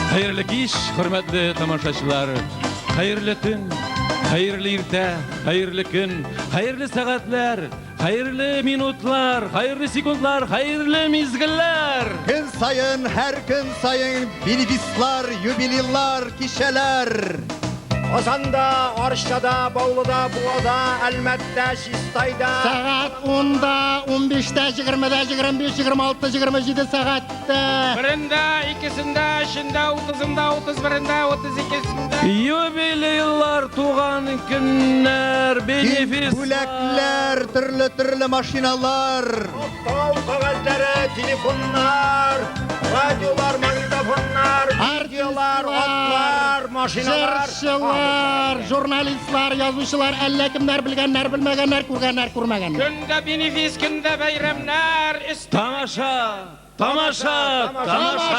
Хәерле кич, хөрмәтле тамашачылар. Хәерле төн, хәерле иртә, хәерле көн, хәерле сәгатьләр, хәерле минутлар, хәерле секундлар, хәерле мизгелләр. Көн саен, һәр көн саен бенефислар, юбилейлар, кичәләр. Казанда, Арчада, Баулыда, Буада, Әлмәттә, Чистайда. Сәгать унда, унбиштә, егермедә, 25, 26, 27 сәгатьтә. Берендә, икесендә, өчендә, утызында, 31-ендә, 32-сендә. Юбилейлар, туган көннәр, бенефислар. Бүләкләр, төрле-төрле машиналар. Тау кәгазьләре, телефоннар, радиолар, магнитофоннар, видеолар, атлар, машиналар. Җырчылар, журналистлар, язучылар, әллә кемнәр, белгәннәр, белмәгәннәр, күргәннәр, күрмәгәннәр. Көндә бенефис, көндә бәйрәмнәр, Тамаша! Тамаша! Тамаша!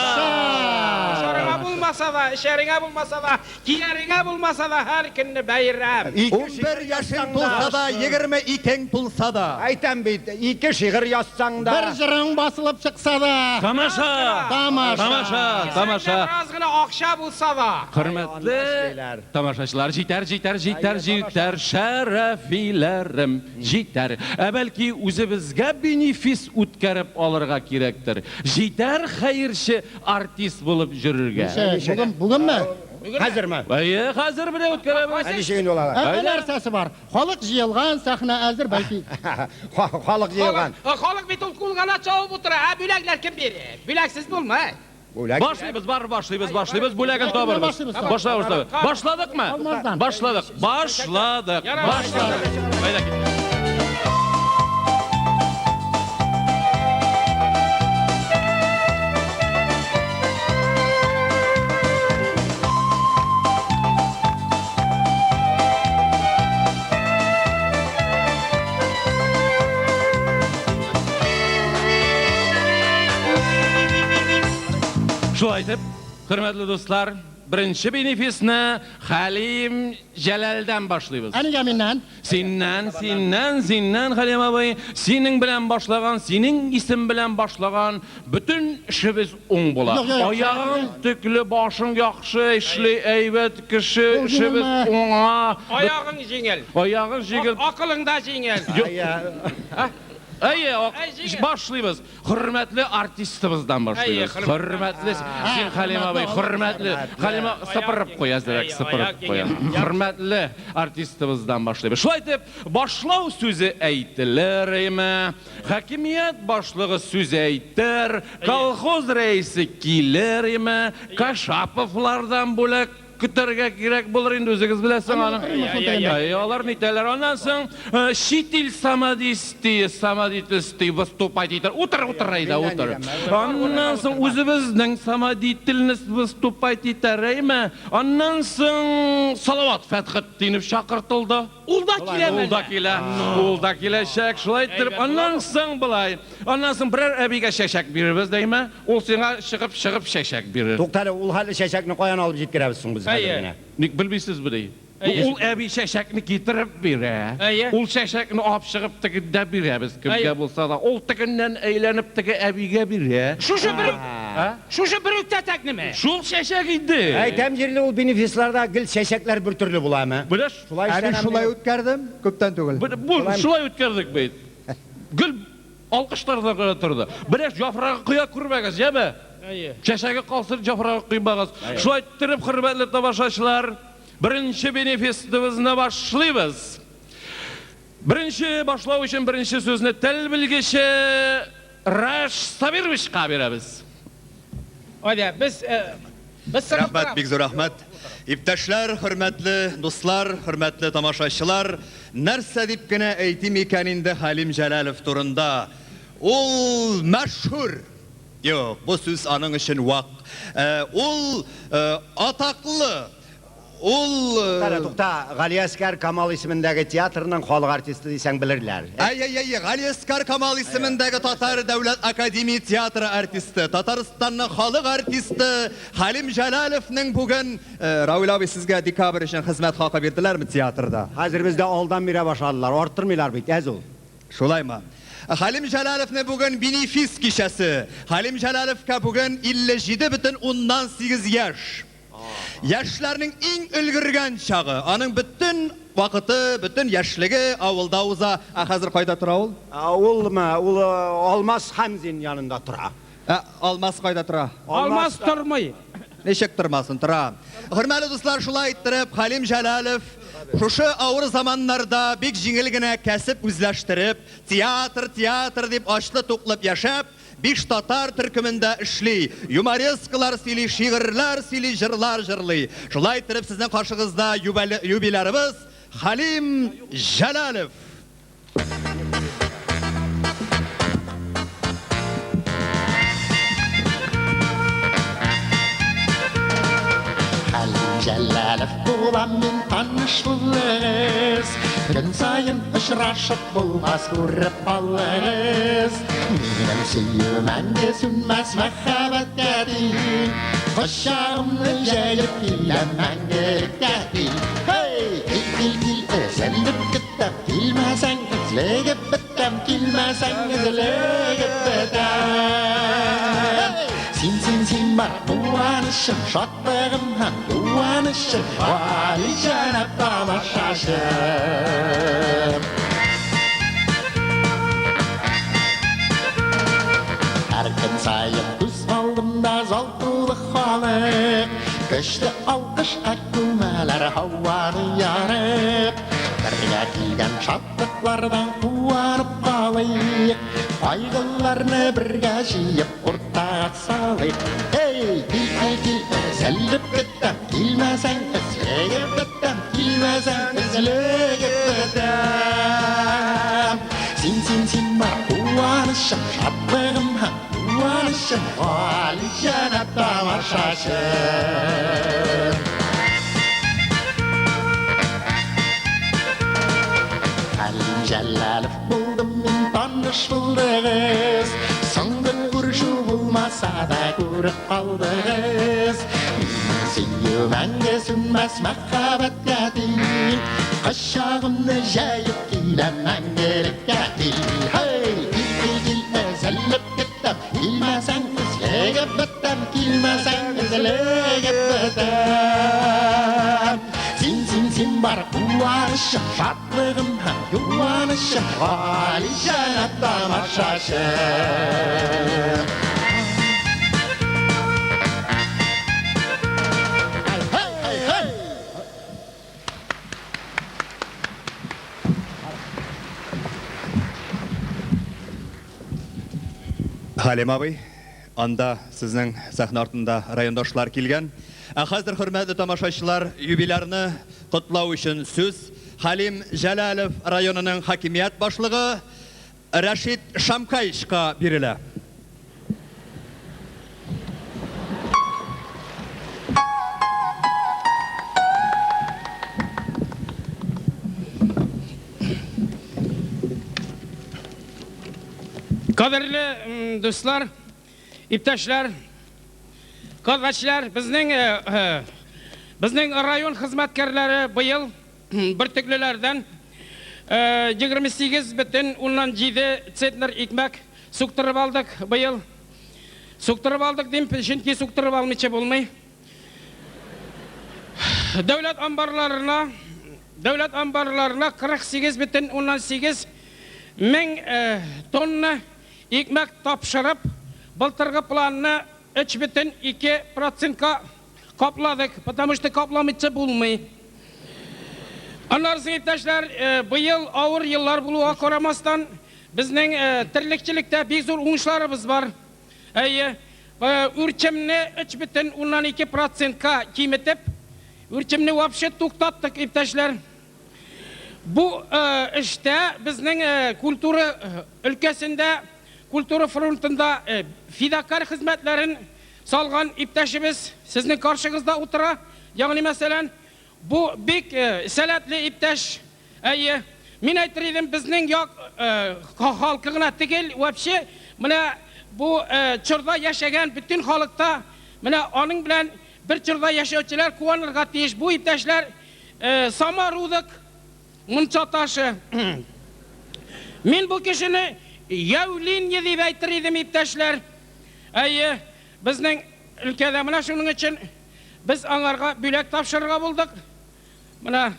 Ашарыңа булмаса да, эчәреңә булмаса да, кияреңә булмаса да, һәр көнне бәйрәм. 11 яшең тулса да, 22-ең тулса да. Әйтәм бит, ике шигырь язсаң да. Бер җырың басылып чыкса да. Тамаша! Тамаша! Тамаша! Тамаша! Бераз гына акча булса да. Хөрмәтле тамашачылар, җитәр, җитәр, җитәр, җитәр, шәрәфиләрем, җитәр. Ә бәлки үзебезгә бенефис үткәреп алырга кирәктер. Җитәр хәерче артист булып йөрергә. Бүген, бүгенме? Хәзерме? Әйе, хәзер менә үткәрәбез. Ә ничек инде ул алай? Ә нәрсәсе бар? Халык җыелган, сәхнә әзер, бәлки. Халык җыелган. Халык бит ул кул гына чабып утыра. Ә бүләкләр кем бирә? Бүләксез булмый. Бүләк. Башлыйбыз, бар башлыйбыз, башлыйбыз, бүләген табырбыз. Башла, башла. Башладыкмы? Башладык. Башладык. Башладык. Әйдә киттек. Шулай итеп, хөрмәтле дуслар, беренче бенефисны Хәлим Җәләлдән башлыйбыз. Ә нигә миннән? Синнән, синнән, синнән, Хәлим абый, синең белән башлаган, синең исем белән башлаган бөтен эшебез уң була. Аягың төкле, башың яхшы эшли, әйбәт кеше, эшебез уңа. Аягың җиңел. Аягың җиңел. Акылың да җиңел. Әйе, башлыйбыз. Хөрмәтле артистыбыздан башлыйбыз. Хөрмәтле, син Хәлим абый, хөрмәтле. Хәлим абый, сыпырып куй әзрәк, сыпырып куй. Хөрмәтле артистыбыздан башлыйбыз. Шулай итеп, башлау сүзе әйтелер име, хакимият башлыгы сүз әйтер, колхоз рәисе килер име, Кашаповлардан бүләк Көтәргә кирәк булыр инде, үзегез беләсең аны. Әй, алар нитәләр. Аннан соң чит ил самодисти, самодительсти выступать итәр. Утыр, утыр, әйдә, утыр. Аннан соң үзебезнең самодительность выступать итәр, әйме? Аннан соң Салават Фәтхетдинов чакыртылды. Ул да киләме Ул да килә. Ул да киләчәк. Шулай иттереп, аннан соң болай. Аннан соң берәр әбигә чәчәк бирербез, дәйме? Ул сиңа чыгып-чыгып чәчәк бирер. Туктале, ул хәтле чәчәкне каян алып җиткерәбез соң без хәзер генә? Ник белмисезмени? Ул әби чәчәкне китереп бирә. Ул чәчәкне алып чыгып тегендә бирәбез кемгә булса да. Ул тегеннән әйләнеп теге әбигә бирә. Шушы бер Шушы бер үк чәчәкнеме? Шул чәчәк инде. Әйтәм җирле ул бенефисларда гел чәчәкләр бер төрле буламы? Менә шулай Ә мин шулай үткәрдем, күптән түгел. Бу шулай үткәрдек бит. Гел алкышлардан гына торды. Берәр яфрагы коя күрмәгез, яме? Әйе. Чәчәге калсын, яфрагы коймагыз. Шулай иттереп, хөрмәтле тамашачылар, беренче бенефисыбызны башлыйбыз. Беренче башлау өчен беренче сүзне тел белгече Раш Сабировичка бирәбез. Әйдә, без без сорап Рәхмәт, бик зур рәхмәт. Иптәшләр, хөрмәтле дуслар, хөрмәтле тамашачылар, нәрсә дип кенә әйтим икән инде Хәлим Җәләлов турында? Ул мәшһүр! Юк, бу сүз аның өчен вак. Ул атаклы! Ул. Тукта, тукта, Галиәсгар Камал исемендәге театрның халык артисты дисәң белерләр. Әйе, әйе, Галиәсгар Камал исемендәге Татар дәүләт академия театры артисты, Татарстанның халык артисты Хәлим Җәләловның бүген, Равил абый, сезгә декабрь өчен хезмәт хакы бирделәрме театрда? Хәзер бездә алдан бирә башладылар, арттырмыйлар бит, әз ул. Шулаймы? Хәлим Җәләловны бүген бенефис кичәсе. Хәлим Җәләловка бүген 57,8 яшь. Яшьләрнең иң өлгергән чагы. Аның бөтен вакыты, бөтен яшьлеге авылда уза. Ә хәзер кайда тора ул? Улмы? Ул Алмаз Хәмзин янында тора. Ә Алмаз кайда тора? Алмаз тормый. Ничек тормасын, тора. Хөрмәтле дуслар, шулай иттереп, Хәлим Җәләлов шушы авыр заманнарда бик җиңел генә кәсеп үзләштереп, театр, театр дип ачлы-туклып яшәп, Биш татар төркемендә эшли, юморескалар сөйли, шигырьләр сөйли, җырлар җырлый. Шулай иттереп, сезнең каршыгызда юбилярыбыз Хәлим Җәләлов! Хәлим Җәләлов булам мин, таныш булыгыз. Көн саен очрашып булмас, күреп калыгыз. Минем сөю мәңге сүнмәс мәхәббәткә тиң. Кочагымны җәеп киләм мәңгелеккә тиң. Һей, кил, кил, кил, өзелеп көтәм, килмәсәң өзлегеп бетәм, килмәсәң өзлегеп бетәм. Син, син, син бар куанычым, шатлыгым һәм юанычым, галиҗәнап тамашачым. Һәр көн саен күз алдымда зал тулы халык, көчле алкыш әкүмәләр һаваны ярып, бергә килгән шатлыклардан куанып калыйк, кайгыларны бергә җыеп уртага салыйк. Эй, кил, кил, кил, өзелеп көтәм, килмәсәң өзлегеп бетәм, килмәсәң өзлегеп бетәм. Син, син, син бар куанычым, шатлыгым һәм юанычым, галиҗәнап тамашачым. Хәлим Җәләлов булдым мин, таныш булдыгыз. Соңгы күрешү булмаса да күреп калдыгыз. Минем сөю мәңге сүнмәс мәхәббәткә тиң. Кочагымны җәеп киләм мәңгелеккә тиң. Һей, кил, кил, кил, өзелеп көтәм, килмәсәң өзлегеп бетәм, килмәсәң өзлегеп бетәм. Син, син, син бар куанычым, шатлыгым һәм юанычым, галиҗәнап тамашачым. Һей, һей, һей! Хәлим абый, анда сезнең сәхнә артында райондашлар килгән. Ә хәзер, хөрмәтле тамашачылар, юбилярны котлау өчен сүз Хәлим Җәләлов районының хакимият башлыгы Рәшит Шамкаевичка бирелә. Кадерле дуслар, иптәшләр, казачылар, безнең безнең район хезмәткәрләре быел бөртеклеләрдән 28,7 центнер икмәк суктырып алдык быел. Суктырып алдык дим, чөнки суктырып алмыйча булмый. Дәүләт амбарларына дәүләт амбарларына 48,8 мең тонна икмәк тапшырып, былтыргы планны 3,2 процентка капладык, потому что капламыйча булмый. Аннары соң, иптәшләр, быел авыр еллар булуга карамастан, безнең терлекчелектә бик зур уңышларыбыз бар. Әйе, үрчемне 3,2 процентка киметеп, үрчемне вообще туктаттык, иптәшләр. Бу эштә безнең культура өлкәсендә, культура фронтында фидакарь хезмәтләрен салган иптәшебез сезнең каршыгызда утыра. Ягъни мәсәлән, бу бик сәләтле иптәш. Әйе, мин әйтер идем, безнең як халкы гына түгел, вообще менә бу чорда яшәгән бөтен халыкта менә аның белән бер чорда яшәүчеләр куанырга тиеш. Бу иптәшләр Саморудок мунча ташы. Мин бу кешене Явление дип әйтер идем, иптәшләр. Әйе, безнең өлкәдә менә шуның өчен без аңарга бүләк тапшырырга булдык. Менә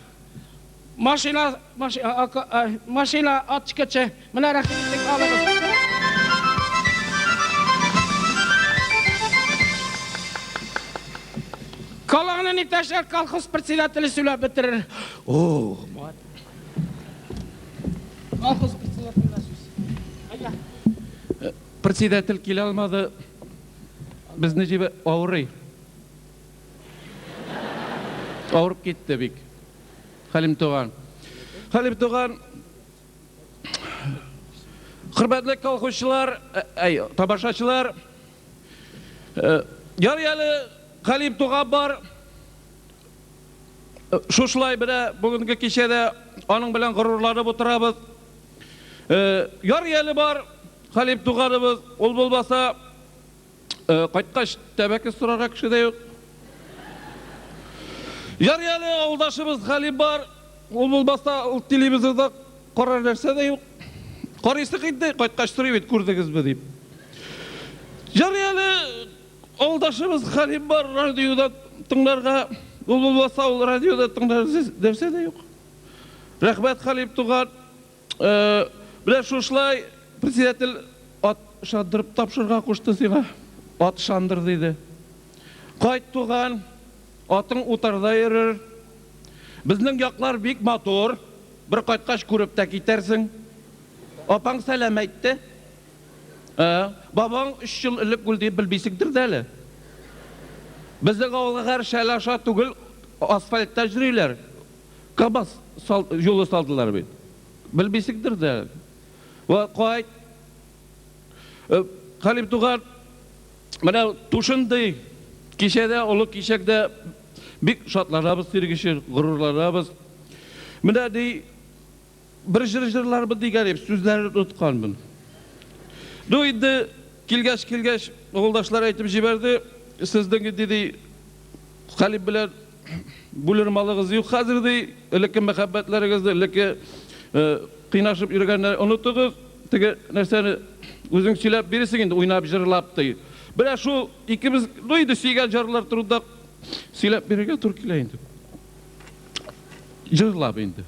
машина, машина ачкычы. Менә рәхим итик, алыгыз. Калганын иптәшләр колхоз председателе сөйләп бетерер. О, Колхоз председателенә сүз. Әйдә. Председатель килә алмады. Безне җибә авырый. Авырып китте бик. Хәлим туган. Хәлим туган, хөрмәтле колхозчылар, әй, тамашачылар, ярый әле Хәлим туган бар. Шушылай менә бүгенге кичәдә аның белән горурланып утырабыз. Ярый әле бар Хәлим туганыбыз, ул булмаса, кайткач тәмәке сорарга кеше дә юк. Ярый әле авылдашыбыз Хәлим бар, ул булмаса, ул телевизорда карар нәрсә дә юк. Карыйсы инде, кайткач сорый бит, күрдегезме дип. Ярый әле авылдашыбыз Хәлим бар, радиода тыңларга, ул булмаса, ул радиода тыңлар нәрсә дә юк. Рәхмәт, Хәлим туган. Менә шушылай председатель ат ышандырып тапшырырга кушты сиңа. Ат ышандыр, диде. Кайт, туган, атың утарда йөрер. Безнең яклар бик матур. Бер кайткач күреп тә китәрсең. Апаң сәлам әйтте. Бабаң өч ел элек үлде дип белмисеңдер дә әле. Безнең авылга хәзер шәл аша түгел, асфальтта йөриләр. КАМАЗ юлы салдылар бит. Белмисеңдер дә. Вә кайт. Хәлим туган, менә тушындый кичәдә, олы кичәдә бик шатланабыз синең өчен, горурланабыз. Менә ди, бер җыр җырлармын дигән идем, сүзләрен онытканмын. Ну инде килгәч, килгәч, авылдашлар әйтеп җибәрде, сезнең инде ди, Хәлим белән бүлер малыгыз юк хәзер, ди, элекке мәхәббәтләрегезне, элекке кыйнашып йөргәнне онытыгыз, теге нәрсәне үзең сөйләп бирерсең инде, уйнап, җырлап, ди. Менә шул икебез, ну инде сөйгән җырлар турында сөйләп бирергә туры килә инде. Җырлап инде.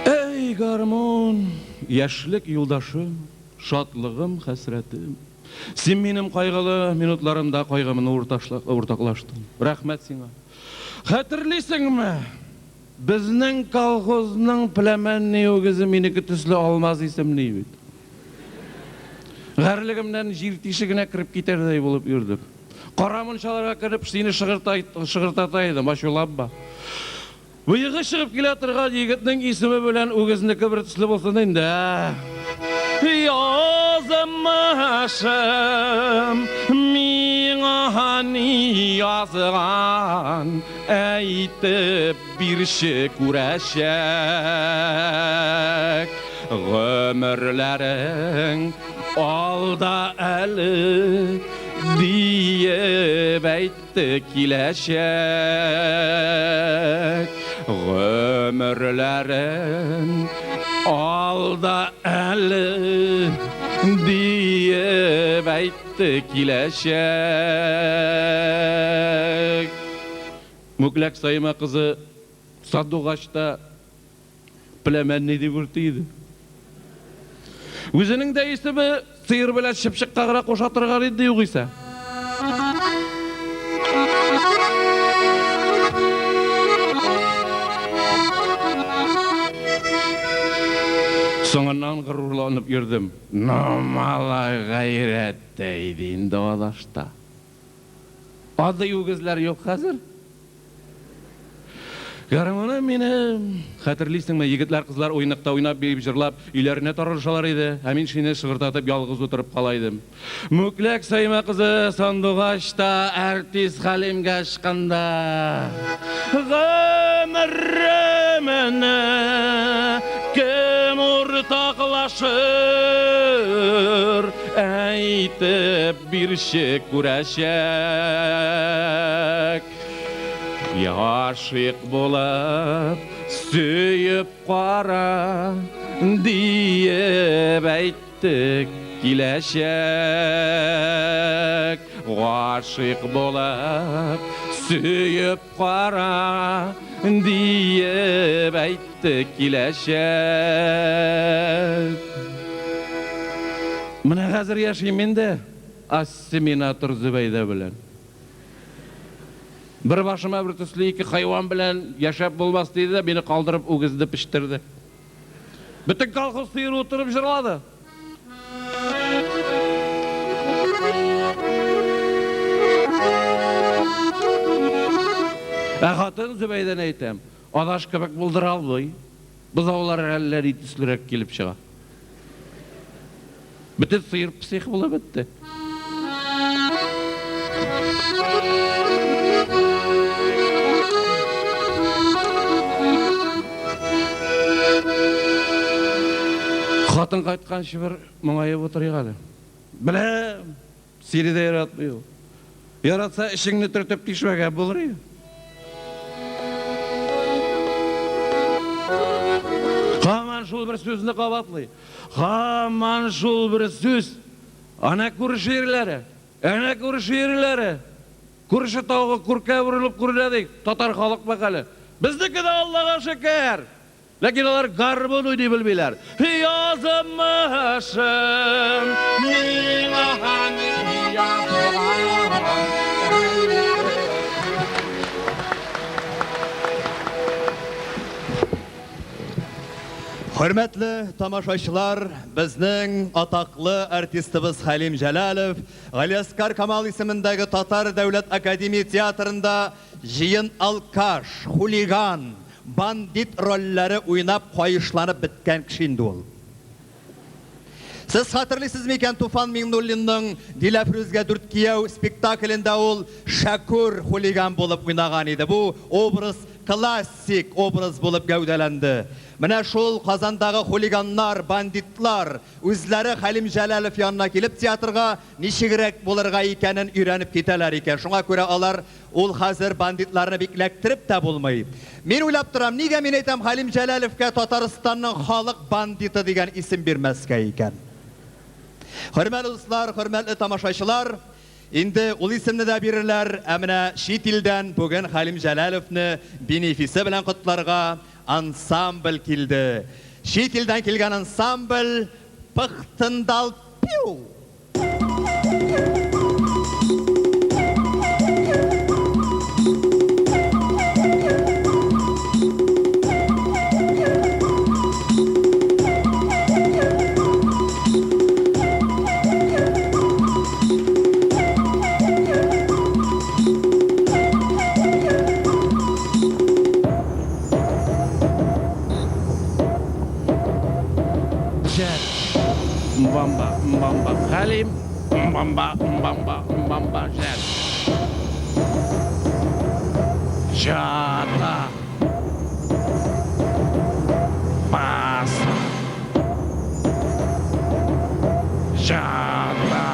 Әй, гармун, яшьлек юлдашым, шатлыгым, хәсрәтем. Син минем кайгылы минутларымда кайгымны уртаклаштың. Рәхмәт сиңа. Хәтерлисеңме, безнең колхозның пләмәнный үгезе минеке төсле Алмаз исемле бит. Гарьлегемнән җир тишегенә кереп китәрдәй булып йөрдем. Кара мунчаларга кереп, сине шыгыртата идем, ачуланма. Мыегы чыгып килә торган егетнең исеме белән үгезнеке бер төсле булсын инде, ә? Язмышым миңа ни язган, әйтеп бирче күрәчәк. Гомерләрең алда әле, диеп әйт. Киләчәк гомерләрен алда әле, диеп әйтте киләчәк. Мүкләк Саимә кызы сандугач та пләмәнни дип үрти иде. Үзенең дә исеме сыер белән чыпчыкка гына куша торган инде югыйсә. Соңыннан горурланып йөрдем. Ну, малай гайрәт тә иде инде адашта. Андый үгезләр юк хәзер. Гармуным минем, хәтерлисеңме, егетләр, кызлар уеныкта уйнап, биеп, җырлап, өйләренә таралышалар иде, ә мин шине шыгырдатып ялгыз утырып кала идем. Мүкләк Саимә кызы Сандугач та артист Хәлимгә ычкында. Гомеремне кем уртаклашыр, әйтеп бирче күрәчәк. Гашыйк булып сөеп кара, диеп әйтте киләчәк. Гашыйк булып сөеп кара, диеп әйтте киләчәк. Менә хәзер яшим инде ассиминатор Зөбәйдә белән. Бер башыма бер төсле ике хайван белән яшәп булмас диде дә, мине калдырып үгезне печтерде. Бөтен колхоз сыеры утырып җырлады. Ә хатын Зөбәйдәне әйтәм, адаш кебек булдыра алмый. Бозаулар әллә ни төслерәк килеп чыга. Бөтен сыер псих булып бетте. Хатын кайтканчы бер моңаеп утырыйк әле. Беләм, сине дә яратмый ул. Яратса, эчеңне төртеп тишмәгән булыр иде. Һаман шул бер сүзне кабатлый. Һаман шул бер сүз. Әнә күрше ирләре, әнә күрше ирләре. Күрше тавыгы күркә борылып күренә ди, татар халык мәкале. Безнеке дә Аллага шөкер. Ләкин алар гармун уйный белмиләр. Язмышым миңа язган. Хөрмәтле тамашачылар, безнең атаклы артистыбыз Хәлим Җәләлов Галиәскар Камал исемендәге Татар дәүләт академия театрында җыен алкаш, хулиган, бандит рольләре уйнап каешланып беткән кеше инде ул. Сез хәтерлисез микән, Туфан Миңнуллинның Диләфрүзгә дүрт кияү спектаклендә ул Шәкүр хулиган булып уйнаган иде. Бу образ классик образ булып гәүдәләнде. Менә шул Казандагы хулиганнар, бандитлар үзләре Хәлим Җәләлов янына килеп театрга ничегрәк булырга икәнен өйрәнеп китәләр икән. Шуңа күрә алар Ул хәзер бандитларны бик эләктереп тә булмый. Мин уйлап торам, нигә мин әйтәм Хәлим Җәләловка Татарстанның халык бандиты дигән исем бирмәскә икән? Хөрмәле дуслар, хөрмәтле тамашачылар, инде ул исемне дә бирерләр, ә менә чит илдән бүген Хәлим Җәләловны бенефисы белән котларга ансамбль килде. Чит илдән килгән ансамбль Пыхтындал Пиу! Җәл. Мбамба, мбамба, Хәлим, мбамба, мбамба, мбамба, Җәл. Җата. Баса. Җата.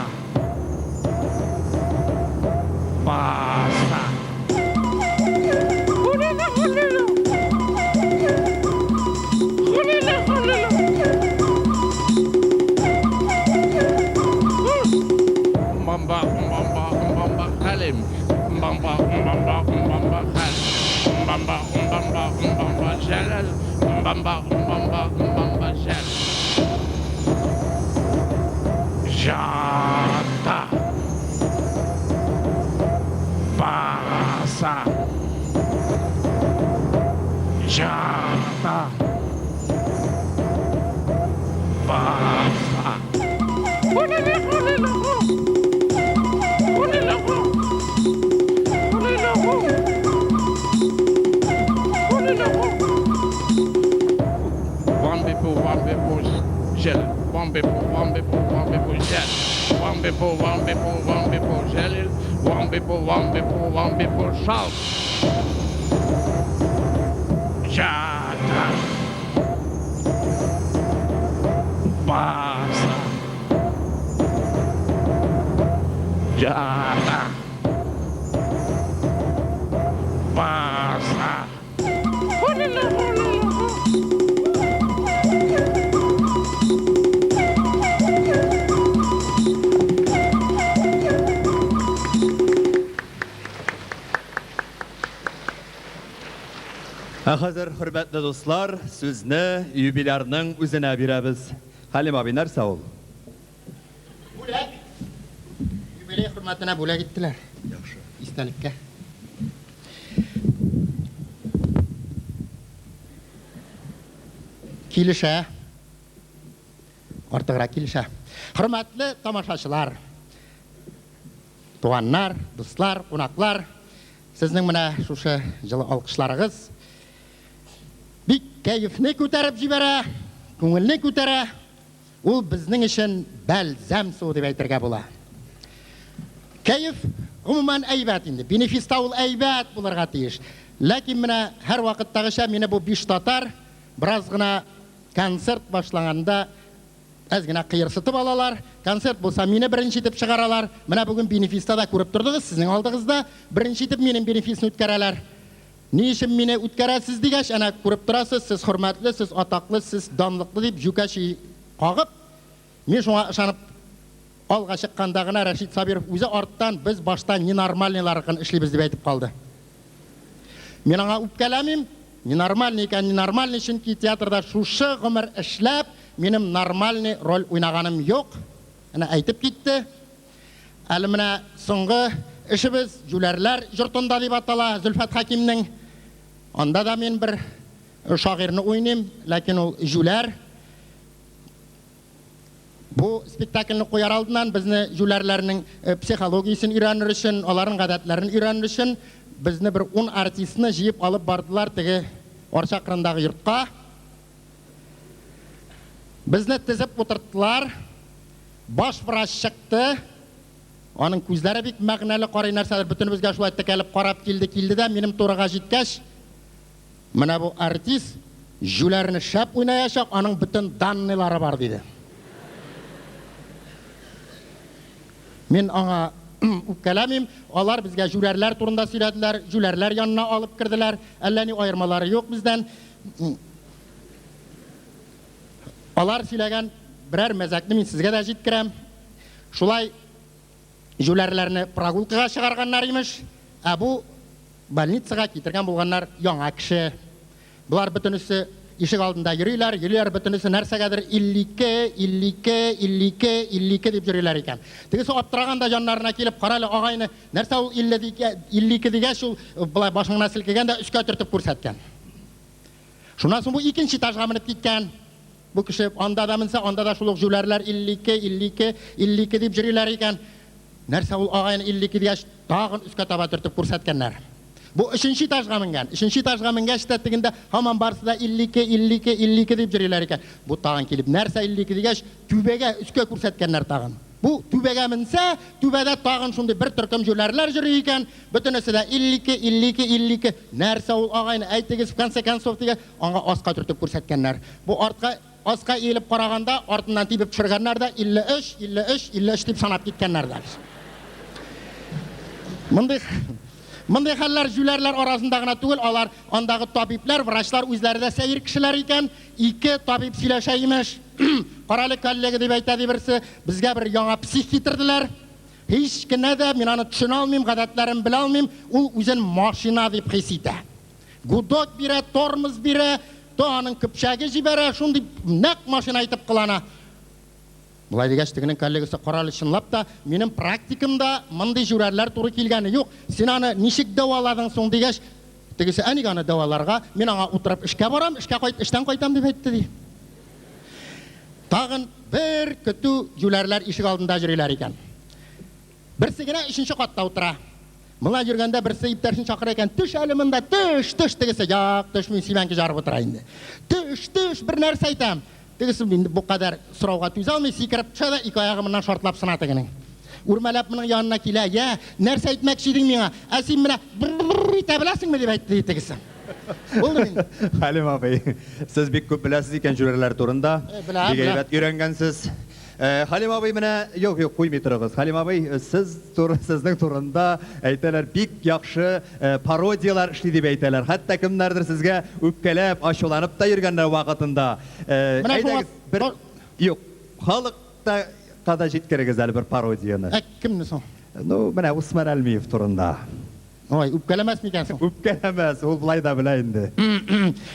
Баса. Мбамба, мбамба, мбамба, Хәлим. Мбамба, мбамба, мбамба, Хәлим. Мбамба, мбамба, мбамба, Җәләл. Мбамба, мбамба, мбамба, Җәл. Җата. Баса. Җата. Баса. before, one before, one before, Jalil, one before, one before, one before, shout. Jata. Basa. Jata. Basa. Ә хәзер, хөрмәтле дуслар, сүзне юбилярның үзенә бирәбез. Хәлим абый, нәрсә ул? Бүләк. Юбилей хөрмәтенә бүләк иттеләр. Яхшы. Истәлеккә. Килешә. Артыграк килешә. Хөрмәтле тамашачылар, туганнар, дуслар, кунаклар, сезнең менә шушы җылы алкышларыгыз бик кәефне күтәреп җибәрә, күңелне күтәрә. Ул безнең өчен бәлзәм суы дип әйтергә була. Кәеф гомумән әйбәт инде. Бенефиста ул әйбәт булырга тиеш. Ләкин менә һәрвакыттагыча мине бу биш татар бераз гына концерт башланганда әз генә кыерсытып алалар. Концерт булса, мине беренче итеп чыгаралар. Менә бүген бенефиста да күреп тордыгыз, сезнең алдыгызда беренче итеп минем бенефисны үткәрәләр. Ни өчен мине үткәрәсез дигәч, әнә күреп торасыз, сез хөрмәтле, сез атаклы, сез данлыклы дип җүкә чөй кагып, мин шуңа ышанып алга чыкканда гына Рәшит Сабиров үзе арттан, без башта ненормальныйларыкын эшлибез дип әйтеп калды. Мин аңа үпкәләмим, ненормальный икән ненормальный, чөнки театрда шушы гомер эшләп, минем нормальный роль уйнаганым юк. Әнә әйтеп китте. Әле менә соңгы эшебез Җүләрләр йортында дип атала, Зөлфәт Хәкимнең. Анда да мин бер шагыйрьне уйныйм, ләкин ул җүләр. Бу спектакльне куяр алдыннан безне җүләрләрнең психологиясен өйрәнер өчен, аларның гадәтләрен өйрәнер өчен безне бер ун артистны җыеп алып бардылар теге Арча кырындагы йортка. Безне тезеп утырттылар. Баш врач чыкты. Аның күзләре бик мәгънәле карый, нәрсәдер бөтенебезгә шулай текәлеп карап килде, килде дә, минем турыга җиткәч, менә бу артист җүләрне шәп уйнаячак, аның бөтен данныйлары бар, диде. Мин аңа үпкәләмим, алар безгә җүләрләр турында сөйләделәр, җүләрләр янына алып керделәр, әллә ни аермалары юк бездән. Алар сөйләгән берәр мәзәкне мин сезгә дә җиткерәм. Шулай җүләрләрне прогулкага чыгарганнар, имеш, ә бу больницага китергән булганнар яңа кеше. Болар бөтенесе ишек алдында йөриләр, йөриләр, бөтенесе нәрсәгәдер 52, 52, 52, 52 дип йөриләр икән. Тегесе аптыраган да яннарына килеп, карале, агайны, нәрсә ул 52, 52 дигәч, ул болай башын гына селкегән дә өскә төртеп күрсәткән. Шуннан соң бу икенче этажга менеп киткән. Бу кеше анда да менсә, анда да шул ук җүләрләр 52, 52, 52 дип йөриләр икән. Нәрсә ул агайны 52 дигәч, тагын өскә таба төртеп күрсәткәннәр. Бу өченче этажга менгән. Өченче этажга менгәч тә тегендә һаман барысы да 52, 52, 52 дип йөриләр икән. Бу тагын килеп, нәрсә 52 дигәч, түбәгә, өскә күрсәткәннәр тагын. Бу түбәгә менсә, түбәдә тагын шундый бер төркем җүләрләр йөри икән. Бөтенесе дә 52, 52, 52. Нәрсә ул агайны, әйтегез, в конце концов дигән, аңа аска төртеп күрсәткәннәр. Бу артка, аска иелеп караганда, артыннан тибеп төшергәннәр дә 53, 53, 53 дип санап киткәннәр дә. Мондый мондый хәлләр җүләрләр арасында гына түгел, алар андагы табибләр, врачлар үзләре дә сәер кешеләр икән. Ике табиб сөйләшә имеш. Карале, коллега дип әйтә ди берсе, безгә бер яңа псих китерделәр. Һич кенә дә мин аны төшенә алмыйм, гадәтләрен белә алмыйм. Ул үзен машина дип хис итә. Гудок бирә, тормоз бирә, то аның көпчәге җибәрә, шундый нәкъ машина итеп кылана. Болай дигәч, тегенең коллегасы, карале, чынлап та, минем практикамда мондый җүләрләр туры килгәне юк. Син аны ничек дәваладың соң дигәч, тегесе, ә нигә аны дәваларга? Мин аңа утырып эшкә барам, эшкә кайт, эштән кайтам дип әйтте ди. Тагын бер көтү җүләрләр ишек алдында йөриләр икән. Берсе генә өченче катта утыра. Моңа йөргәндә берсе иптәшен чакыра икән, төш әле монда, төш, төш, тегесе, як, төшми, симәнке жарып утыра инде. Төш, төш, бер нәрсә әйтәм. Тегесе инде бу кадәр сорауга түзә алмый, сикереп төшә дә ике аягы моннан шартлап сына тегенең. Үрмәләп моның янына килә, йә, нәрсә әйтмәкче идең миңа? Ә син менә бр-р-р итә беләсеңме, дип әйтте, ди тегесе. Булды инде. Хәлим абый, сез бик күп беләсез икән җүләрләр турында. Э, беләм, Бик беләм. әйбәт өйрәнгәнсез. Э, Хәлим абый менә, юк, юк, куймый торыгыз. Хәлим абый, сез тур, сезнең турында әйтәләр, бик яхшы э, пародияләр эшли дип әйтәләр. Хәтта кемнәрдер сезгә үпкәләп, ачуланып та йөргәннәр вакытында. Э, Менә шуңа әйдәгез, бер юк, халык та ка да җиткерегез әле бер пародияне. Ә кемне соң? Ну, менә Усман Әлмиев турында. Ой, үпкәләмәс микән соң? Үпкәләмәс, ул болай да белә инде.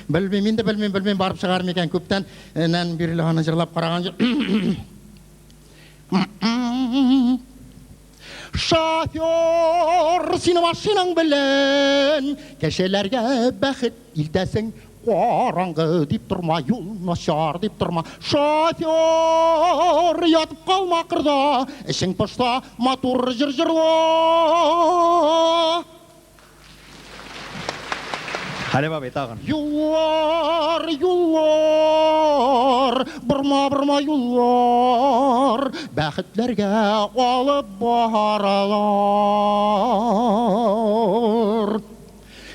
Белмим инде, белмим, белмим, барып чыгар микән? Күптән нән бирле аны җырлап караган юк. Шофер, син машинаң белән кешеләргә бәхет илтәсең. Караңгы дип торма, юл начар дип торма. Шофер, ятып калма кырда, эчең пошса, матур җыр җырла. Хәлим абый, тагын. Юллар, юллар, борма-борма юллар, бәхетләргә алып баралар.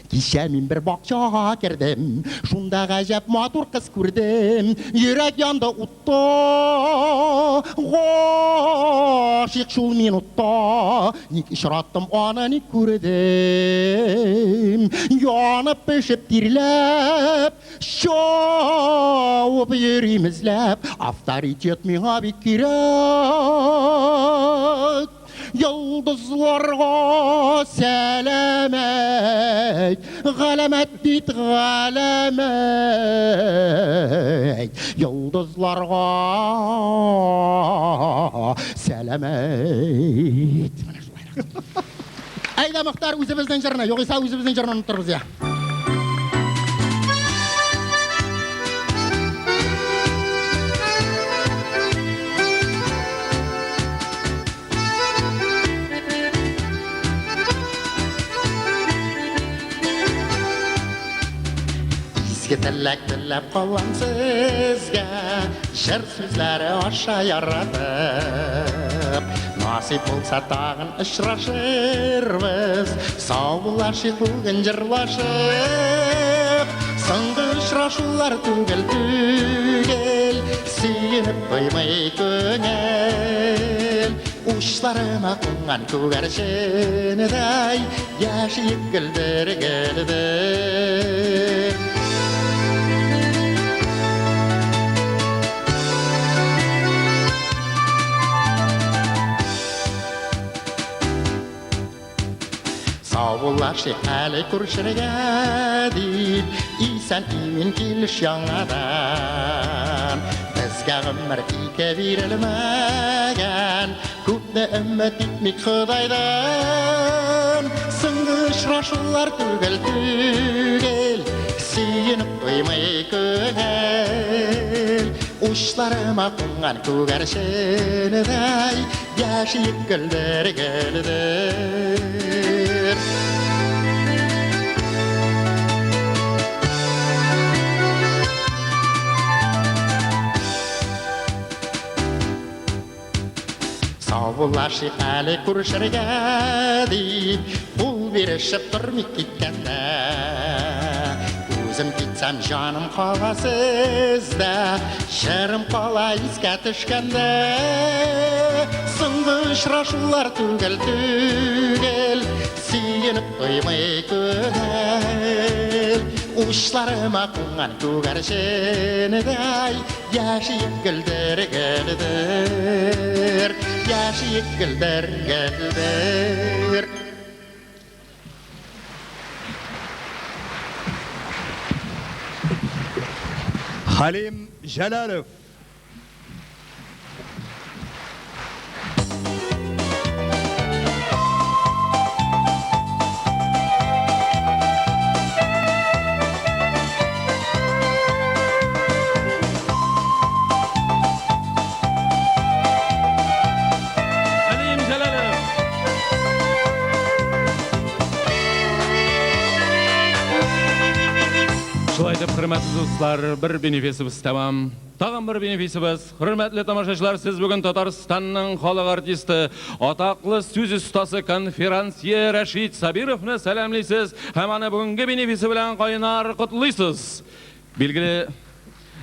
Кичә мин бер бакчага кердем, шунда гаҗәп матур кыз күрдем. Йөрәк янды утта, гашыйк шул минутта. Ник очраттым аны, ник күрдем? Янып пешеп тирләп, чабып йөрим эзләп. Авторитет миңа бик кирәк. Йолдызларга сәлам әйт, галәмәт бит галәмәт. Йолдызларга сәлам әйт. Менә шулайрак. Әйдә, Мохтар, үзебезнең җырны, югыйсә үзебезнең җырны онытырбыз я. Изге теләк теләп калам сезгә, җыр сүзләре аша яратып. Насыйп булса тагын очрашырбыз, саубуллашыйк бүген җырлашып. Соңгы очрашулар түгел түгел, сөенеп туймый күңел. Учларыма кунган күгәрченедәй, яшиек гөлдер гөлдер. Саубуллашыйк әле күрешергә дип, исән имин килеш яңадан. Безгә гомер ике бирелмәгән, күпне өмет итмик Ходайдан. Соңгы очрашулар түгел түгел, сөенеп туймый күңел. Учларыма кунган күгәрченедәй, яшиек гөлдер гөлдер. Саубуллашыйк әле күрешергә дип, кул бирешеп тормыйк киткәндә. Үзем китсәм, җаным кала сездә, җырым кала искә төшкәндә. Соңгы очрашулар түгел түгел, сөенеп туймый күңел. Учларыма кунган күгәрченедәй, яшиек гөлдер гөлдер, яшиек гөлдер гөлдер. Хәлим Җәләлов. Хәлим Җәләлов. Шулай. Шулай итеп, хөрмәтле дуслар, бер бенефисыбыз тәмам. Тагын бер бенефисыбыз. Хөрмәтле тамашачылар, сез бүген Татарстанның халык артисты, атаклы сүз остасы, конферансье Рәшит Сабировны сәламлисез һәм аны бүгенге бенефисы белән кайнар котлыйсыз. Билгеле,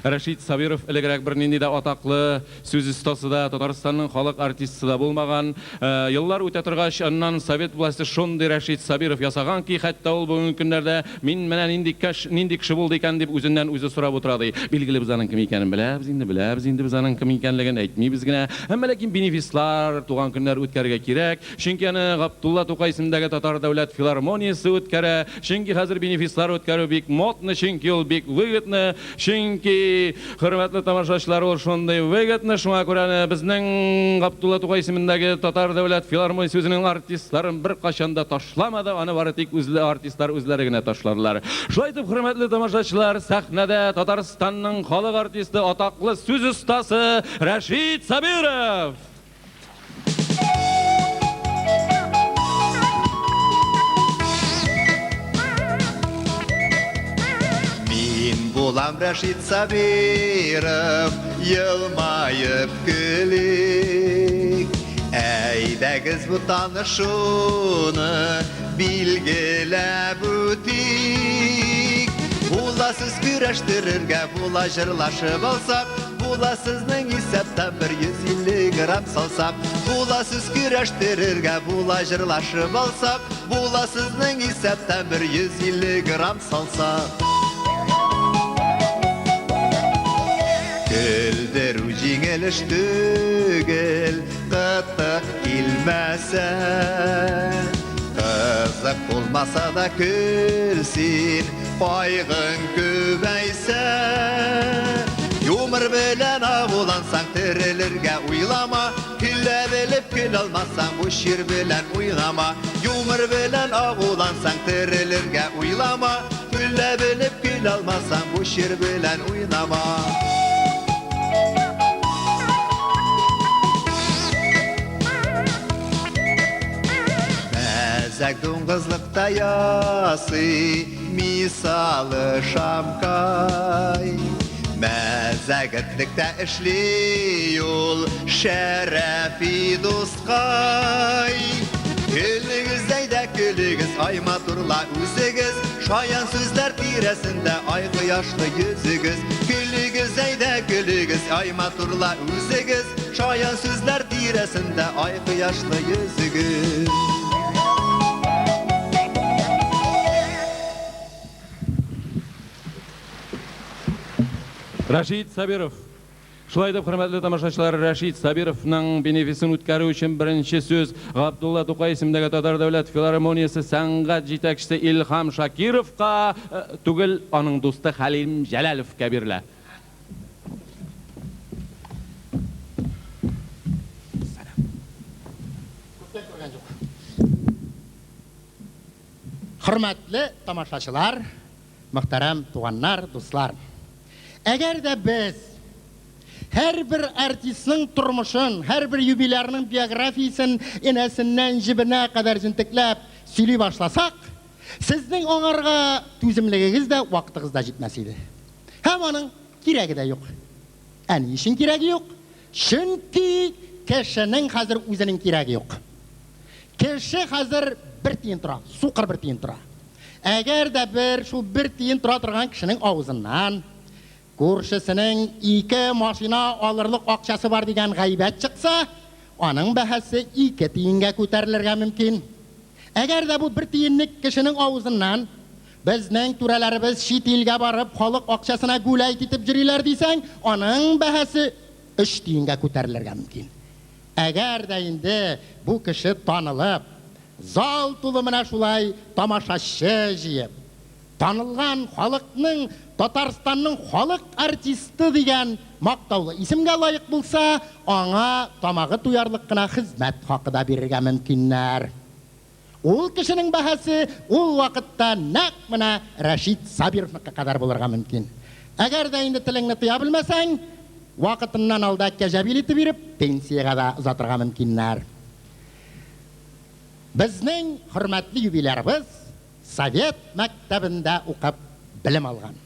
Рәшит Сабиров элегрәк бернинди дә атаклы сүз остасы да, Татарстанның халык артисты да булмаган. Еллар үтә торгач, аннан совет власте шундый Рәшит Сабиров ясаган ки, хәтта ул бүгенге көннәрдә мин менә нинди кеш, нинди кеше булды икән дип үзеннән үзе сорап утыра ди. Билгеле, без аның кем икәнен беләбез инде, беләбез инде без аның кем икәнлеген, әйтмибез генә. Әмма ләкин бенефислар, туган көннәр үткәрергә кирәк. Чөнки аны Габдулла Тукай исемендәге Татар дәүләт филармониясе үткәрә. Чөнки хәзер бенефислар үткәрү бик модно, чөнки ул бик выгодно. Чөнки, хөрмәтле тамашачылар, ул шундый выгодно. Шуңа күрә аны безнең Габдулла Тукай исемендәге Татар дәүләт филармониясе үзенең артистларын беркайчан да ташламады, аны бары тик үзле артистлар үзләре генә ташладылар. Шулай итеп, хөрмәтле тамашачылар, сәхнәдә Татарстанның халык артисты, атаклы сүз остасы Рәшит Сабиров! Мин булам Рәшит Сабиров, елмаеп көлик. Әйдәгез бу танышуны билгеләп үтик. Була сүз көрәштерергә, була җырлашып алсак, Була сезнең исәптә бер 150 грамм салсак. Була сүз көрәштерергә, була җырлашып алсак. Була сезнең исәптә бер 150 грамм салсак. Көлдерү җиңел эш түгел, кытык килмәсә. Кызык булмаса да көл син, кайгың күбәйсә. Юмор белән агулансаң, терелергә уйлама. Көлә белеп көл алмасаң, бу чир белән уйнама. Юмор белән агулансаң, терелергә уйлама. Көлә белеп көл алмасаң, бу чир белән уйнама. Мәзәк дуңгызлыкта ясый, мисалы Шамкай. Мәзәк этлектә эшли ул, Шәрәфи дускай. Көлегез, әйдә, көлегез, ай матурла үзегез, шаян сүзләр тирәсендә ай кояшлы йөзегез. Көлегез, әйдә, көлегез, ай матурла үзегез, шаян сүзләр тирәсендә ай кояшлы йөзегез. Рәшит Сабиров. Шулай итеп, хөрмәтле тамашачылар, Рәшит Сабировның бенефисын үткәрү өчен беренче сүз Габдулла Тукай исемендәге Татар дәүләт филармониясе сәнгать җитәкчесе Илһам Шакировка түгел, аның дусты Хәлим Җәләловка бирелә. Күптән күргән юк. Хөрмәтле тамашачылар, мөхтәрәм туганнар, дуслар. Әгәр дә без һәрбер артистның тормышын, һәрбер юбилярның биографиясен энәсеннән җебенә кадәр җентекләп сөйли башласак, сезнең аңарга түземлегегез дә, вакытыгыз да җитмәс иде. Һәм аның кирәге дә юк. Ә ни өчен кирәге юк? Чөнки кешенең хәзер үзенең кирәге юк. Кеше хәзер бер тиен тора, сукыр бер тиен тора. Әгәр дә бер шул бер тиен тора торган кешенең авызыннан күршесенең ике машина алырлык акчасы бар дигән гайбәт чыкса, аның бәһасе ике тиенгә күтәрелергә мөмкин. Әгәр дә бу бер тиенлек кешенең авызыннан безнең түрәләребез чит илгә барып халык акчасына гуләйт итеп йөриләр дисәң, аның бәһасе өч тиенгә күтәрелергә мөмкин. Әгәр дә инде бу кеше танылып, зал тулы менә шулай тамашачы җыеп, танылган халыкның Татарстанның халык артисты дигән мактаулы исемгә лаек булса, аңа тамагы туярлык кына хезмәт хакы да бирергә мөмкиннәр. Ул кешенең бәһасе ул вакытта нәкъ менә Рәшит Сабировныкы кадәр булырга мөмкин. Әгәр дә инде телеңне тыя белмәсәң, вакытыннан алда кәҗә билеты биреп, пенсиягә дә озатырга мөмкиннәр. Безнең хөрмәтле юбилярыбыз совет мәктәбендә укып белем алган.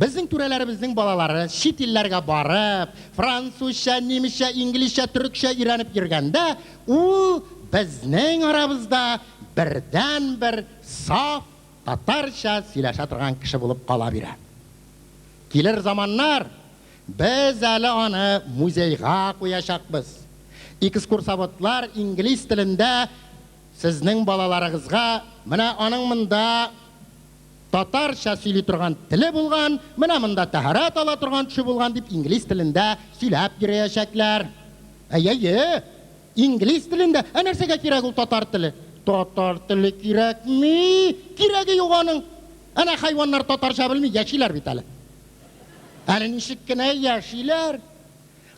Безнең түрәләребезнең балалары чит илләргә барып, французча, немецчә, инглизчә, төрекчә өйрәнеп йөргәндә, ул безнең арабызда бердәнбер саф татарча сөйләшә торган кеше булып кала бирә. Килер заманнар, без әле аны музейга куячакбыз. Экскурсоводлар инглиз телендә сезнең балаларыгызга менә аның монда татарча сөйли торган теле булган, менә монда тәһарәт ала торган төше булган дип инглиз телендә сөйләп йөриячәкләр. Әйе, инглиз телендә. Ә нәрсәгә кирәк ул татар теле? Татар теле кирәкми, кирәге юк аның. Әнә хайваннар татарча белми, яшиләр бит әле. Әле ничек кенә яшиләр.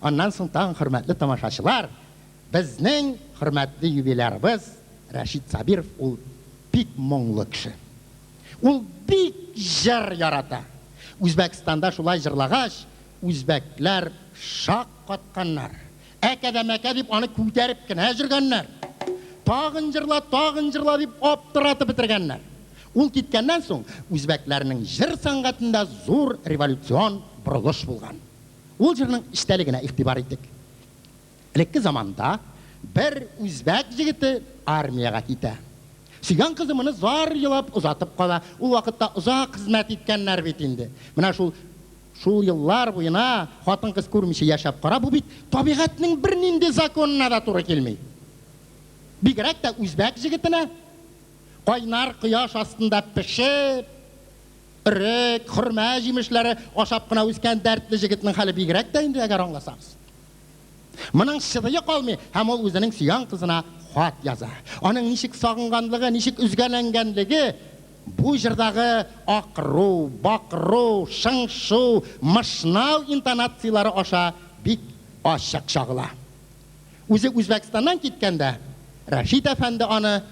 Аннан соң тагын, хөрмәтле тамашачылар, безнең хөрмәтле юбилярыбыз Рәшит Сабиров ул бик моңлы кеше. Ул бик җыр ярата. Үзбәкстанда шулай җырлагач, үзбәкләр шак катканнар. Әкә дә мәкә дип аны күтәреп кенә йөргәннәр. Тагын җырла, тагын җырла дип аптыратып бетергәннәр. Ул киткәннән соң үзбәкләрнең җыр сәнгатендә зур революцион борылыш булган. Ул җырның эчтәлегенә игътибар итик. Элекке заманда бер үзбәк җегете армиягә китә. Сөйгән кызы моны зар елап озатып кала. Ул вакытта озак хезмәт иткәннәр бит инде. Менә шул шул еллар буена хатын-кыз күрмичә яшәп кара, бу бит табигатьнең бернинди законына да туры килми. Бигрәк тә үзбәк җегетенә кайнар кояш астында пешеп, өрек, хөрмә җимешләре ашап кына үскән дәртле җегетнең хәле бигрәк тә инде, әгәр аңласагыз. Моның чыдые калмый һәм ул үзенең сөйгән кызына хат яза. Аның ничек сагынганлыгы, ничек өзгәләнгәнлеге бу җырдагы акыру, бакыру, шыңшу, мышнау интонацияләре аша бик ачык чагыла. Үзе Үзбәкстаннан киткәндә, Рәшит әфәнде аны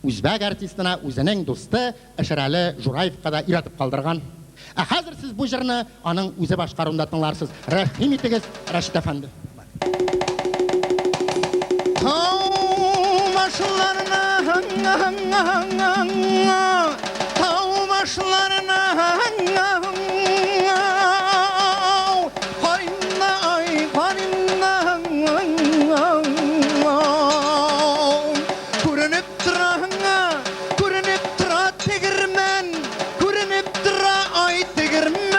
үзбәк артистына үзенең дусты Эшерәле Жураевка да өйрәтеп калдырган. Ә хәзер сез бу җырны аның үзе башкаруында тыңларсыз. Рәхим итегез, Рәшит әфәнде. Тау башларына, тау башларына, каримна, ай, каримна, күренеп тора, күренеп тора тегермән, күренеп тора, ай, тегермән.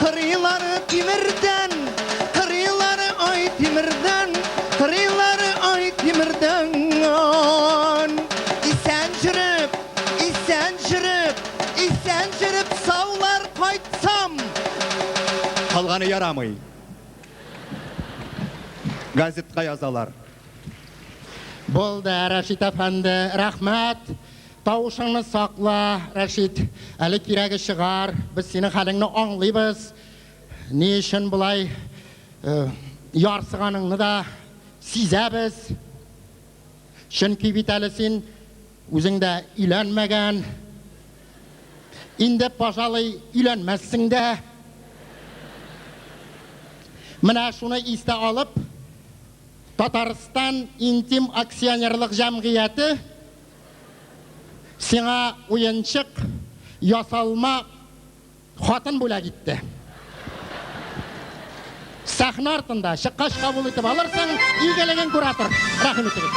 Кырыйлары тимердән, кырыйлары, ай, тимердән, кырыйлары, ай, тимердән. Исән жүреп, исән жүреп, исән жүреп, саулар кайтсам. Калганы ярамый. Газетка язалар. Булды, Рәшит әфәнде, рәхмәт. Тавышыңны сакла, Рәшит. Әле кирәге чыгар. Без синең хәлеңне аңлыйбыз. Ни өчен болай ярсыганыңны да сизәбез. Чөнки бит әле син үзең дә өйләнмәгән. Инде, пожалуй, өйләнмәссең дә. Менә шуны истә алып, Татарстан интим акционерлык җәмгыяте сиңа уенчык ясалма хатын бүләк итте. Сәхнә артында чыккач кабул итеп алырсың, игелеген күрә тор. Рәхим итегез.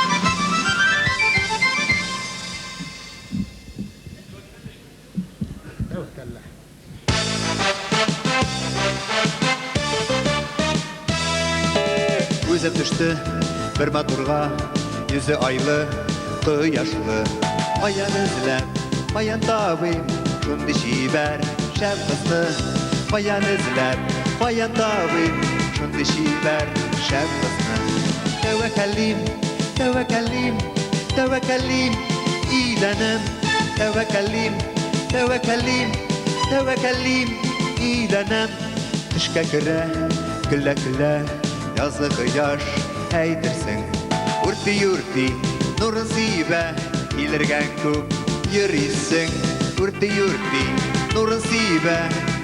Тәвәккәллә. Күзем төште бер матурга, йөзе айлы, кояшлы. Каян эзләп, каян табыйм шундый чибәр, шәп кызны? Каян эзләп, каян табыйм шундый чибәр, шәп кызны? Тәвәккәллим, тәвәккәллим, тәвәккәллим, өйләнәм. Тәвәккәллим, тәвәккәллим, тәвәккәллим, өйләнәм. Төшкә керә, көлә-көлә, язгы кояш, әйтерсең. Үрти-үрти, нурын сибә, тилергән күк йөрисең. Үрти-үрти, нурын сибә,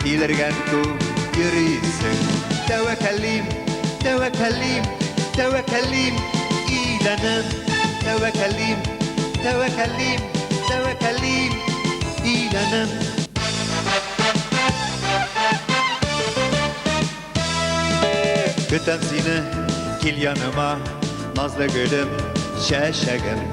тилергән күк йөрисең. Тәвәккәллим, тәвәккәллим, тәвәккәллим, өйләнәм. Тәвәккәллим, тәвәккәллим, тәвәккәллим, өйләнәм. Көтәм сине, кил яныма, назлы гөлем, чәчәгем.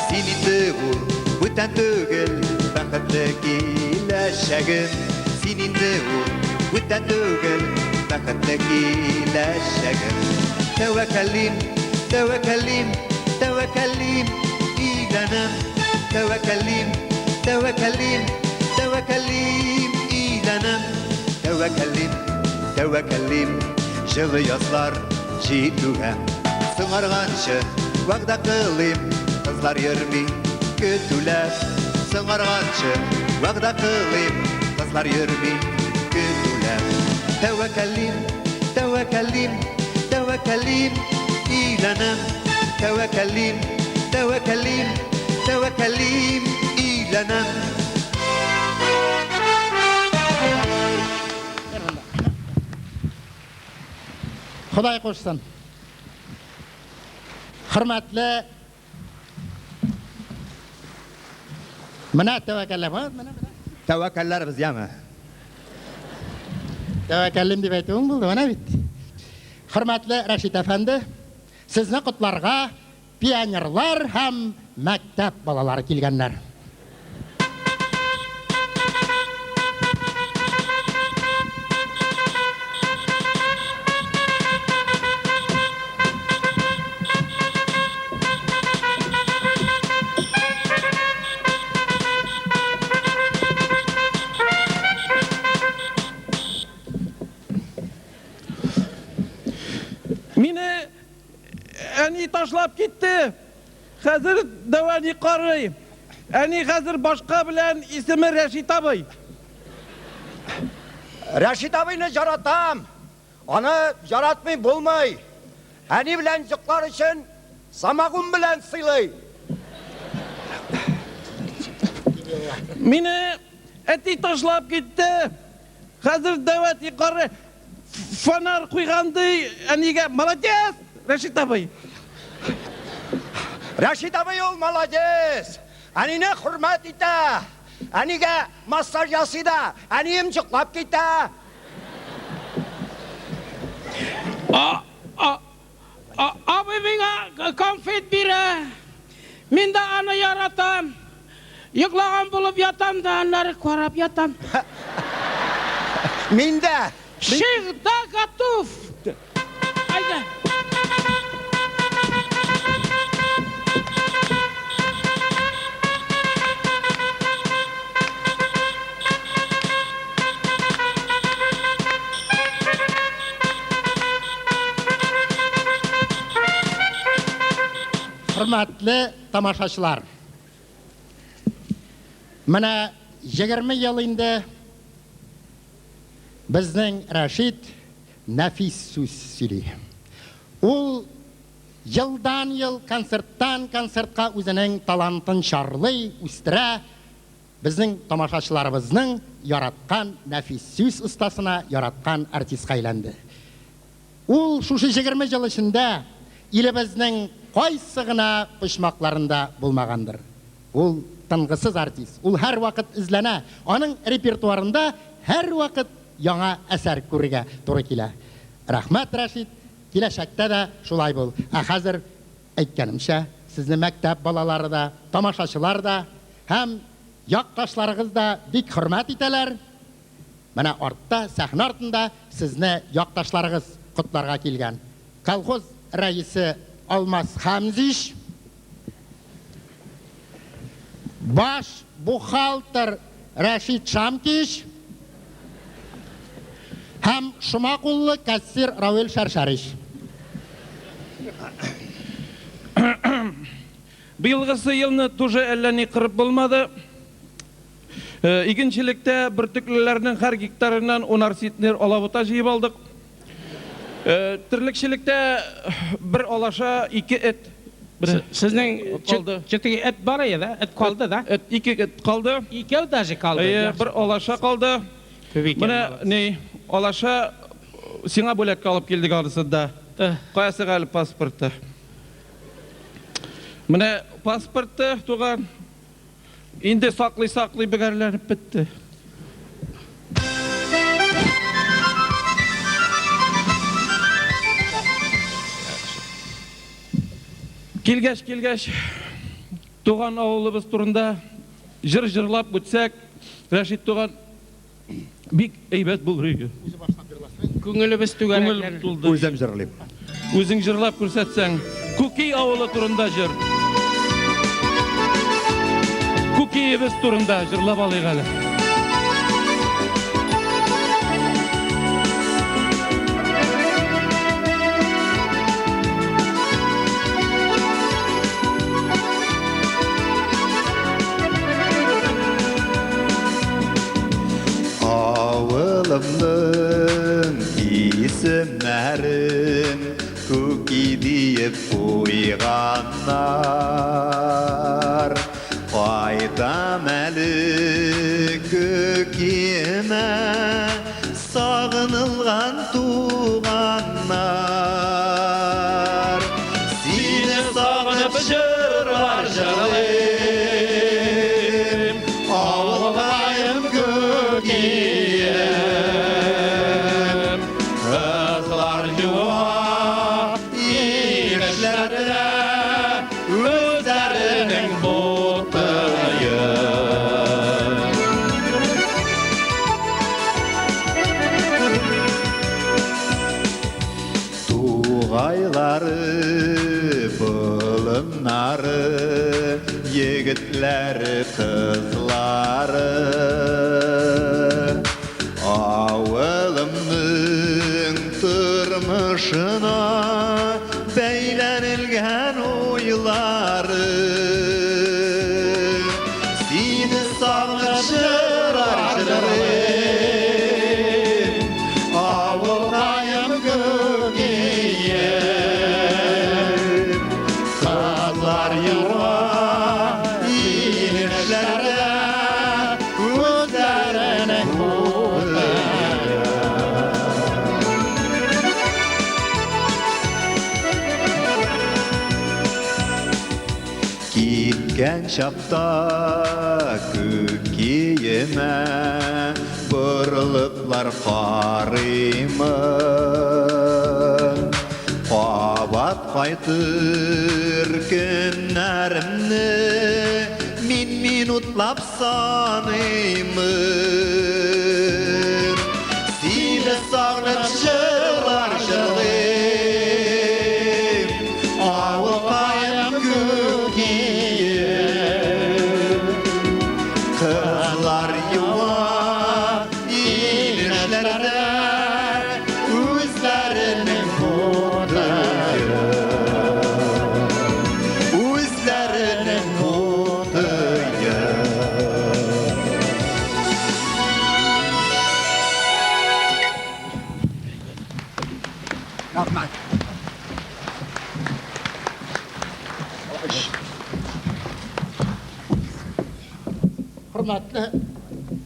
Син инде ул, бүтән түгел, бәхетле киләчәгем. Син инде ул, бүтән түгел, бәхетле киләчәгем. Тәвәккәллим, тәвәккәллим, тәвәккәллим, өйләнәм. Тәвәккәллим, тәвәккәллим, тәвәккәллим, өйләнәм. Тәвәккәллим, тәвәккәллим, җылы язлар җитүгә. Соңарганчы вәгъдә кылыйм, кызлар йөрми көтүләп. Соңарганчы вәгъдә кылыйм, кызлар йөрми көтүләп. Тәвәккәллим, тәвәккәллим, тәвәккәллим, өйләнәм. Тәвәккәллим, тәвәккәллим, тәвәккәллим, өйләнәм. Ходай кушсын. Хөрмәтле Менә тәвәккәлләп, менә менә. Тәвәккәлләрбез, яме. Тәвәккәллим дип әйтүең булды, менә бит. Хөрмәтле Рәшит әфәнде, сезне котларга пионерлар һәм мәктәп балалары килгәннәр. Мине әни ташлап китте. Хәзер дәү әни карый. Әни хәзер башка белән, исеме Рәшит абый. Рәшит абыйны яратам. Аны яратмый булмый. Әни белән йоклар өчен самогон белән сыйлый. Мине әти ташлап китте. Хәзер дәү әти карый. Фонарь куйган ди әнигә. Молодец, Рәшит абый. Рәшит абый ул молодец. Әнине хөрмәт итә. Әнигә массаж ясый да, әнием йоклап китә. Абый миңа конфет бирә. Мин дә аны яратам. Йоклаган булып ятам да, аннары карап ятам. Мин дә. Всегда готов. Әйдә. Хөрмәтле тамашачылар! Менә 20 ел инде безнең Рәшит нәфис сүз сөйли. Ул елдан-ел концерттан концертка үзенең талантын чарлый, үстерә, безнең тамашачыларыбызның яраткан нәфис сүз остасына, яраткан артистка әйләнде. Ул шушы 20 ел эчендә илебезнең кайсы гына почмакларында булмагандыр. Ул тынгысыз артист, ул һәрвакыт эзләнә, аның репертуарында һәрвакыт яңа әсәр күрергә туры килә. Рәхмәт, Рәшит, киләчәктә дә шулай бул. Ә хәзер, әйткәнемчә, сезне мәктәп балалары да, тамашачылар да һәм якташларыгыз да бик хөрмәт итәләр. Менә артта, сәхнә артында сезне якташларыгыз котларга килгән. Колхоз рәисе Алмаз Хәмзич, баш бухгалтер Рәшит Шамкич һәм шома куллы кассир Равил Шәршәрич. Быелгысы елны тоже әллә ни кырып булмады. Игенчелектә бөртеклеләрнең һәр гектарыннан унар центнер алабута җыеп алдык. Терлекчелектә бер алаша, ике эт. Сезнең Калды. Чөтеге эт бар иде, да? Эт калды, да? Эт, ике эт калды. Икәү даже калды. Әйе, бер алаша калды. Күп икән, Менә молодцы. ни, алаша сиңа бүләккә алып килдек анысын да. Каясы әле паспорты? Менә паспорты, туган. Инде саклый-саклый бөгәрләнеп бетте. Килгәч, килгәч, туган авылыбыз турында җыр җырлап үтсәк, Рәшит туган, бик әйбәт булыр иде. Күңелебез Күңел түгәрәкләнер. тулды. Үзем җырлыйм. Үзең җырлап күрсәтсәң. Күки авылы турында җыр. Күкиебез турында җырлап алыйк әле. Авылымның исемнәрен Күки диеп куйганнар. Кайтам әле Күкиемә, сагынылган туганнар. Сине сагынып җырлар җырлыйм, авылкаем Күкием. Кызлар юа инешләрдә үзләренең бутыен. Тугайлары, болыннары, егетләре, кызлары. Авылымның тормышына бәйләнелгән уйлары. Сине сагынып җырлар җырлыйм, авылкаем Күкием. Кызлар юа инешләрдә үзләренең бутыен. Киткән чакта Күкиемә борылыплар карыймын. Кабат кайтыр көннәремне мин минутлап саныймын. Сине сагынып җырлар җырлыйм, авылкаем Күкием. Кызлар юа инешләрдә үзләренең бутыен. Үзләренең бутыен. Рәхмәт. Хөрмәтле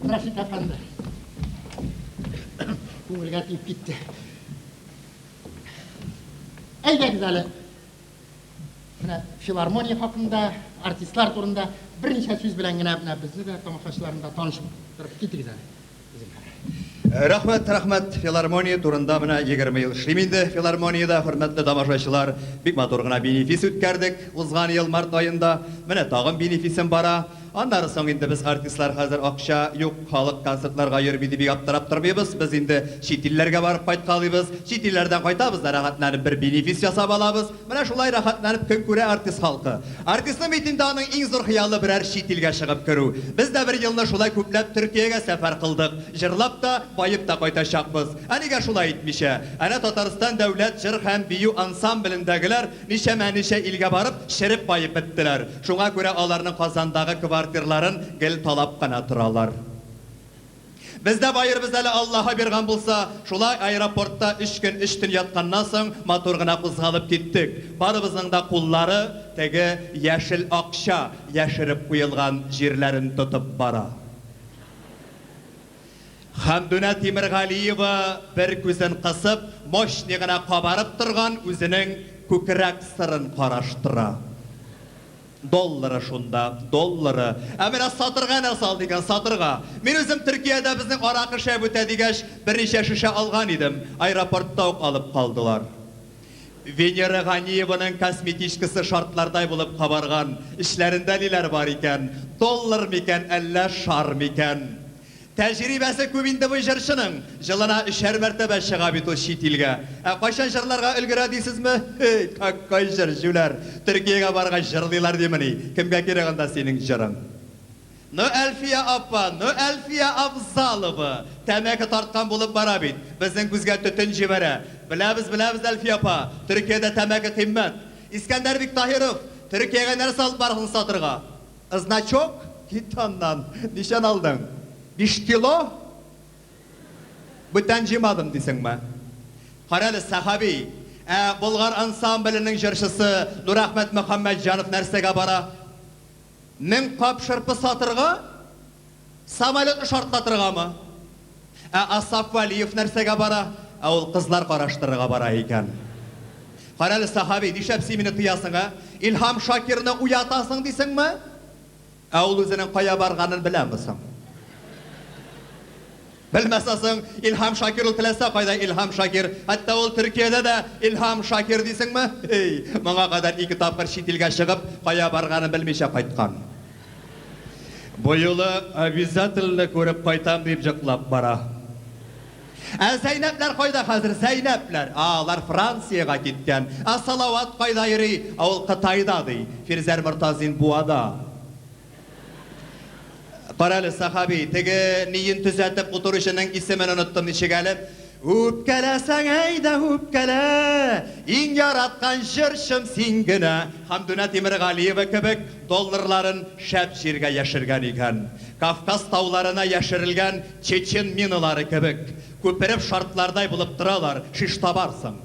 Рәшит әфәнде. Күңелгә тиеп китте. Әйдәгез әле. Менә филармония хакында, артистлар турында берничә сүз белән генә менә безне дә тамашачыларны да танышып торып китегез әле. Зинһар. Рәхмәт, рәхмәт. Филармония турында менә 20 ел эшлим инде филармониядә, хөрмәтле тамашачылар. Бик матур гына бенефис үткәрдек узган ел март аенда. Менә тагын бенефисым бара. Аннары соң инде без артистлар хәзер акча юк, халык концертларга йөрми дип бик аптырап тормыйбыз. Без инде чит илләргә барып кайткалыйбыз. Чит илләрдән кайтабыз да рәхәтләнеп бер бенефис ясап алабыз. Менә шулай рәхәтләнеп көн күрә артист халкы. Артистның бит инде аның иң зур хыялы берәр чит илгә чыгып керү. Без дә бер елны шулай күпләп Төркиягә сәфәр кылдык. Җырлап та, баеп та кайтачакбыз. Ә нигә шулай итмичә? Әнә Татарстан дәүләт җыр һәм бию ансамблендәгеләр ничәмә-ничә илгә барып, череп баеп беттеләр. Шуңа күрә аларның Казандагы квартирларын гел талап кына торалар. Без дә баербыз әле, Аллаһы биргән булса. Шулай аэропортта өч көн, өч төн ятканнан соң, матур гына кузгалып киттек. Барыбызның да куллары теге яшел акча яшереп куелган җирләрен тотып бара. Хәмдүнә Тимергалиева бер күзен кысып, мощный гына кабарып торган үзенең күкрәк сырын караштыра. Доллары шунда, доллары. Ә менә сатырга нәрсә алды икән, сатырга? Мин үзем Төркиядә безнең аракы шәп үтә дигәч, берничә шешә алган идем, аэропортта ук алып калдылар. Венера Ганиеваның косметичкасы шартлардай булып кабарган, эчләрендә ниләр бар икән, доллар микән, әллә шар микән? Тәҗрибәсе күп инде бу җырчының, җылына өчәр мәртәбә чыга бит ул чит илгә. Ә кайчан җырларга өлгерә дисезме? Һей, какой җыр, җүләр! Төркиягә баргач җырлыйлар димени? Кемгә кирәк анда синең җырың? Ну, Әлфия апа, ну, Әлфия Афзалова! Тәмәке тарткан булып бара бит, безнең күзгә төтен җибәрә. Беләбез, беләбез, Әлфия апа, Төркиядә тәмәке кыйммәт. Искәндәр Биктаһиров, Төркиягә нәрсә алып барасың сатырга? Значок? Кит аннан. Ничән алдың? Биш кило? Бүтән җыймадым дисеңме? Карале, Сәхаби, ә Болгар ансамбленең җырчысы Нурәхмәт Мөхәммәтҗанов нәрсәгә бара? 1000 кап шырпы сатырга? Самолетны шартлатыргамы? Ә Асаф Вәлиев нәрсәгә бара? Ә ул кызлар караштырырга бара икән. Карале, Сәхаби, нишләп син мине тыясың, ә? Илһам Шакирны уятасың дисеңме? Ә ул үзенең кая барганын беләме соң? Белмәсә соң, Илһам Шакир ул теләсә кайда Илһам Шакир. Хәтта ул Төркиядә дә Илһам Шакир дисеңме? Һей, моңа кадәр ике тапкыр чит илгә чыгып, кая барганын белмичә кайткан. Бу юлы обязательно күреп кайтам дип җыклап бара. Ә Зәйнәпләр кайда хәзер, Зәйнәпләр? А, алар Франциягә киткән. Ә Салават кайда йөри? Ә ул Кытайда, ди. Фирзәр Мортазин Буада. Карале, Сәхаби, теге ниен төзәтеп утыручының исемен оныттым, ничек әле? Үпкәләсәң, әйдә, үпкәлә, иң яраткан җырчым син генә. Хәмдүнә Тимергалиева кебек долларларын шәп җиргә яшергән икән. Кавказ тауларына яшерелгән чечен миналары кебек, күпереп шартлардай булып торалар, шиш табарсың.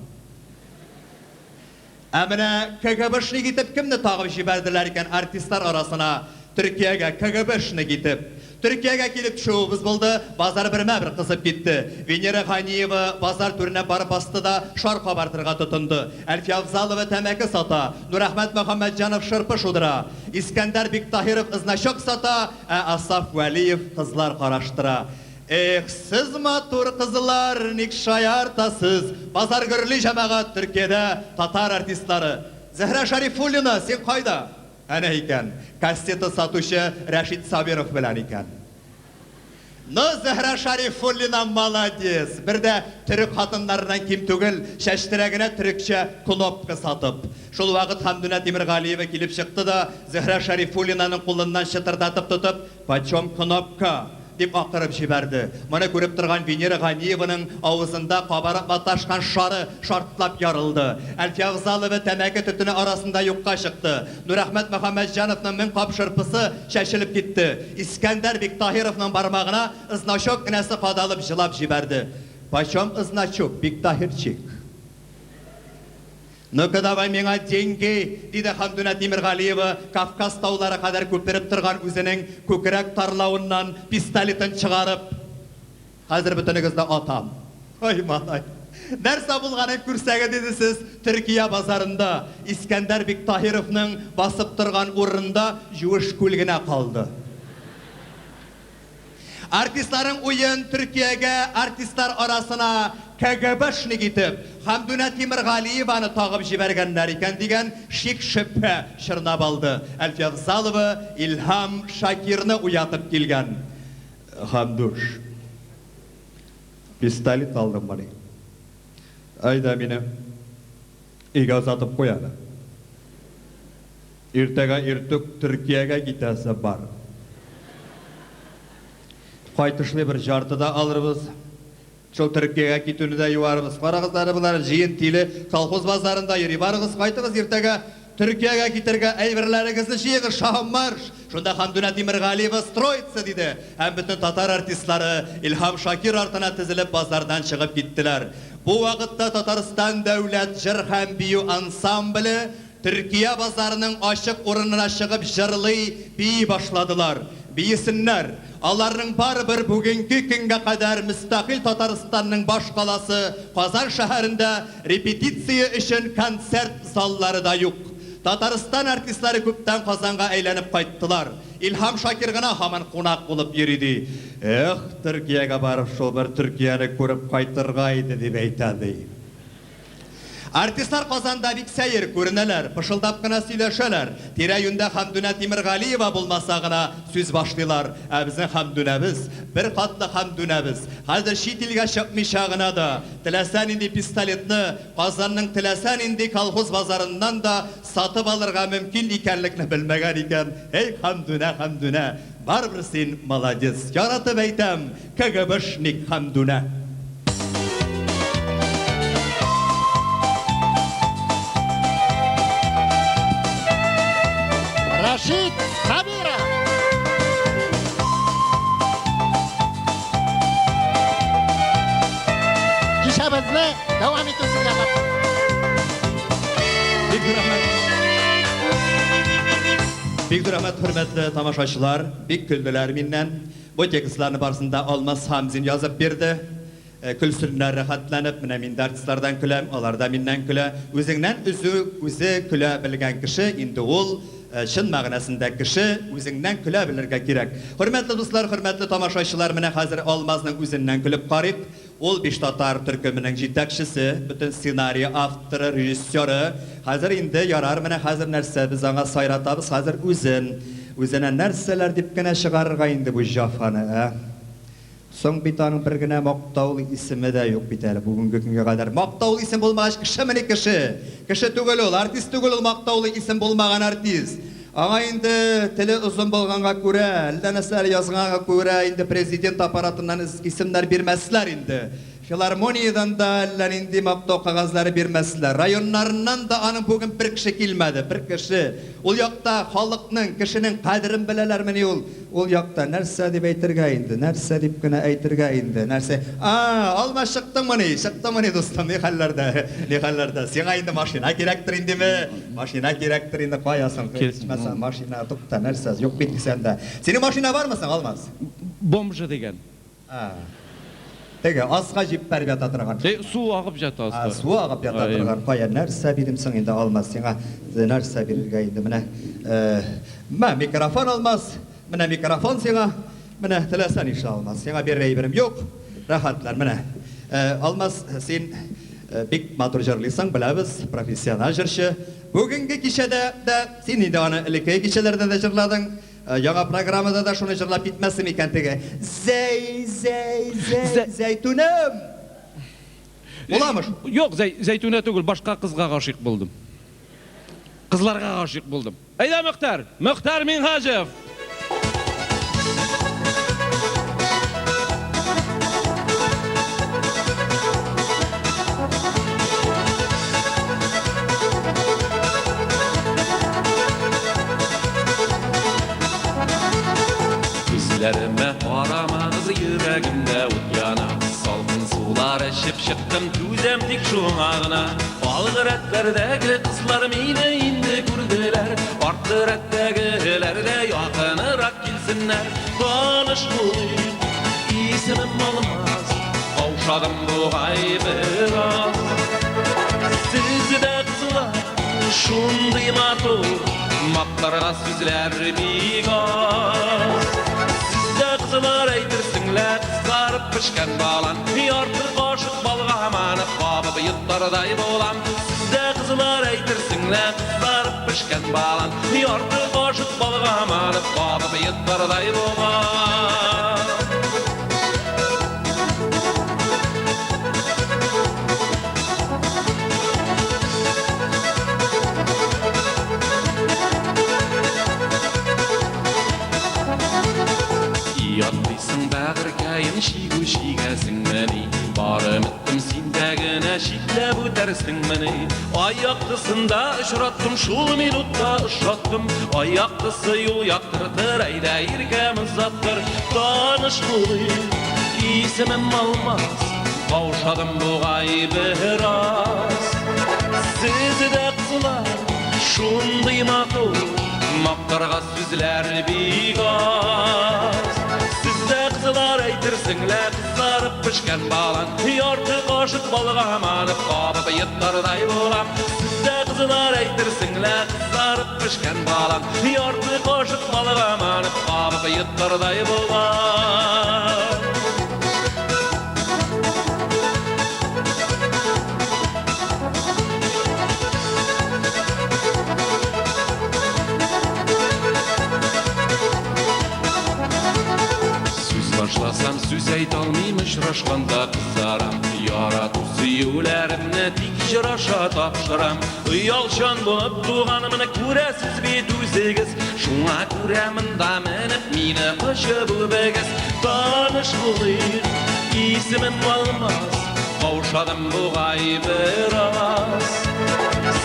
Ә менә КГБшник итеп кемне тагып җибәрделәр икән артистлар арасына Төркиягә КГБшник итеп? Төркиягә килеп төшүебез булды, базар бермә-бер кызып китте. Венера Ганиева базар түренә барып басты да шар кабартырга тотынды. Әлфия Афзалова тәмәке сата, Нурәхмәт Мөхәммәтҗанов шырпы шудыра, Искәндәр Биктаһиров значок сата, ә Асаф Вәлиев кызлар караштыра. Эх, сез матур кызлар, ник шаяртасыз? Базар гөрли, җәмәгать, Төркиядә татар артистлары. Зөһрә Шәрифуллина, син кайда? Әнә икән, кассета сатучы Рәшит Сабиров белән икән. Ну, Зөһрә Шәрифуллина молодец! Бер дә төрек хатыннарыннан ким түгел, чәчтерә генә төрекчә кнопка сатып. Шул вакыт Хәмдүнә Тимергалиева килеп чыкты да, Зөһрә Шәрифуллинаның кулыннан чытырдатып тотып, Почем кнопка? Дип акырып җибәрде. Моны күреп торган Венера Ганиеваның авызында кабарып маташкан шары шартлап ярылды. Әлфия Афзалова тәмәке төтене арасында юкка чыкты. Нурәхмәт Мөхәммәтҗановның 1000 кап шырпысы чәчелеп китте. Искәндәр Биктаһировның бармагына ызначок энәсе кадалып җылап җибәрде. Почем ызначок, Биктаһирчик? Ну-ка давай миңа деньги, диде Хәмдүнә Тимергалиева, Кавказ таулары кадәр күпереп торган үзенең күкрәк тарлавыннан пистолетын чыгарып. Хәзер бөтенегезне атам. Ай, малай. Нәрсә булганын күрсәгез иде сез Төркия базарында. Искәндәр Биктаһировның басып торган урынында юеш күл генә калды. Артистларың уен Төркиягә артистлар арасына КГБшник итеп Хәмдүнә Тимергалиеваны тагып җибәргәннәр икән дигән шик-шөбһә чорнап алды. Әлфия Афзалова Илһам Шакирны уятып килгән. Хәмдүш, пистолет алдыңмыни? Әйдә мине өйгә озатып куй әле. Иртәгә иртүк Төркиягә китәсе бар. Кайтышлый бер жарты да алырбыз. Шул Төркиягә китүне дә юарбыз. Карагыз әле, болар җыен тиле колхоз базарында йөри. Барыгыз, кайтыгыз иртәгә Төркиягә китәргә әйберләрегезне җыегыз, шаһым марш! Шунда Хәмдүнә Тимергалиева строится! диде һәм бөтен татар артистлары Илһам Шакир артына тезелеп базардан чыгып киттеләр. Бу вакытта Татарстан дәүләт җыр һәм бию ансамбле Төркия базарының ачык урынына чыгып җырлый, бии башладылар. Биесеннәр! Аларның барыбер бүгенге көнгә кадәр мөстәкыйль Татарстанның баш каласы Казан шәһәрендә репетиция өчен концерт заллары да юк. Татарстан артистлары күптән Казанга әйләнеп кайттылар. Илһам Шакир гына һаман кунак булып йөри, ди. Эх, Төркиягә барып, шул бер Төркияне күреп кайтырга иде, дип әйтә, ди. Артистлар Казанда бик сәер күренәләр, пышылдап кына сөйләшәләр. Тирә-юньдә Хәмдүнә Тимергалиева булмаса гына сүз башлыйлар. Ә безнең Хәмдүнәбез, беркатлы Хәмдүнәбез, хәзер чит илгә чыкмыйча гына да, теләсә нинди пистолетны Казанның теләсә нинди колхоз базарыннан да сатып алырга мөмкин икәнлекне белмәгән икән. Эй, Хәмдүнә, Хәмдүнә, барыбер син молодец. Яратып әйтәм, КГБшник Хәмдүнә. Рәшит Сабиров. Кичәбезне дәвам итү сезгә Бик зур рәхмәт. Бик зур рәхмәт, хөрмәтле тамашачылар. Бик көлделәр миннән. Бу текстларны барысын да Алмаз Хамзин язып бирде. Көлсеннәр рәхәтләнеп, менә мин дә артистлардан көләм, алар да миннән көлә. Үзеңнән өзү, үзе көлә белгән кеше инде ул, чын мәгънәсендә кеше, үзеңнән көлә белергә кирәк. Хөрмәтле дуслар, хөрмәтле тамашачылар, менә хәзер Алмазның үзеннән көлеп карыйк. Ул биш татар төркеменең җитәкчесе, бөтен сценарий авторы, режиссеры. Хәзер инде ярар, менә хәзер нәрсә, без аңа сайратабыз хәзер үзен. Үзенә нәрсәләр дип кенә чыгарырга инде бу җафаны, ә? Соң бит аның бер генә мактаулы исеме дә юк бит әле бүгенге көнгә кадәр. Мактаулы исем булмагач, кешемени кеше? Кеше түгел ул, артист түгел ул мактаулы исем булмаган артист. Аңа инде теле озын булганга күрә, әллә нәрсәләр язганга күрә инде президент аппаратыннан исемнәр бирмәсләр инде. Филармониядән дә әллә нинди мактау кәгазьләре бирмәсләр. Районнарыннан да аның бүген бер кеше килмәде, бер кеше. Ул якта халыкның, кешенең кадерен беләләрмени ул? Ул якта нәрсә дип әйтергә инде, нәрсә дип кенә әйтергә инде, нәрсә? А, Алма чыктыңмыни, чыктыңмыни, дустым, ни хәлләрдә, ни хәлләрдә? Сиңа инде машина кирәктер индеме? Машина кирәктер инде, кая соң? Ичмаса машина, тукта, нәрсә, юк бит кесәмдә. Синең машина бармы соң, Алмаз? Бомжы дигән. А. Теге, аска җиппәреп ята торган. Э, су агып ята аска. А, су агып ята торган. Кая, нәрсә бирим соң инде, Алмаз, сиңа нәрсә бирергә инде, менә. Мә, микрофон, Алмаз. Менә микрофон сиңа. Менә, теләсә нишлә, Алмаз. Сиңа бирер әйберем юк. Рәхәтлән, менә. Алмаз, син бик матур җырлыйсың, беләбез, профессиональ җырчы. Бүгенге кичәдә дә, син инде аны элеккеге кичәләрдә дә җырладың. Яңа программада да шуны җырлап китмәсме микән теге? Зәй, зәй, зәй, Зәйтүнәм! Буламы шул? Юк, Зәйтүнә түгел, башка кызга гашыйк булдым. Кызларга гашыйк булдым. Әйдә, Мөхтәр! Мөхтәр Минһаҗев! Күзләремә карамагыз, йөрәгемдә ут яна. Салкын сулар эчеп чыктым, түзәм тик шуңа гына. Алгы рәтләрдәге кызлар мине инде күрделәр. Арткы рәттәгеләр дә якынырак килсеннәр. Таныш булыйк, исемем Алмаз, каушадым бугай бераз. Сез дә кызлар шундый матур, мактарга сүзләр бик аз. Сез дә кызлар әйтерсең лә кызарып пешкән балан, ярты кашык балга манып кабып йотардай булам. Сез дә кызлар әйтерсең лә кызарып пешкән балан, ярты кашык балга манып кабып йотардай булам. Ятлыйсың бәгырькәем, чигү чигәсеңмени? Бар өметем синдә генә, читләп үтәрсеңмени? Ай яктысында очраттым, шул минутта ошаттым. Ай яктысы юл яктыртыр, әйдә иркәм озаттыр. Таныш булыйк, исемем Алмаз, каушадым бугай бераз. Сез дә кызлар шундый матур, мактарга сүзләр бик аз. Сез дә кызлар әйтерсең лә кызарып пешкән балан, ярты кашык балга манып кабып йотлардай булам. Сездә кызлар әйтерсең лә кызарып пешкән балан, ярты кашык балга манып кабып йотлардай булам. Сүз башласам, сүз әйтә алмыйм, очрашканда кызарам. Ярату сөюләремне тик җыр аша тапшырам. Оялчан булып туганымны күрәсез бит үзегез. Шуңа күрә монда менеп мине кочып үбегез. Таныш булыйк, исемем Алмаз. Каушадым бугай бераз.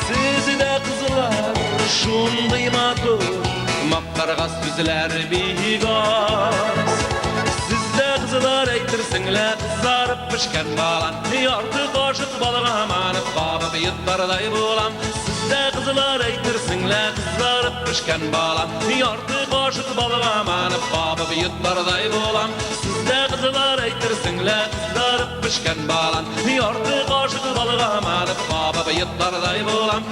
Сез дә кызлар шундый матур, мактарга сүзләр бик аз. Сездә кызлар әйтерсең лә кызарып пешкән балан, ярты кашык балга манып кабып йотлардай булам. Сездә кызлар әйтерсең лә кызарып пешкән балан, ярты кашык балга манып кабып йотлардай булам. Сездә кызлар әйтерсең лә кызарып пешкән балан, ярты кашык балга манып кабып йотлардай булам.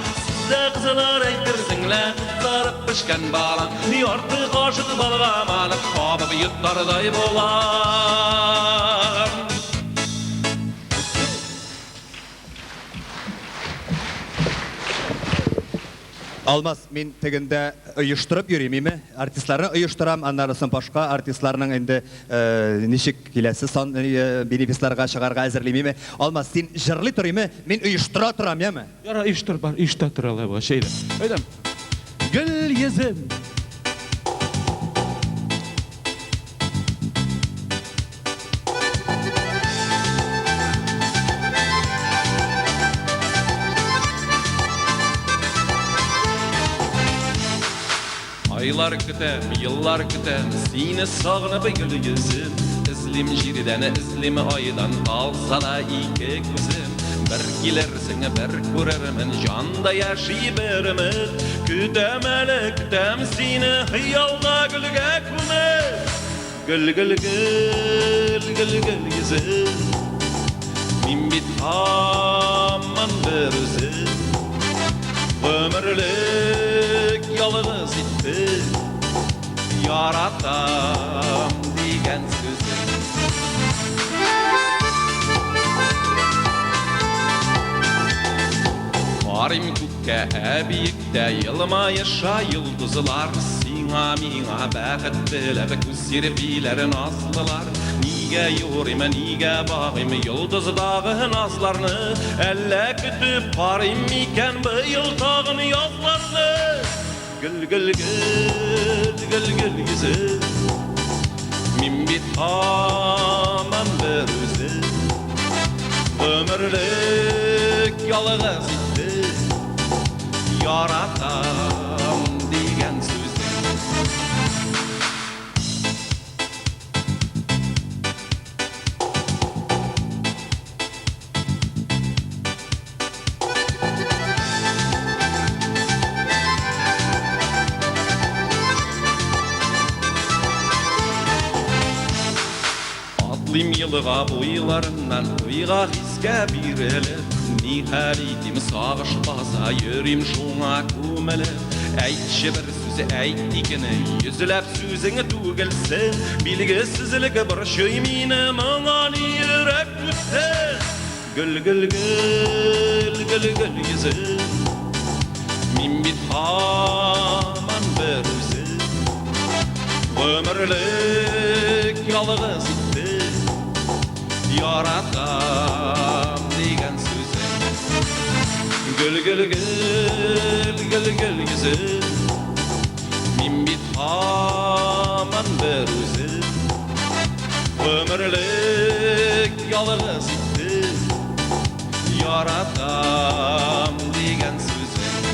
Сездә кызлар әйтерсең лә кызарып пешкән балан, ярты кашык балга манып кабып йотлардай булам. Алмаз, мин тегендә оештырып йөрим, име? Артистларны оештырам, аннары соң башка артистларның инде ничек киләсе сан бенефисларга чыгарга әзерлим, име? Алмаз, син җырлый тор, име? Мин оештыра торам, яме? Яра, оештыр, бар, оештыра тор алай булгач, әйдә. Әйдәм. Гөл йөзем. Айлар көтәм, еллар көтәм, сине сагынып гөл йөзем. Эзлим җирдән, эзлим айдан, талса да ике күзем. Бер килерсең, бер күрермен, җанда яши бер өмет. Көтәм әле, көтәм сине, хыялда гөлгә күмеп. Гөл, гөл, гөл, гөл, гөл йөзем. Мин бит һаман бер үзем. Гомерлек ялгыз итеп яратам дигән сүзем. Карыйм күккә, ә биектә елмаеша йолдызлар. Сиңа, миңа бәхет теләп күз сирпиләр назлылар. Нигә юрыйм, нигә багыйм йолдыздагы назларны? Әллә көтеп карыйм микән быел тагын язларны? Гөл, гөл, гөл, гөл, гөл йөзем. Мин бит һаман бер үзем. Гомерлек ялгыз итеп яратам дигән сүзем. Атлыйм елга буйларыннан, уйга хискә бирелеп, ни хәл итим, сагыш баса, йөрим шуңа күмелеп. Әйтче бер сүз, әйт икене, йөзләп сүзең түгелсен. Билгесезлек борчый мине, моңа ни йөрәк түзсен? Гөл, гөл, гөл, гөл, гөл йөзем. Мин бит һаман бер үзем. Гомерлек ялгыз итеп яратам дигән сүзем. Гөл, гөл, гөл, гөл, гөл йөзем. Мин бит һаман бер үзем. Гомерлек ялгыз итеп яратам дигән сүзем.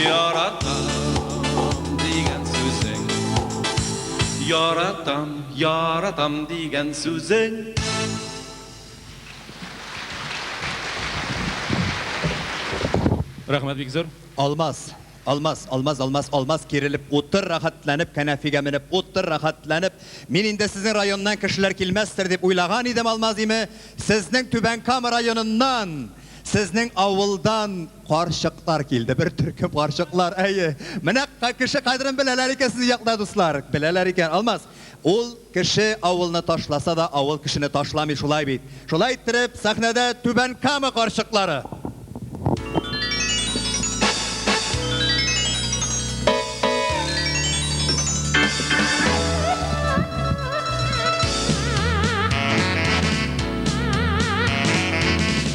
Яратам дигән сүзең. Яратам, яратам дигән сүзең. Рәхмәт бик зур. Алмаз, Алмаз, Алмаз, Алмаз, Алмаз, кирелеп утыр, рәхәтләнеп, кәнәфигә менеп утыр, рәхәтләнеп. Мин инде сезнең районнан кешеләр килмәстер дип уйлаган идем, Алмаз, име? Сезнең Түбән Кама районыннан, сезнең авылдан карчыклар килде, бер төркем карчыклар, әйе. Менә кеше кадерен беләләр икән сезнең якта, дуслар, беләләр икән. Алмаз, ул кеше авылны ташласа да, авыл кешене ташламый, шулай бит? Шулай иттереп, сәхнәдә Түбән Кама карчыклары.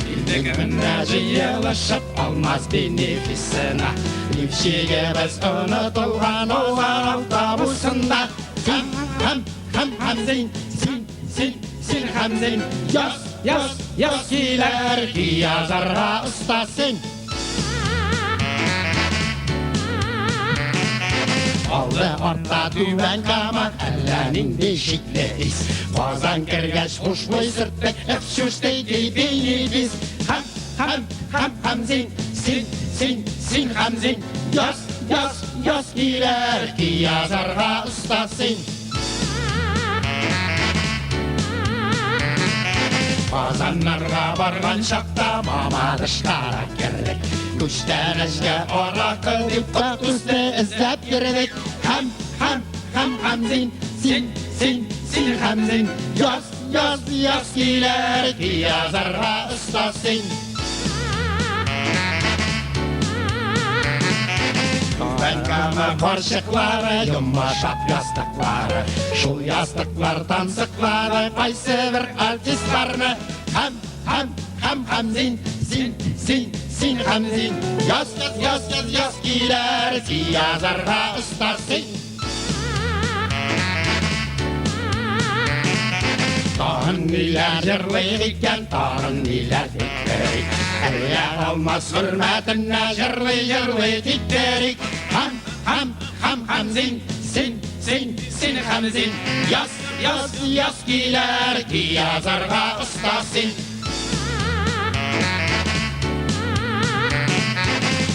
Килдек менә җыелышып Алмаз бенефисына. Лифчигебез онытылган узган автобусында. Һәм, һәм, һәм, Хәмзин, син, син, син, Хәмзин, яз, яз, яз килер, язарга оста син. Алды артта Түбән Кама, әллә нинди шикле ис. Казан кергәч хушбуй сөрттек, Эфшүштей бенефис. Һәм, һәм, һәм, Хәмзин, син, син, син, Хәмзин, яз, яз, яз килер, язарга оста син. Казаннарга барган чакта Мамадышка кердек. Күчтәнәчкә аракы дип Котдусны эзләп йөрдек. Һәм, һәм, һәм, Хәмзин, син, син, син, Хәмзин, яз, яз, яз килер, язарга оста син. Түбән Кама карчыклары, йомшак ястыклары, шул ястыклар тансыклары кайсы бер артистларны. Һәм, һәм, һәм, Хәмзин, син, син, син, Хәмзин, яз, яз, яз, яз, яз килер, язарга оста син. Тагын ниләр җырлыйк икән, тагын ниләр тиктерик. Әллә Алмаз хөрмәтенә җырлый-җырлый тиктерик. Һәм, һәм, һәм, Хәмзин, син, син, син, Хәмзин, яз, яз, яз килер, язарга оста син.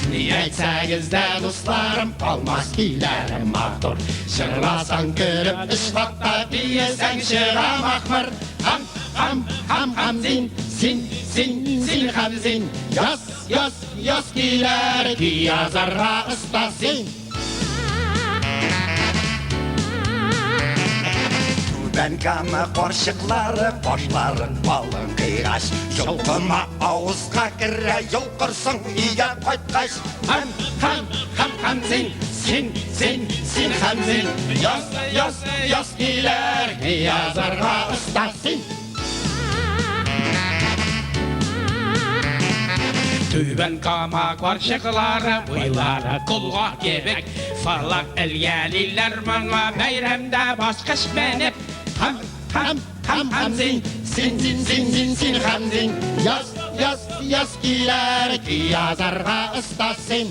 Ни әйтсәгез дә, дусларым, Алмаз көйләре матур. Җырласаң көлеп, өч хатта биесәң чыга махмыр. Һәм, һәм, һәм, Хәмзин, син, син, син, Хәмзин, яз, яз, яз килер, язарга оста син. Түбән Кама карчыклары кашларын калын кыйгач, йолкыма авызга керә, йолкырсың өйгә кайткач. Һәм, һәм, һәм, Хәмзин, син, син, син, Хәмзин, яз, яз, яз килер, язарга оста син. Түбән Кама карчыклары буйлары колга кебек, фалак элгәлиләр моңа бәйрәмдә баскыч менеп. Һәм, һәм, һәм, Хәмзин, син, син, син, син, син, Хәмзин, яз, яз, яз килер, язарга оста син.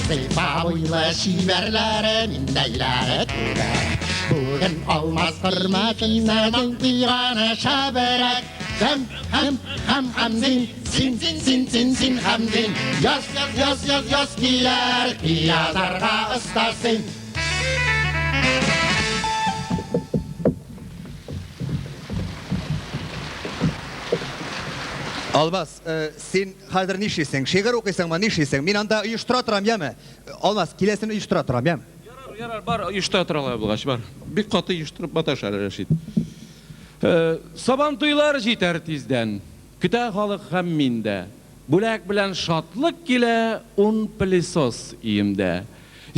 Зифа буйлы чибәрләре, миндәйләре күбрәк. Бүген Алмаз хөрмәтенә куйганы шәбрәк. Һәм, һәм, һәм, Хәмзин, син, син, син, син, син, Хәмзин, яз, яз, яз, яз, яз килер, язарга оста син. Алмаз, син хәзер нишлисең? Шигырь укыйсыңмы, нишлисең? Мин анда оештыра торам, яме? Алмаз, киләсен оештыра торам, яме? Ярар, ярар, бар, оештыра тор алай булгач, бар. Бик каты оештырып маташ әле, Рәшит. Сабантуйлар җитәр тиздән. Көтә халык һәм мин дә. Бүләк белән шатлык килә, ун пылесос өемдә.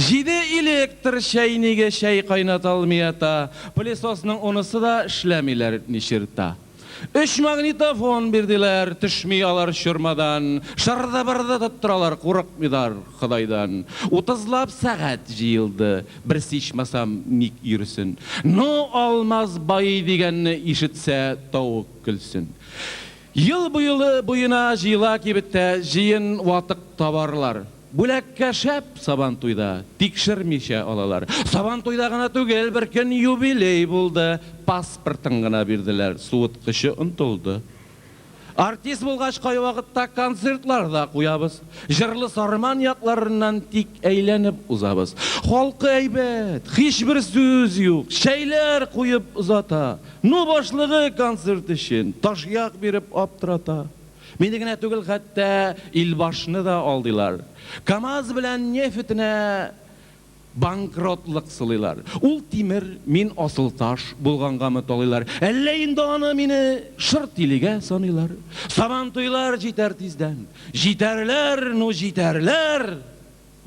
Җиде электр чәйниге чәй кайната алмый ята, пылесосның унысы да эшләмиләр ни черта. Өч магнитофон бирделәр, төшми алар чормадан, шырды-бырды тоттыралар, курыкмыйлар Ходайдан. Утызлап сәгать җыелды, берсе ичмасам ник йөрсен. Ну, Алмаз байый дигәнне ишетсә, тавык көлсен. Ел буелы буена җыела кибеттә җыен ватык товарлар. Бүләккә шәп Сабантуйда, тикшермичә алалар. Сабантуйда гына түгел, бер көн юбилей булды, паспортын гына бирделәр, суыткычы онтылды. Артист булгач, кайвакытта концертлар да куябыз. Җырлы Сарман якларыннан тик әйләнеп узабыз. Халкы әйбәт, һичбер сүз юк, чәйләр куеп озата. Ну, башлыгы концерт өчен ташъяк биреп аптырата. Мине генә түгел, хәтта Илбашны да алдыйлар. КАМАЗ белән нефтенә банкротлык сылыйлар. Ул тимер, мин асылташ булгангамы талыйлар, әллә инде аны мине шыр тилегә саныйлар. Сабантуйлар җитәр тиздән. Җитәрләр, ну җитәрләр!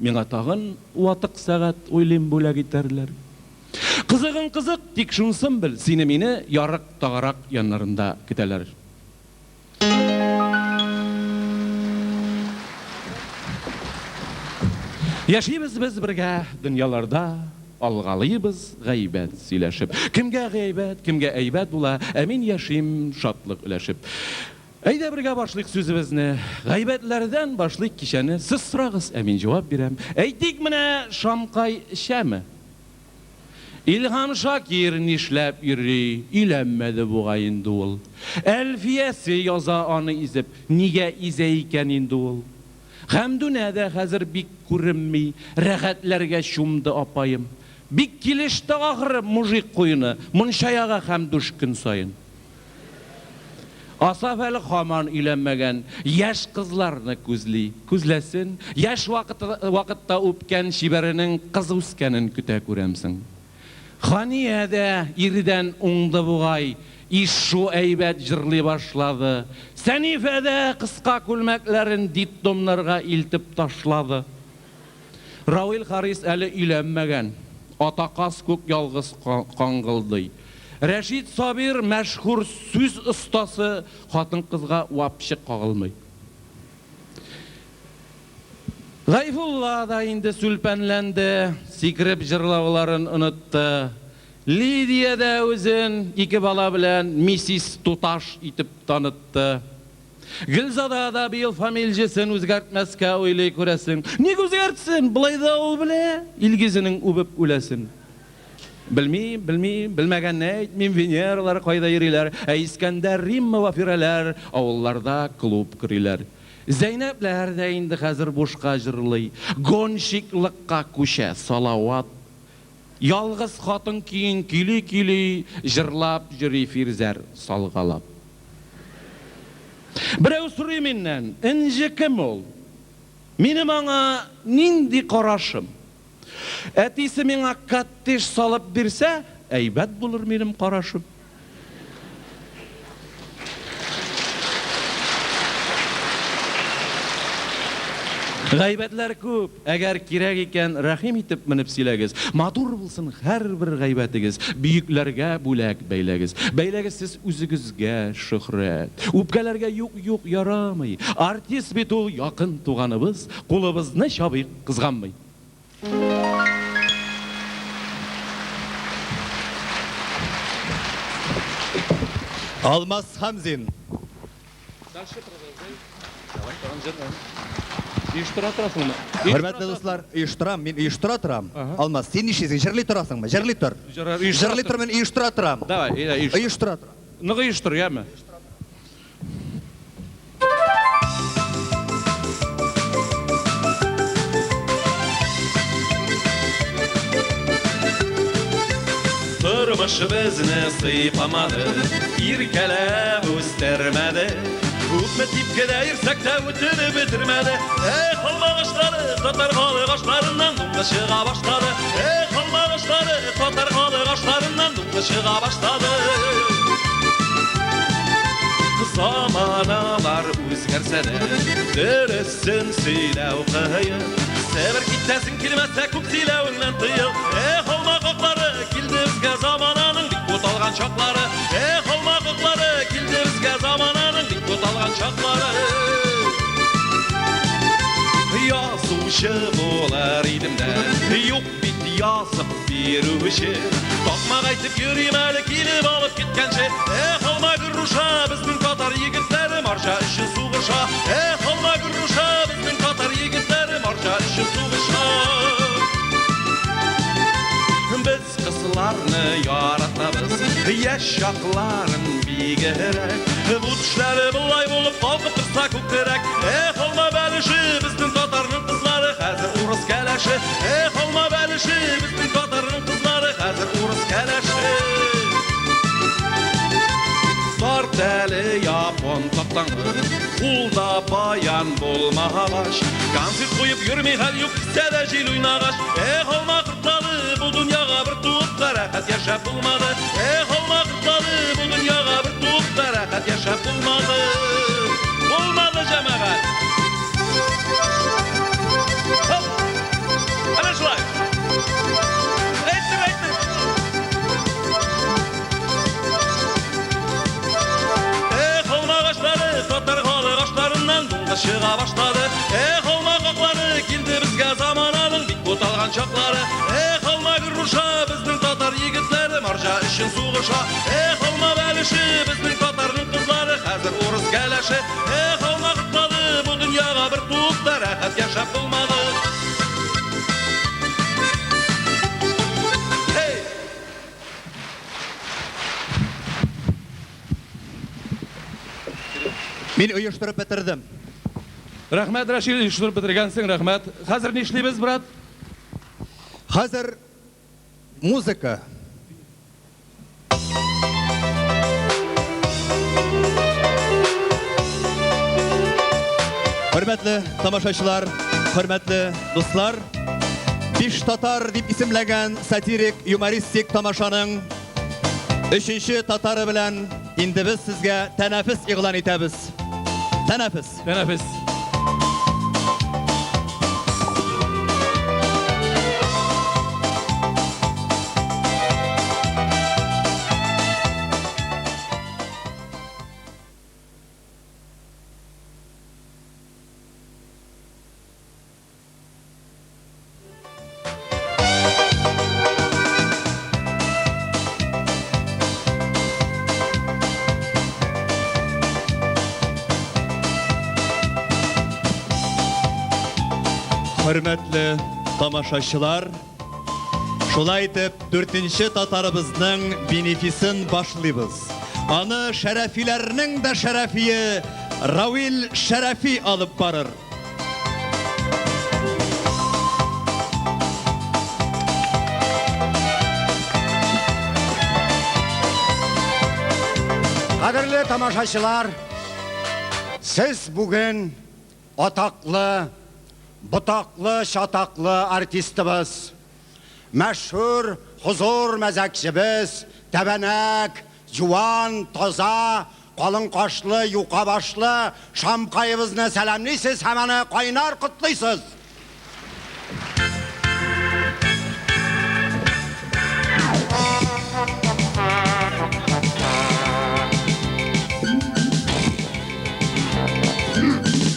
Миңа тагын ватык сәгать, уйлыйм, бүләк итәрләр. Кызыгын кызык, тик шунсын бел, сине-мине ярык тагарак яннарында көтәләр. Яшибез без бергә дөньяларда, Алгалыйбыз гайбәт сөйләшеп. Кемгә гайбәт, кемгә әйбәт була, Ә мин яшим шатлык өләшеп. Әйдә бергә башлыйк сүзебезне, Гайбәтләрдән башлыйк кичәне. Сез сорагыз, ә мин җавап бирәм. Әйтик менә, Шамкай эчәме? Илһам Шакир нишләп йөри, өйләнмәде бугай инде ул. Әлфиясе яза аны изеп, нигә изә икән инде ул? Хәмдүнә дә хәзер бик күренми, рәхәтләргә чумды апаем. Бик килеште ахры мужик куены, мунча яга Хәмдүш көн саен. Асаф әле һаман өйләнмәгән, яшь кызларны күзли. Күзләсен, яшь вакытта үпкән чибәренең кыз үскәнен көтә күрәмсең. Хания дә ирдән уңды бугай, ишу әйбәт җырлый башлады. Сәнифә дә кыска күлмәкләрен детдомнарга илтеп ташлады. Равил Харис әле өйләнмәгән, ата каз күк ялгыз каңгылдый. Рәшит Сабир, мәшһүр сүз остасы, хатын-кызга вапчы кагылмый. Гайфулла да инде сүлпәнләнде, сикереп җырлауларын онытты. Лидия дә үзен ике бала белән миссис Туташ итеп танытты. Гөлзада да быел фамилҗесен үзгәртмәскә уйлый, күрәсең. Ник үзгәртсен, болай да ул белә, Илгизенең үбеп үләсен. Белмим, белмим, белмәгәнне әйтмим, Венералар кайда йөриләр, ә Искәндәр, Римма, Вафирәләр авылларда клуб көриләр. Зәйнәпләр дә инде хәзер бушка җырлый, гонщиклыкка күчә, Салават. Ялгыз хатын көен көйли-көйли җырлап йөри Фирзәр, салгалап. Берәү сорый миннән, Энҗе кем ул? Минем аңа нинди карашым? Әтисе миңа коттедж салып бирсә, әйбәт булыр минем карашым. Гайбәтләр күп, әгәр кирәк икән, рәхим итеп менеп сөйләгез. Матур булсын һәрбер гайбәтегез, бөекләргә бүләк бәйләгез. Бәйләгез сез үзегезгә шөһрәт. Үпкәләргә юк-юк ярамый. Артист бит ул якын туганыбыз, кулыбызны чабыйк кызганмый. Алмаз Хамзин. Дальше продолжай. Давай, тагын җыр. Оештыра торасыңмы? Хөрмәтле дуслар, оештырам, мин оештыра торам. Алмаз, син нишлисең? Җырлый торасыңмы? Җырлый тор. Җырлый тор, мин оештыра торам. Давай, әйдә, оештыра торам. Нык оештыр, яме. Тормыш безне сыйпамады, иркәләп үстермәде. Күпме типкедә йөрсәк тә үтенеп бетермәде. Эх, алмагачлары, татар халык ашларыннан дуңгыз чыга башлады. Эх, алмагачлары, татар халык ашларыннан дуңгыз чыга башлады. Заманалар үзгәрсә дә, дөресен сөйләү кыен. Себер китәсең килмәсә, күп сөйләвеңнән тыел. Эх, алма каклары, килде безгә замананың бик буталган чаклары. Эх, алма каклары, килде безгә замананың бик буталган чаклары. Язучы булыр идем дә, юк бит язып бирүче. Такмак әйтеп йөрим әле килеп алып киткәнче. Эх, алма груша, безнең татар егетләре марҗа өчен сугыша. Эх, алма груша, безнең татар егетләре марҗа өчен сугыша. Без кызларны яратабыз, Яшь чакларын бигрәк. Бу төшләре болай булып калкып торса күкрәк. Эх, алма бәлеше, безнең татарның кызлары хәзер урыс кәләше. Эх, алма бәлеше, безнең татарның кызлары хәзер урыс кәләше. Тарт әле япон тактаңны, кулда баян булмагач, конфет куеп йөрми хәл юк, кесәдә җил уйнагач. Эх, алма кортлары, бу дөньяга бер туып та рәхәт яшәп булмады. Эх, алма кортлары, бу дөньяга бер туып та рәхәт яшәп булмады. Булмады, җәмәгать. Хоп! Әнә шулай. Әйттем, әйттем. Эх, алма агачлары, татар халык ашларыннан дуңгыз чыга башлады. Эх, алма каклары, килде безгә замананың бик буталган чаклары. Эх, алма груша, безнең татар егетләре марҗа өчен сугыша. Эх, алма бәлеше, безнең татарның кызлары хәзер урыс кәләше. Эх, алма кортлары, бу дөньяга бер туып та рәхәт яшәп булмады. Hey! Мин оештырып бетердем. Рәхмәт, Рәшид, оештырып бетергәнсең, рәхмәт. Хәзер нишлибез, брат? Хәзер музыка. Хөрмәтле тамашачылар, хөрмәтле дуслар, Биш татар дип исемләгән сатирик юмористик тамашаның өченче татары белән инде без сезгә тәнәфес игълан итәбез. Тәнәфес. Тәнәфес. Хөрмәтле тамашачылар, шулай итеп дүртенче татарыбызның бенефисын башлыйбыз. Аны Шәрәфиләрнең дә шәрәфие Равил Шәрәфи алып барыр. Кадерле тамашачылар, сез бүген атаклы, ботаклы, чатаклы артистыбыз, мәшһүр хозур мәзәкчебез, тәбәнәк, юан, таза, калын кашлы, юка башлы Шамкаебызны сәламлисез һәм аны кайнар котлыйсыз.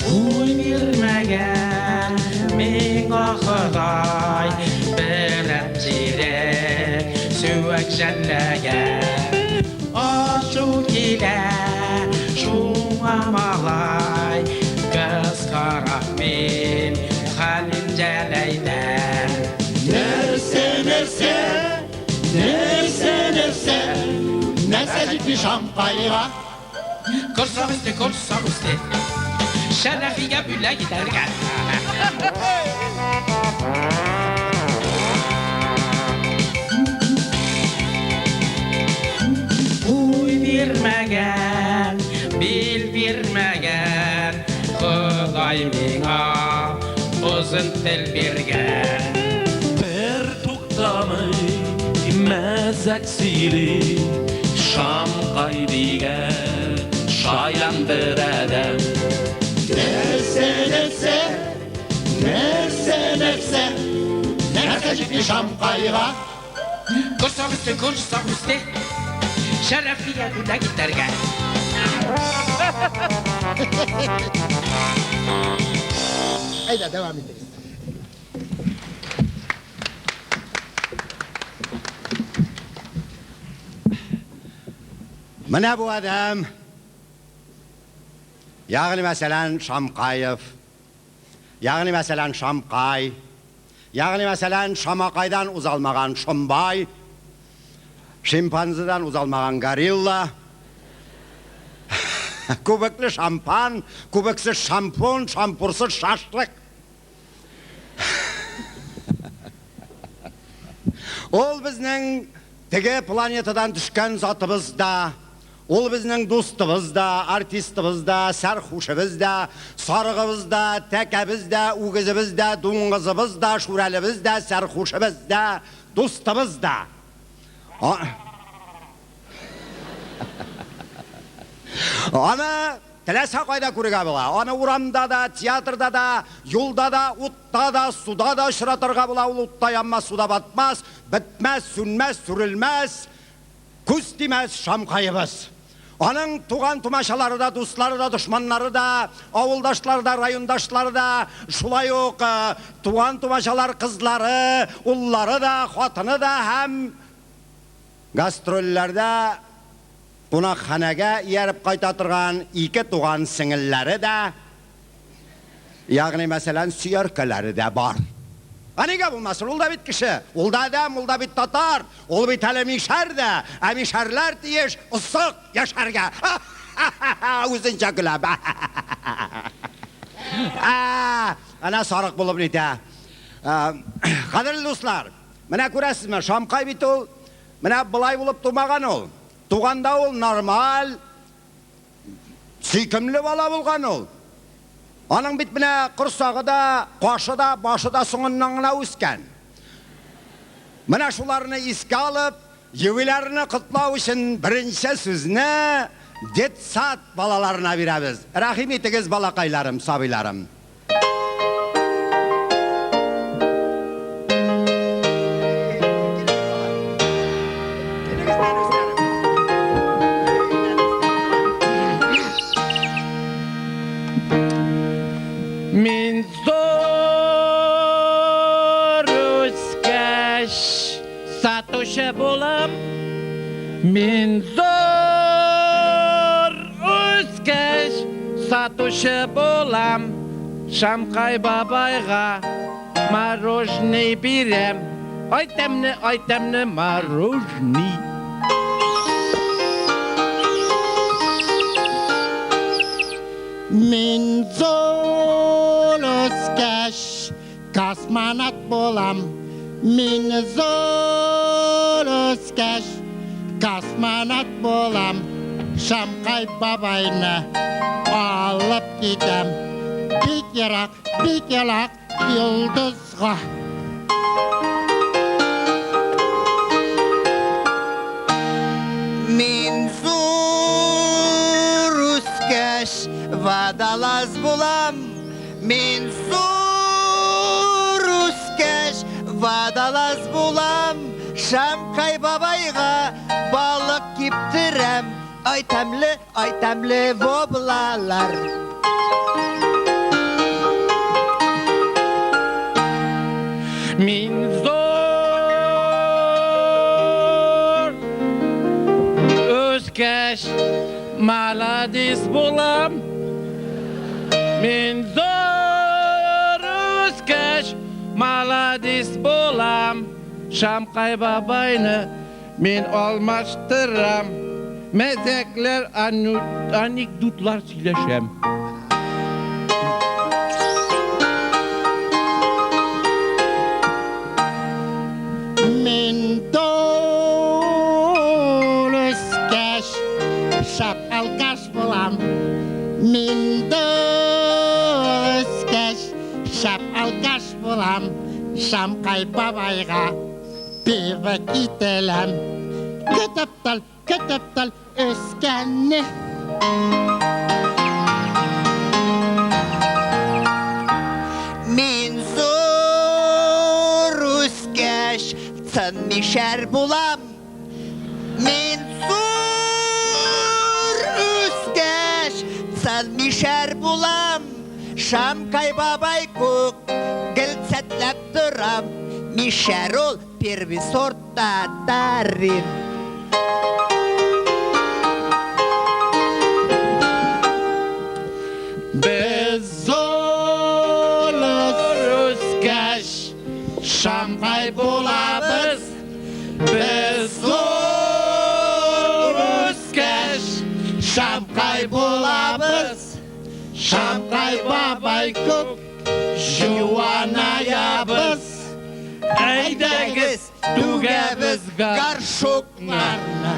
Уй бирмәгән миңа Ходай берәр чирек сүәк жәлләгән. Ачу килә шуңа малай, кыскарак мин Хәлим Җәләйдән. Нәрсә, нәрсә, нәрсә, нәрсә, нәрсә җитми Шамкайга? Корсак өсте, корсак өсте, Шәрәфигә бүләк итәргә. Уй бирмәгән, бил бирмәгән, Ходай миңа озын тел биргән. Бер туктамый мәзәк сөйли Шамкай дигән шаян бер адәм. Нәрсә, нәрсә, нәрсә, нәрсә, нәрсә җитми Шамкайга? Корсак өсте, корсак өсте, Шәрәфигә бүләк итәргә. Әйдә, дәвам итегез. Менә бу адәм, ягъни мәсәлән, Шамкаев, ягъни мәсәлән, Шамкай, ягъни мәсәлән, Шамакайдан узалмаган Шомбай. Шимпанзедан узалмаган горилла. Күбекле шампан, күбексез шампунь, шампурсыз шашлык. Ул безнең теге планетадан төшкән затыбыз да, ул безнең дустыбыз да, артистыбыз да, сәрхушебез дә, сарыгыбыз да, тәкәбез дә, үгезебез дә, дуңгызыбыз да, шүрәлебез дә, сәрхушебез дә, дустыбыз да. Аны теләсә кайда күрергә була. Аны урамда да, театрда да, юлда да, утта да, суда да очратырга була. Ул утта янмас, суда батмас, бетмәс, сүнмәс, сүрелмәс, күз тимәс Шамкаебыз. Аның туган-тумачалары да, дуслары да, дошманнары да, авылдашлары да, райондашлары да, шулай ук туган-тумачалар кызлары, уллары да, хатыны да һәм гастрольләрдә кунакханәгә ияреп кайта торган ике туган сеңелләре дә, ягъни мәсәлән, сөяркәләре дә бар. Ә нигә булмасын, ул да бит кеше, ул да адәм, ул да бит татар, ул бит әле мишәр дә, ә мишәрләр тиеш озак яшәргә. Үзенчә көлә. Әнә сарык булып нитә. Кадерле дуслар, менә күрәсезме, Шамкай бит ул, менә болай булып тумаган ул. Туганда ул нормаль, Сөйкемле бала булган ул. Аның бит менә корсагы да, кашы да, башы да соңыннан гына үскән. Менә шуларны искә алып, юбилярны котлау өчен беренче сүзне детсад балаларына бирәбез. Рәхим итегез, балакайларым, сабыйларым. Мин зур үскәч сатучы булам. Мин зур үскәч сатучы булам. Шамкай бабайга мороженый бирәм. Ай тәмле, ай тәмле мороженый. Мин зур үскәч космонавт булам. Мин зур үскәч космонавт булам. Шамкай бабайны алып китәм. Бик ерак, бик ерак йолдызга. Мин зур үскәч водолаз булам. Мин зур үскәч водолаз булам. Шамкай бабайга балык киптерәм. Ай тәмле, ай тәмле воблалар. Мин зур үскәч маладис булам. Мин зур үскәч маладис булам. Шамкай бабайны мин алмаштырам. Мәзәкләр, анекдотлар сөйләшәм. Мин зур үскәч шәп алкаш булам. Мин зур үскәч шәп алкаш булам. Шамкай бабайга пиво кителәм. Көтеп тор, көтеп тор үскәнне. Мин зур үскәч чын мишәр булам. Мин зур үскәч чын мишәр булам. Шамкай бабай күк гел сәтләп торам. Мишәр ул первый сорт татарин. Без зур үскәч Шамкай булабыз. Без зур Шамкай бабай күк җуанаябыз. Әйдәгез, түгәбез горшокларны.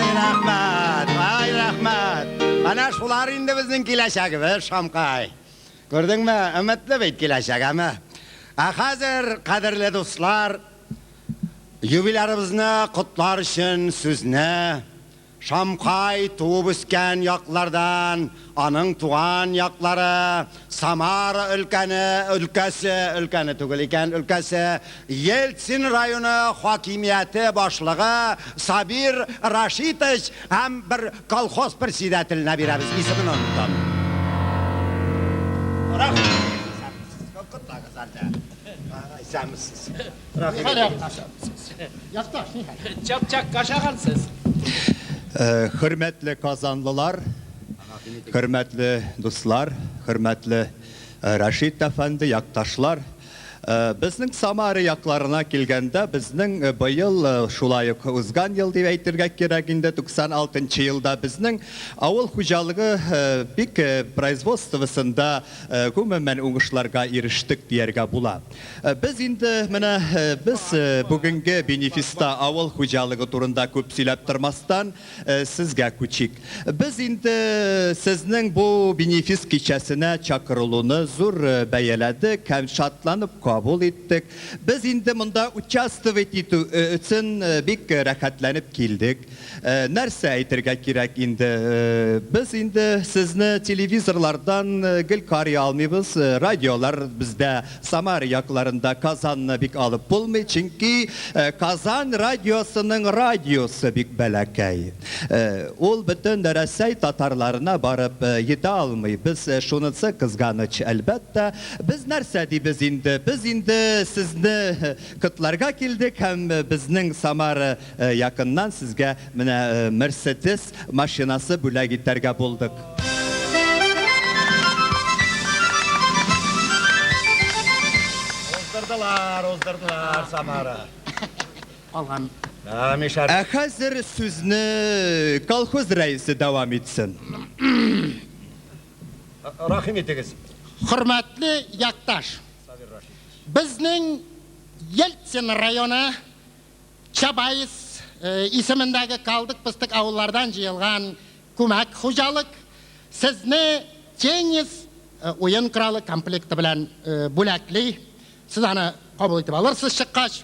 Ай, рәхмәт, ай, рәхмәт. Әнә шулар инде безнең киләчәгебез, Шамкай. Күрдеңме, өметле бит киләчәк, әме? Ә хәзер, кадерле дуслар, юбилярыбызны котлар өчен сүзне Шамкай туып үскән яклардан, аның туган яклары, Самара өлкәне, өлкәсе, өлкәне түгел икән, өлкәсе, Ельцин районы хакимияте башлыгы Сабир Рашитович һәм бер колхоз председателенә бирәбез, исемен оныттым. Рәхмәт. Котлагыз әле. Исәнмесез. Рәхим итегез. Якташ, ни хәл? Чак-чак ашагансыз. Хөрмәтле казанлылар, хөрмәтле дуслар, хөрмәтле Рәшит әфәнде, якташлар. Безнең Самара якларына килгәндә, безнең быел, шулай ук узган ел дип әйтергә кирәк инде, 96 нчы елда безнең авыл хуҗалыгы бик производствосында гомумән уңышларга ирештек дияргә була. Без инде менә без бүгенге бенефиста авыл хуҗалыгы турында күп сөйләп тормастан, Сезгә күчик. Без инде сезнең бу бенефис кичәсенә чакырылуны зур бәяләдек һәм шатланып кабул иттек. Без инде монда участвовать итү өчен бик рәхәтләнеп килдек. Нәрсә әйтергә кирәк инде, без инде сезне телевизорлардан гел карый алмыйбыз, радиолар бездә Самара якларында Казанны бик алып булмый, чөнки Казан радиосының радиусы бик бәләкәй. Ул бөтен Рәсәй татарларына барып йитә алмый. Без шунысы кызганыч, әлбәттә. Без нәрсә дибез инде? Без инде сезне котларга килдек һәм безнең Самара якыннан сезгә менә Мерседес машинасы бүләк итәргә булдык. Уздырдылар, уздырдылар, Самара. Калган. Мишәр. Ә хәзер сүзне колхоз рәисе дәвам итсен. Рәхим итегез. Хөрмәтле якташ! Безнең Ельцин районы Чабайс исемендәге калдык-пыстык авыллардан җыелган күмәк хуҗалык сезне теннис уен коралы комплекты белән бүләкли. Сез аны кабул итеп алырсыз чыккач.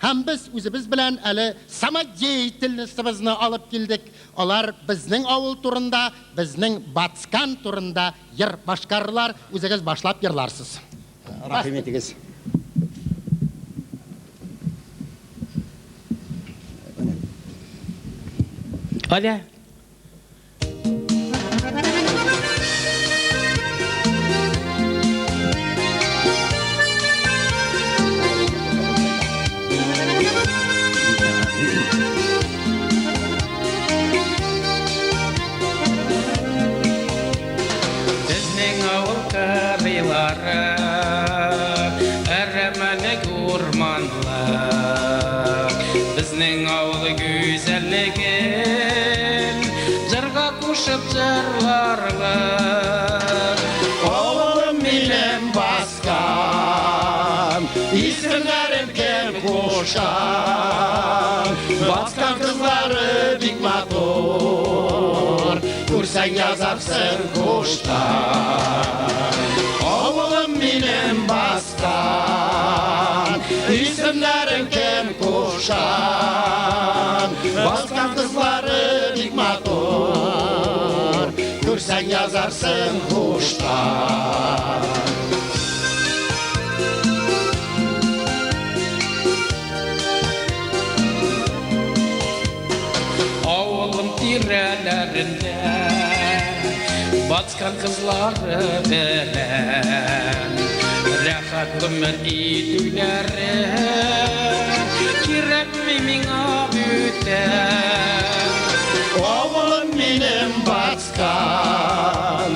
Һәм без үзебез белән әле самодеятельностебызны алып килдек. Алар безнең авыл турында, безнең Бацкан турында йыр башкарырлар, үзегез башлап йырларсыз. Рәхим итегез. Аля. Безнең авыл кырыйлары әрәмәлек урманлык. Безнең авыл гүзәллеген җырга кушып җырларлык. Авылым минем Баскан, исемнәрен кем кушкан? Баскан кызлары бик матур, күрсәң язарсың хуштан. Авылым минем Баскан, исемнәрен кем кушкан? Баскан кызлары бик матур, күрсәң язарсың хуштан. Авылым тирәләрендә Баткан кызлары белән Рәхәт гомер итүләре Кирәкми миңа бүтән. Авылым минем Баткан,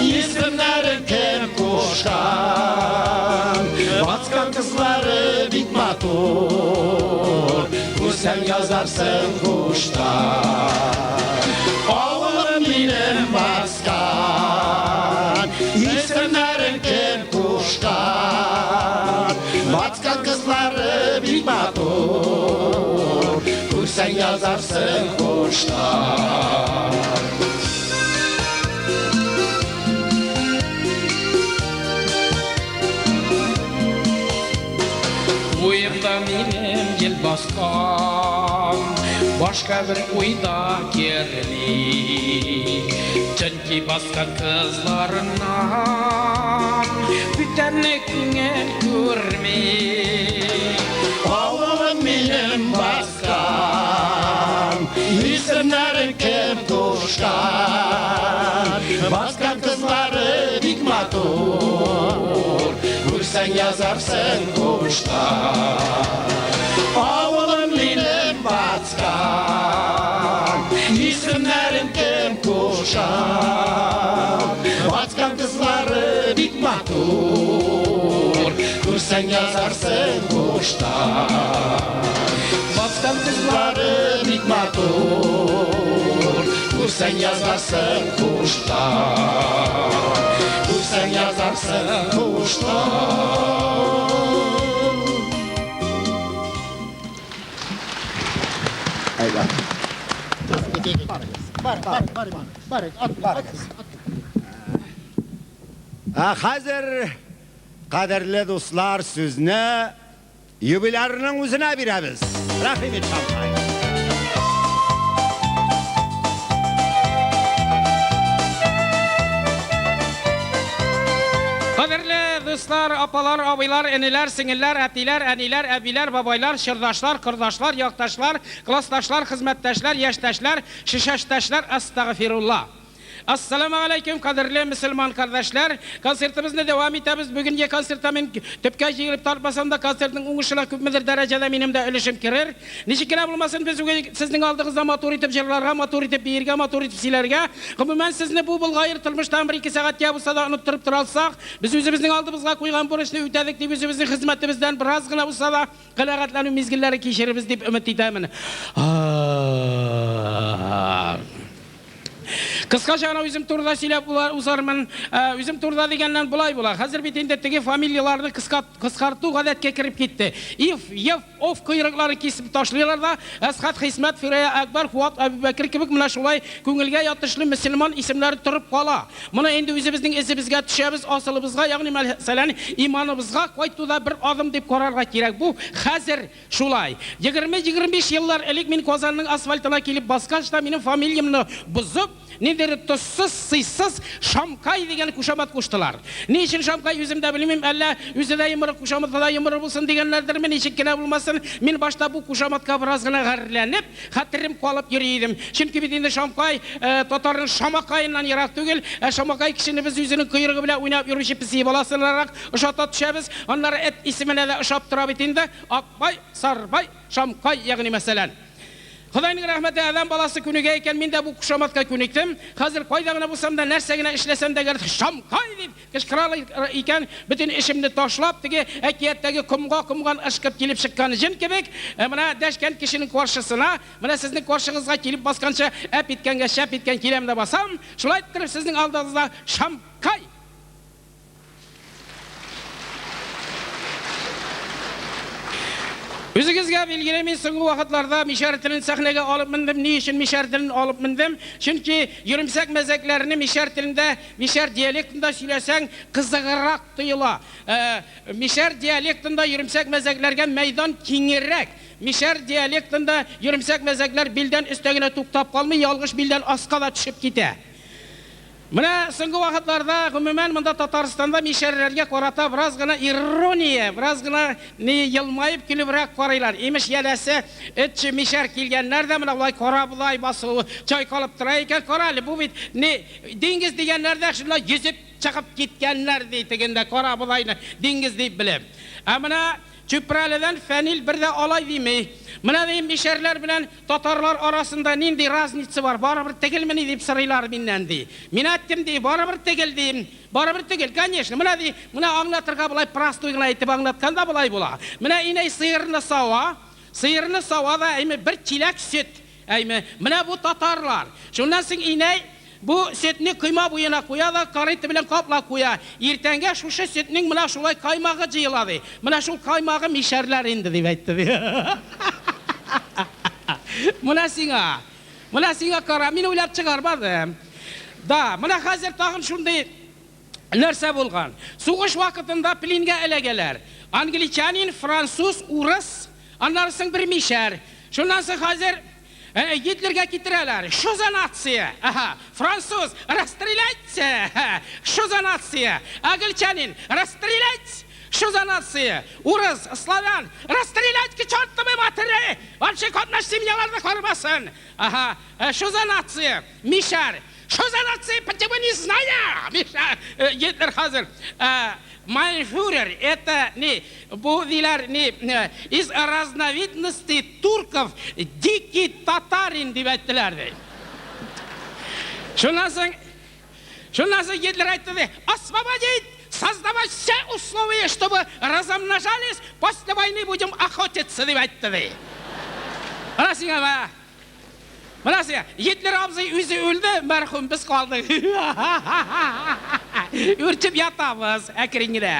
исемнәрен кем кушкан? Баткан кызлары бик матур, язарсың хуштан. Авылым минем Баскан, исемнәрен кем кушкан? Баскан кызлары бик матур, күрсәң язарсың хуштан. Уемда минем ел баскан, башка бер уйда керми. Чөнки баскан кызларыннан бүтәнне күңел күрми. Авылым минем Баскан, исемнәрен кем кушкан? Баскан кызлары бик матур, күрсәң язарсың хуштан. Авылым минем Баскан, исемнәрен кем кушкан? Баскан кызлары бик матур, күрсәң язарсың хуштан. Баскан Кызлары бик матур, күрсәң язарсың хуштан. Күрсәң язарсың хуштан. Әйдә. Бар, бар, бар, бар, ат, ат, ат. Ә хәзер, кадерле дуслар, сүзне юбилярның үзенә бирәбез. Рәхим ит, Шамкай. Кадерле дуслар, апалар, абыйлар, энеләр, сеңелләр, әтиләр, әниләр, әбиләр, бабайлар, чордашлар, кордашлар, якташлар, классташлар, хезмәттәшләр, яшьтәшләр, шешәштәшләр, астагфирулла. Ассаламу алейкум, кадерле мөселман кардәшләр. Концертыбызны дәвам итәбез. Бүгенге концертта мин төпкә җигелеп тартмасам да, концертның уңышына күпмедер дәрәҗәдә минем дә өлешем керер. Ничек кенә булмасын, без бүген сезнең алдыгызда матур итеп җырларга, матур итеп биергә, матур итеп сөйләргә, гомумән сезне бу булгаер тормыштан бер-ике сәгатькә булса да оныттырып тора алсак, без үзебезнең алдыбызга куйган бурычны үтәдек дип үзебезнең хезмәтебездән бераз гына булса да канәгатьләнү мизгелләре кичерербез дип өмет итәмен. Кыскача гына үзем турында сөйләп узармын. Үзем турында дигәннән болай була. Хәзер бит инде теге фамилияләрне кыскарту гадәткә кереп китте. Ив, Ев, Ов койрыкларын кисеп ташлыйлар да, Әсхәт, Хисмәт, Фирая, Әкбәр, Фуат, Әбүбәкер кебек менә шулай күңелгә ятышлы мөселман исемнәре торып кала. Моны инде үзебезнең эзебезгә төшәбез, асылыбызга, ягъни мәсәлән, иманыбызга кайтуда бер адым дип карарга кирәк. Бу хәзер шулай. 20-25 еллар элек мин Казанның асфальтына килеп баскач та минем фамилиямне бозып, ниндидер тозсыз, сыйсыз Шамкай дигән кушамат куштылар. Ни өчен Шамкай үзем дә белмим, әллә үзе дә йомры, кушаматы да йомры булсын дигәннәрдерме, ничек кенә булмасын, мин башта бу кушаматка бераз гына гарьләнеп, хәтерем калып йөри идем. Чөнки бит инде Шамкай татарның Шамакаеннан ерак түгел, ә Шамакай кешене без үзенең койрыгы белән уйнап йөрүче песи баласынарак ошата төшәбез. Аннары эт исеменә дә ошап тора бит инде. Акбай, Сарбай, Шамкай, ягъни мәсәлән. Ходайның рәхмәте, адәм баласы күнегә икән, мин дә бу кушаматка күнектем. Хәзер кайда гына булсам да, нәрсә генә эшләсәм дә, әгәр Шамкай дип кычкыралар икән, бөтен эшемне ташлап, теге әкияттәге комга комган ышкып килеп чыккан җен кебек, менә дәшкән кешенең каршысына, менә сезнең каршыгызга килеп басканчы, әп иткәнгә шәп иткән киләм дә басам. Шулай иттереп сезнең алдыгызда Шамкай. Үзегезгә билгеле, мин соңгы вакытларда мишәр телен сәхнәгә алып мендем. Ни өчен мишәр телен алып мендем? Чөнки йөремсәк мәзәкләрне мишәр телендә, мишәр диалектында сөйләсәң, кызыграк тоела. Мишәр диалектында йөремсәк мәзәкләргә мәйдан киңрәк. Мишәр диалектында йөремсәк мәзәкләр билдән өстә генә туктап калмый, ялгыш билдән аска да төшеп китә. Менә соңгы вакытларда, гомумән, монда Татарстанда мишәрләргә карата бераз гына ирония, бераз гына ни елмаеп көлебрәк карыйлар. Имеш, янәсе, этче мишәр килгәннәр дә менә болай кара болай басу чайкалып тора икән. Кара әле, бу бит ни диңгез дигәннәр дә шунда йөзеп чыгып киткәннәр ди, тегендә кара болайны диңгез дип белеп. Ә менә Чүпрәледән Фәнил бер дә алай дими. Менә дим, мишәрләр белән татарлар арасында нинди разница бар, барыбер тегелмени дип сорыйлар миннән ди. Мин әйттем ди, барыбер тегел дим. Барыбер тегел, конечно. Менә ди, менә аңлатырга болай простой гына итеп аңлатканда болай була. Менә инәй сыерны сава, Сыерны сава да, әйме, бер чиләк сөт. Әйме, менә бу татарлар. Шуннан соң инәй бу сөтне койма буена куя да, корыто белән каплап куя. Иртәнгә шушы сөтнең менә шулай каймагы җыела, ди. Менә шул каймагы мишәрләр инде, дип әйтте, ди. Менә сиңа. Менә сиңа кара, мин уйлап чыгармадым. Да, менә хәзер тагын шундый нәрсә булган. Сугыш вакытында пленгә эләгәләр. Англичанин, француз, урыс, аннары соң бер мишәр. Шуннан соң хәзер Гитлерга китерәләр. Что за нация? Ага, француз, расстрелять! Что за нация? Англичанин, расстрелять! Что за нация? Урыс, славян, расстрелять к чертовой матери! Вообще катнаш семьяларны кармасын! Ага, что за нация? Мишәр, что за нация? Почему не знаю? Мишәр, Гитлер хәзер. Mein фюрер, это не, бу диләр, не, из разновидности турков дикий татарин дип әйттеләр, ди. Шуннан соң, шуннан соң Гитлер әйтте, ди, освободить, создавать все условия, чтобы размножались, после войны будем охотиться, дип әйтте, ди. Менә сиңа, мә. Менә сиңа, Гитлер абзый үзе үлде, мәрхүм, без калдык. Үрчеп ятабыз, әкрен генә.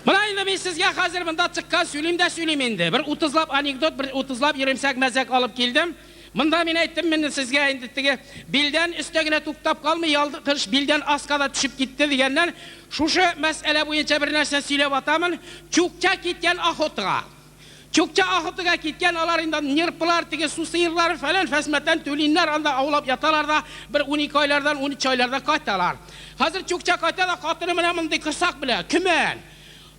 Менә инде мин сезгә хәзер монда чыккан сөйлим дә сөйлим инде. Бер утызлап анекдот, бер утызлап йөремсәк мәзәк алып килдем. Монда мин әйттем инде сезгә инде теге билдән өстә генә туктап калмый, ялгыш билдән аска да төшеп китте дигәннән, шушы мәсьәлә буенча бер нәрсә сөйләп атамын. Чукча киткән охотага. Чукча охотага киткән, алар инде нерпылар, теге су сыерлары фәлән фәсмәтән тюленьнәр анда аулап яталар да, бер 12 айлардан, 13 айларда кайталар. Хәзер чукча кайта да, хатыны менә мондый корсак белән, көмән.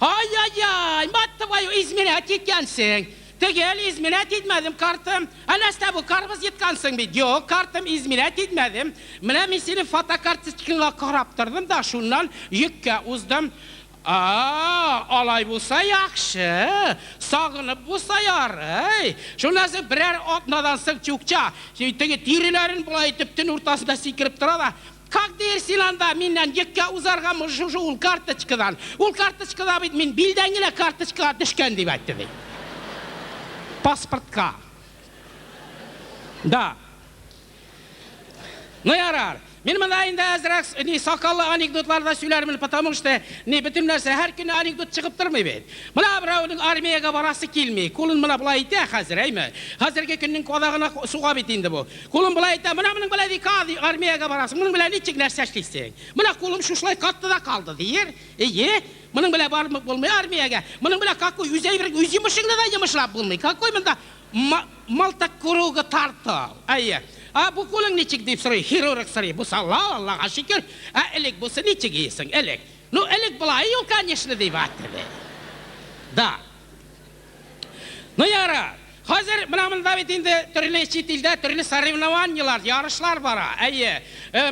Ай-яй-яй, мать твою, изменять иткәнсең. Төгәл изменять итмәдем, картым. Ә нәрсә бу, карбыз йоткансың бит. Юк, картым, изменять итмәдем. Менә мин синең фотокарточкаңа карап тордым да, шуннан йөккә уздым. А, алай булса яхшы, сагынып булса ярый. Шуннан соң берәр атнадан соң чукча, теге тиреләрен болай итеп төн уртасында сикереп тора да, Как дияр син анда миннән йөккә узаргамы шушы ул карточкадан? Ул карточкада бит мин билдән генә карточкага төшкән дип әйтте ди. Паспортка. Да. Ну ярар. Мин монда инде әзрәк ни сакаллы анекдотлар да сөйләрмен, потому что ни бөтен нәрсә һәр көнне анекдот чыгып тормый бит. Менә берәүнең армиягә барасы килми. Кулын менә болай итә хәзер, әйме? Хәзерге көннең кадагына суга бит инде бу. Кулын болай итә, менә моның белән ди, ка ди армиягә барасың. Моның белән ничек нәрсә эшлисең? Менә кулым шушылай катты да калды, диер. Әйе, моның белән барып булмый армиягә. Моның белән какой үз әйбер, үз йомышыңны да йомышлап булмый. Какой монда мылтык кругы тарту. Әйе. Ә бу кулың ничек дип сорый, хирург сорый. Бу салла, Аллага шөкер. Ә элек бусы ничек исең, элек? Ну, элек болай ул, конечно, дип әйтте. Да. Ну, ярар. Хәзер менә монда бит инде төрле чит илдә төрле соревнованиялар, ярышлар бара. Әйе.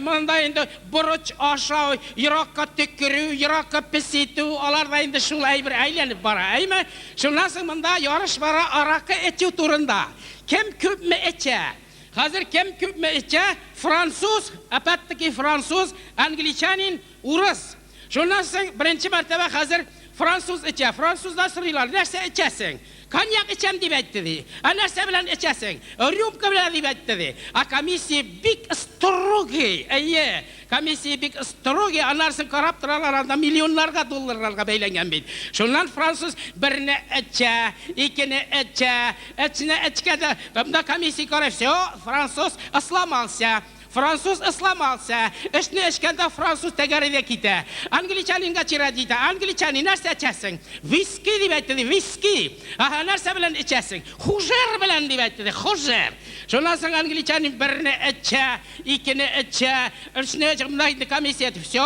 Монда инде борыч ашау, еракка төкерү, еракка пес итү, алар да инде шул әйбер әйләнеп бара. Әйме? Шуннан соң монда ярыш бара аракы эчү турында. Кем күпме эчә? Хәзер кем күпме эчә? Француз, опять-таки француз, англичанин, урыс. Шуннан соң беренче мәртәбә хәзер француз эчә. Француздан сорыйлар, нәрсә эчәсең? Коньяк эчәм дип әйтте ди. Ә нәрсә белән эчәсең? Рюмка белән дип әйтте ди. Ә комиссия бик строгий. Әйе, комиссия бик строгий. Аннан соң карап торалар, анда миллионнарга долларларга бәйләнгән бит. Шуннан француз берне эчә, икене эчә, өчне эчкәндә, монда комиссия карый, все, француз сломался. Француз сломался. Өчне эчкәндә француз тәгәри дә китә. Англичанинга чират җитә. Англичанин нәрсә эчәсең? Виски дип әйтте ди, виски. Ага, нәрсә белән эчәсең? Хужер белән дип әйтте ди, хужер. Шуннан соң англичанин берне эчә, икене эчә, өчне эчә, монда инде комиссия әйтте, все,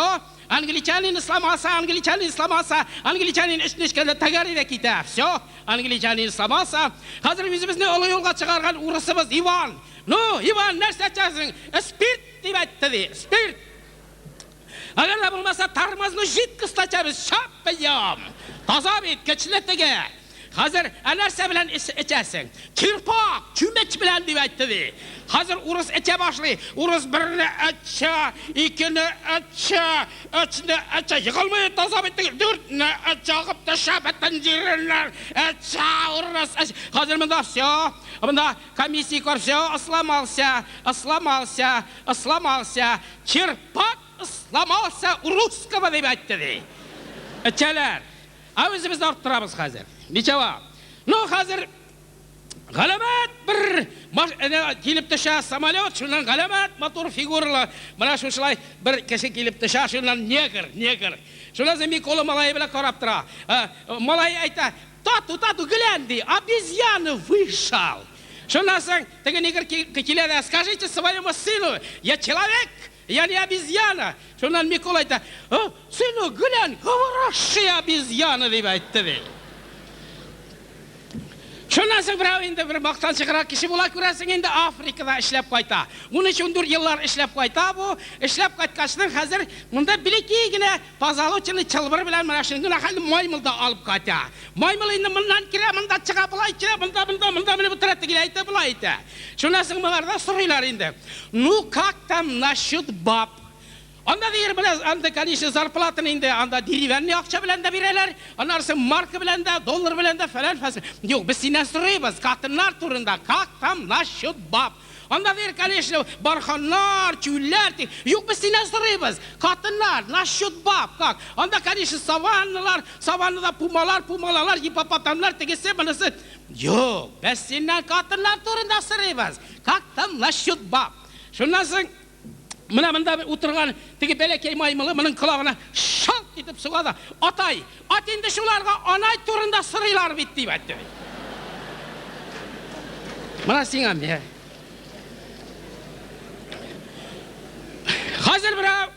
англичанин сломался, англичанин сломался, англичанин өчне эчкәндә тәгәри дә китә. Все, англичанин сломался. Хәзер үзебезне олы юлга чыгарган урысыбыз Иван. Ну, Иван, нәрсә эчәсең? Спирт дип әйтте ди, спирт. Әгәр дә булмаса, тормозной жидкость эчәбез, шап пьем. Таза бит, көчле теге. Хәзер, ә нәрсә белән эчәсең? Черпак, чүмеч белән, дип әйтте, ди. Хәзер урыс эчә башлый. Урыс берне эчә, икене эчә, өчне эчә, егылмый, таза бит теге, дүртне эчә, агып төшә бөтен җиреннән. Эчә урыс, эчә. Хәзер монда всё, монда комиссия кор, всё, сломался, сломался, сломался. Черпак сломался у русского, дип әйтте, ди. Эчәләр. Ә үзебез арттырабыз хәзер. Ничава. Ну, хәзер галәмәт бер маш әнә килеп төшә самолет, шуннан галәмәт матур фигуралы менә шушылай бер кеше килеп төшә, шуннан негр, негр. Шуннан соң Микола малае белән карап тора. Малай әйтә, тату, тату, глянь, ди, обезьяна вышел. Шуннан соң теге негр килә дә, скажите своему сыну, я человек, я не обезьяна. Шуннан Микола әйтә, сынок, глянь, говорящая обезьяна, дип әйтте, ди. Шуннан соң берәү инде бер мактанчыграк кеше була, күрәсең, инде Африкада эшләп кайта. 13-14 еллар эшләп кайта бу. Эшләп кайткачның хәзер монда бәләкәй генә позолоченный чылбыр белән менә шундый гына хәлле маймыл да алып кайта. Маймыл инде моннан керә, монда чыга, болай керә, монда, монда, монда менеп утыра, тегеләй әйтә, болай әйтә. Шуннан соң моңардан сорыйлар инде. Ну, как там насчет баб? Анда дигән белән, анда, конечно, зарплатаны инде анда деревянный акча белән дә бирәләр, аннары соң марка белән дә, доллар белән дә, фәлән фәсел. Юк, без синнән сорыйбыз, катыннар турында, как там насчет баб? Анда дигән, конечно, барханнар, чүлләр, ди. Юк, без синнән сорыйбыз, катыннар, насчет баб, как? Анда, конечно, саванналар, саваннада пумалар, пумалалар, гипопотамнар, тегесе, монысы. Юк, без синнән катыннар турында сорыйбыз, как там насчет баб? Шуннан соң Менә монда утырган теге бәләкәй маймылы моның колагына шалт итеп суга да, Атай, ат инде шуларга анай турында сорыйлар бит, дип әйтте. Менә сиңа мә. Хәзер берәү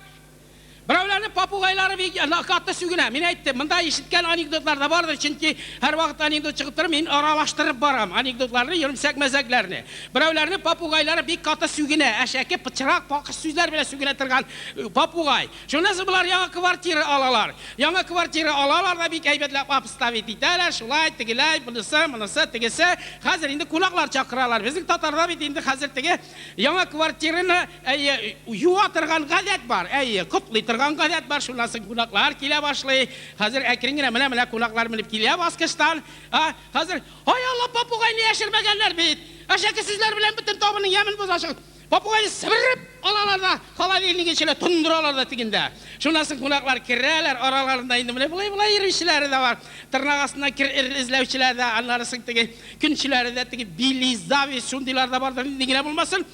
Берәүләрнең попугайлары бик каты сүгенә. Мин әйттем, монда ишеткән анекдотлар да бардыр, чөнки һәрвакыт анекдот чыгып тора, мин аралаштырып барам анекдотларны, йөремсәк мәзәкләрне. Берәүләрнең попугайлары бик каты сүгенә, әшәке, пычрак, пакыш сүзләр белән сүгенә торган попугай. Шуннан соң болар яңа квартира алалар. Яңа квартира алалар да бик әйбәтләп обставить итәләр, шулай, тегеләй, монысы, монысы, тегесе. Хәзер инде кунаклар чакыралар. Безнең татарда бит инде хәзер теге яңа квартираны Әйе, юа торган гадәт бар. Әйе, котлый торган гадәт бар. Шуннан соң кунаклар килә башлый. Хәзер әкрен генә менә-менә кунаклар менеп килә баскычтан. А, хәзер, ай Алла, попугайны яшермәгәннәр бит. Әшәке сүзләр белән бөтен табынның ямен бозасың. Попугайны себереп алалар да, холодильник эченә тондыралар да тегендә. Шуннан соң кунаклар керәләр, араларында инде менә болай-болай йөрүчеләре дә бар. Тырнак астыннан кер эзләүчеләр дә, аннары соң теге көнчеләре дә, теге били, зависть, шундыйлар да бардыр, нинди генә булмасын.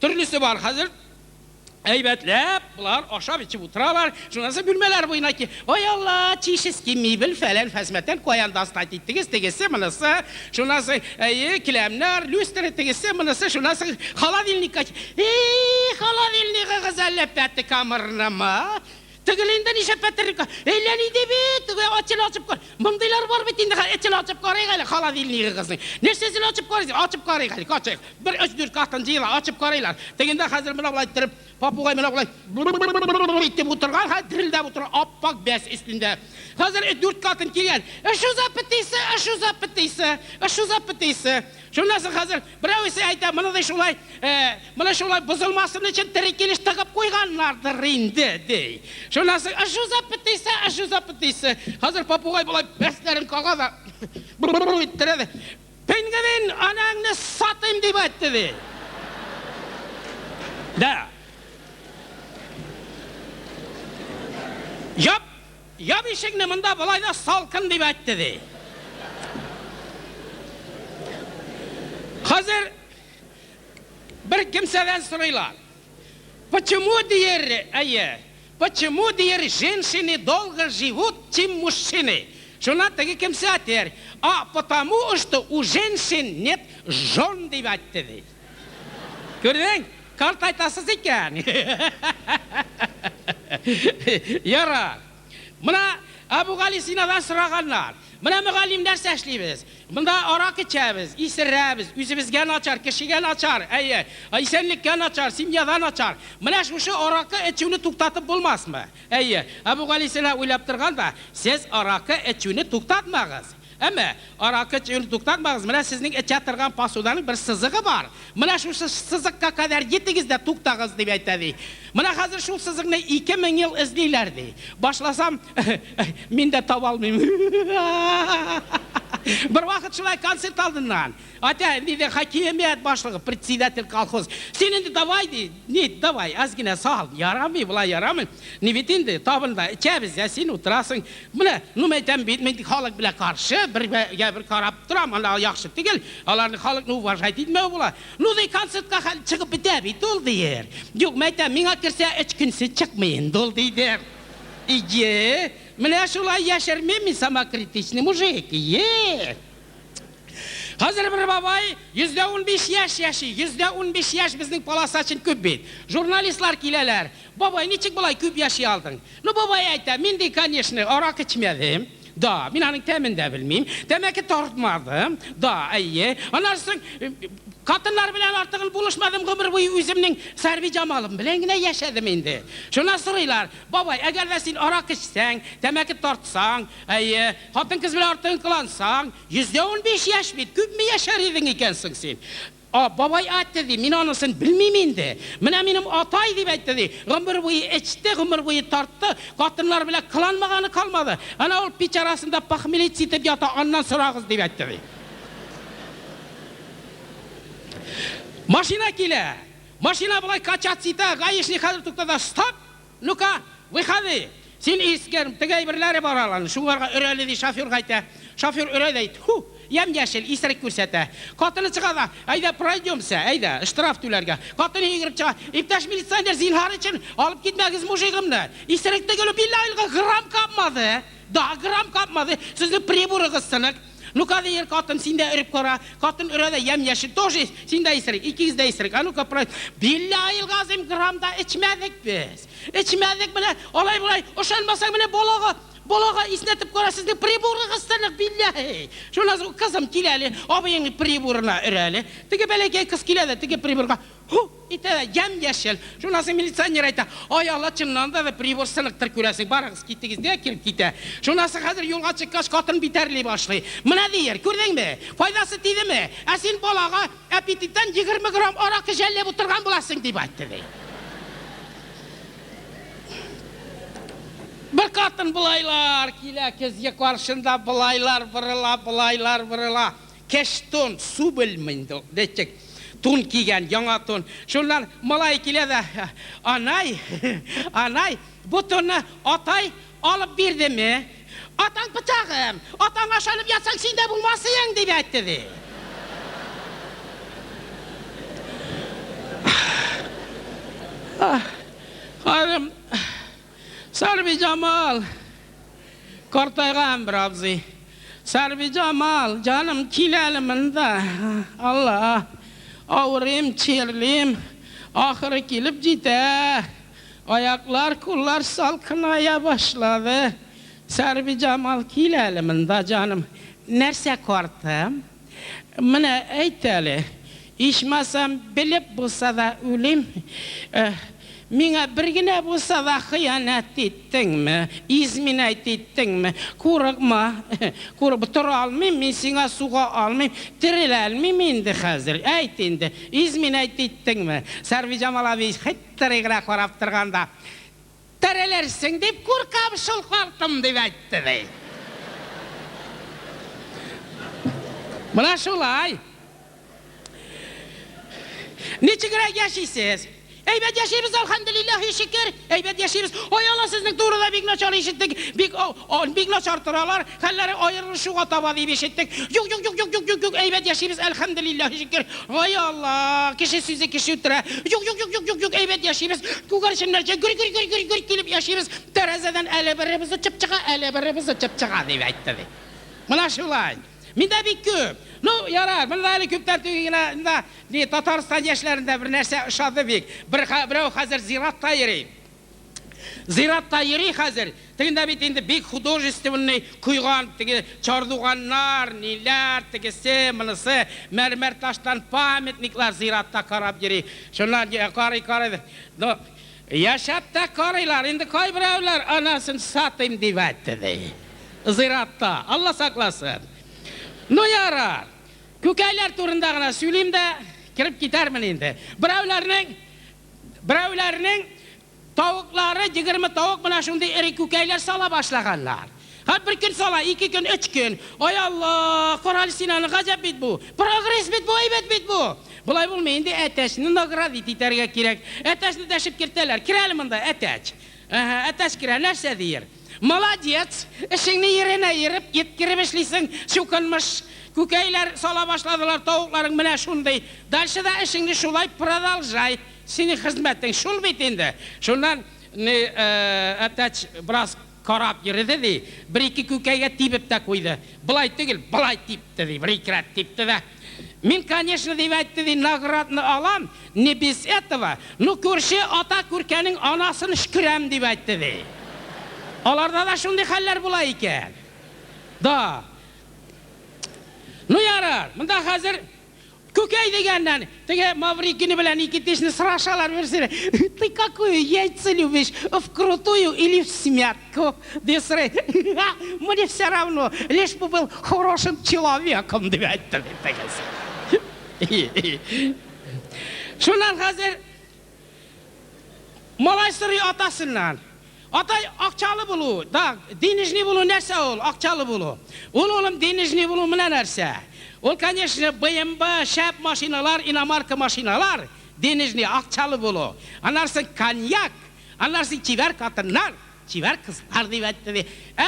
Төрлесе бар хәзер. Әйбәтләп, болар ашап-эчеп утыралар. Шуннан соң бүлмәләр буена ки, Ой, Алла, чишеский мебель, фәлән, фәсмәтән, каян достать иттегез, тегесе, монысы. Шуннан соң, әйе, келәмнәр, люстра, тегесе, монысы. Шуннан соң холодильникка, И, холодильнигыгыз әллә пәте камырнымы? Тегел инде нишләп пәтернеккә? Әллә нинди бит, теге эчен ачып кар. Мондыйлар бар бит инде, эчен ачып карыйк әле холодильнигыгызның. Нәрсәсен ачып карыйсың? Ачып карыйк әле, ачыйк. Бер өч-дүрт катын җыела, ачып карыйлар. Тегендә хәзер менә болай иттереп, попугай менә болай итеп утырган, хәзер дерелдәп утыра, ап-ак бәс өстендә. Хәзер дүрт катын килгән. Что за птица, что за птица, что за птица? Шуннан соң хәзер берәвесе әйтә, моны ди шулай, моны шулай бозылмасын өчен тере килеш тыгып куйганнардыр инде, ди. Шуннан соң, что за птица, что за птица? Хәзер попугай болай бәсләрен кага да, иттерә дә, Пингвин, анаңны сатыйм, дип әйтте, ди. Да. Яп, Яп ишекне, монда болай да салкын, дип әйтте, ди. Хәзер бер кемсәдән сорыйлар. Почему, дияр, әйе, почему, дияр, женщины долго живут, чем мужчины? Шуннан теге кемсә әйтер, а потому что у женщин нет жен, дип әйтте, ди. Күрдең? Картайтасыз икән. Ярар. Менә Әбүгалисинадан сораганнар. Менә, мөгаллим, нәрсә эшлибез? Монда аракы эчәбез, исерәбез, үзебезгә начар, кешегә начар, әйе, исәнлеккә начар, семьяда начар. Менә шушы аракы эчүне туктатып булмасмы? Әйе. Әбүгалисина уйлап торган да, сез аракы эчүне туктатмагыз. Әмма аракы эчүне туктатмагыз, менә сезнең эчә торган посуданың бер сызыгы бар. Менә шушы сызыкка кадәр җитегез дә туктагыз, дип әйтә, ди. Менә хәзер шул сызыкны 2000 ел эзлиләр, ди. Башласам, мин дә таба алмыйм. Бервакыт шулай концерт алдыннан, Атя, диде хакимият башлыгы, председатель колхоз, син инде давай, ди, не, давай, аз генә сал, ярамый, болай ярамый. Ни бит инде, табында эчәбез, ә син утырасың. Менә, ну, мәйтәм бит, мин халык белән каршы, бергә бер карап торам, анда яхшы түгел, аларны халыкны уважать итмәү була. Ну, ди, концертка хәл чыгып бетә бит ул, диер. Юк, мәйтәм, миңа керсә, өч көнсез чыкмый инде ул, диде. Ие, менә шулай яшермим мин, самокритичный мужик, ие. Хәзер бер бабай 15% яшь яши, 15% яшь безнең полоса өчен күп бит. Журналистлар киләләр. Бабай, ничек болай күп яши алдың? Ну, бабай әйтә, мин ди, конечно, аракы эчмәдем. Да, мин аның тәмен дә белмим. Тәмәке тартмадым. Да, әйе. Аннан соң катыннар белән артыгын булышмадым, гомер буе үземнең Сәрбиҗамалым белән генә яшәдем инде. Шуннан сорыйлар, бабай, әгәр дә син аракы эчсәң, тәмәке тартсаң, әйе, хатын-кыз белән артыгын кылансаң, 15% яшь бит, күпме яшәр идең икән соң син? А, бабай әйтте, ди, мин анысын белмим инде. Менә минем атай дип әйтте, ди, гомер буе эчте, гомер буе тартты, катыннар белән кыланмаганы калмады. Әнә ул пич арасында похмелиться итеп ята, аннан сорагыз, дип әйтте, ди. Машина килә. Машина болай качаться итә, гаишник хәзер туктата, стоп! Ну-ка, выходи! Син искер, теге әйберләре бар аларның, шуңарга өрәле, ди, шоферга әйтә. Шофер өрә дә, тьфу, ямь-яшел, исерек күрсәтә. Хатыны чыга да, әйдә, пройдемся, әйдә, штраф түләргә. Хатыны йөгереп чыга, иптәш милиционер, зинһар өчен, алып китмәгез мужигымны. Исерек түгел, билләһи, грамм капмады. Да, грамм капмады. Сезнең приборыгыз сынык. Ну-ка, ди, хатын, син дә өреп кара. Хатын өрә дә, ямь-яшел, тоже син дә исерек, икегез дә исерек. А ну-ка, билләһи, газыйм, грамм да эчмәдек без. Эчмәдек менә, алай-болай, ышанмасаң, менә балага, балага иснәтеп кара, сезнең приборыгыз сынык, билләһи. Шуннан соң, кызым, кил әле, абыеңның приборына өр әле. Теге бәләкәй кыз килә дә, теге приборга, һу, итә дә, ямь-яшел. Шуннан соң милиционер әйтә, ай Алла, чыннан да прибор сыныктыр, күрәсең, барыгыз, китегез, дә килеп китә. Шуннан соң хәзер юлга чыккач, хатын битәрли башлый. Менә дияр, күрдеңме, файдасы тидеме? Ә син балага аппетиттан 20 грамм аракы жәлләп утырган буласың, дип әйтте, ди. Бер хатын былайлар килә, көзге каршында былайлар борыла, былайлар борыла. Кеш тун, су белми инде ул, ничек тун кигән, яңа тун. Шуннан малай килә дә, анай, анай, бу тунны атай алып бирдеме? Атаң пычагым, атаңа ышанып ятсаң, син дә булмасың, дип әйтте, ди. Харым, Сәрбиҗамал, картайган бер абзый. Сәрбиҗамал, җаным, кил әле монда. Алла, авырыйм, чирлим, ахыры килеп җитә. Аяклар, куллар салкыная башлады. Сәрбиҗамал, кил әле монда, җаным. Нәрсә, картым? Менә әйт әле, ичмасам, белеп булса да үлим. Миңа бер генә булса да хыянәт иттеңме, изменять иттеңме? Курыкма, курык, тора алмыйм, мин сиңа суга алмыйм, терелә алмыйм инде хәзер. Әйт инде, изменять иттеңме? Сәрбиҗамал әби хитрый гына карап торганда, терелерсең дип куркам шул, картым, дип әйтте, ди. Менә шулай. Ничегрәк яшисез? Әйбәт яшибез, әлхәмдүлилләһи шөкер. Әйбәт яшибез. Ой, Алла, сезнең турыда бик начар ишеттек. Бик бик начар торалар. Хәлләре аерылышуга таба дип ишеттек. Юк, юк, юк, юк, юк, юк, юк, әйбәт яшибез, әлхәмдүлилләһи шөкер. Ай Алла, кеше сүзе кеше үтерә. Юк, юк, юк, юк, юк, юк, әйбәт яшибез. Күгәрченнәрчә гөр гөр гөр гөр гөр килеп яшибез. Тәрәзәдән әле беребез очып чыга, әле беребез очып чыга, дип әйтте, ди. Менә шулай. Миндә бик күп. Ну, ярар, монда әле күптән түгел генә монда ни Татарстан яшьләрендә бер нәрсә ошады бик. Бер берәү хәзер зиратта йөри. Зиратта йөри хәзер. Тегендә бит инде бик художественный куйган теге чардуганнар, ниләр, тегесе, монысы, мәрмәр таштан памятниклар зиратта карап йөри. Шуннан карый, карый. Ну, яшәп тә карыйлар. Инде кайберәүләр анасын сатыйм дип әйтте, ди. Зиратта. Алла сакласын. Ну ярар. Күкәйләр турында гына сөйлим дә, кереп китәрмен инде. Берәүләрнең берәүләрнең тавыклары, 20 тавык менә шундый эре күкәйләр сала башлаганнар. Һәм бер көн сала, ике көн, өч көн. Ай Алла, карале син аны, гаҗәп бит бу. Прогресс бит бу, әйбәт бит бу. Болай булмый, инде әтәчне наградить итәргә кирәк. Әтәчне дәшеп кертәләр. Кер әле монда, әтәч. Әһә, әтәч керә, нәрсә диер? Молодец! Эшеңне еренә ерып, еткереп эшлисең, чукынмыш. Күкәйләр сала башладылар тавыкларың менә шундый. Дальше да эшеңне шулай продолжай. Синең хезмәтең шул бит инде. Шуннан, ни, әтәч бераз карап йөреде, ди, бер-ике күкәйгә тибеп тә куйды. Болай түгел, болай типте, ди, бер-ике рәт типте дә. Мин, конечно, дип әйтте, ди, наградны алам, не без этого, ну, күрше ата күркәнең анасын өшкерәм, дип әйтте, ди. Аларда да шундый хәлләр була икән. Да. Ну, ярар, монда хәзер Күкәй дигәннән, теге Маврикины белән Никитичны сорашалар берсе, Ты какую яйца любишь, вкрутую или всмятку? Дип сорый. Мне все равно, лишь бы был хорошим человеком, дип әйтте бит тегесе. Шуннан хәзер Малай сорый атасыннан. Атай, акчалы булу, да, денежный булу нәрсә ул, акчалы булу? Ул, улым, денежный булу менә нәрсә. Ул, конечно, БМВ, шәп машиналар, иномарка машиналар, денежный, акчалы булу. Аннан соң коньяк, аннан соң чибәр хатыннар, чибәр кызлар, дип әйтте, ди. Ә,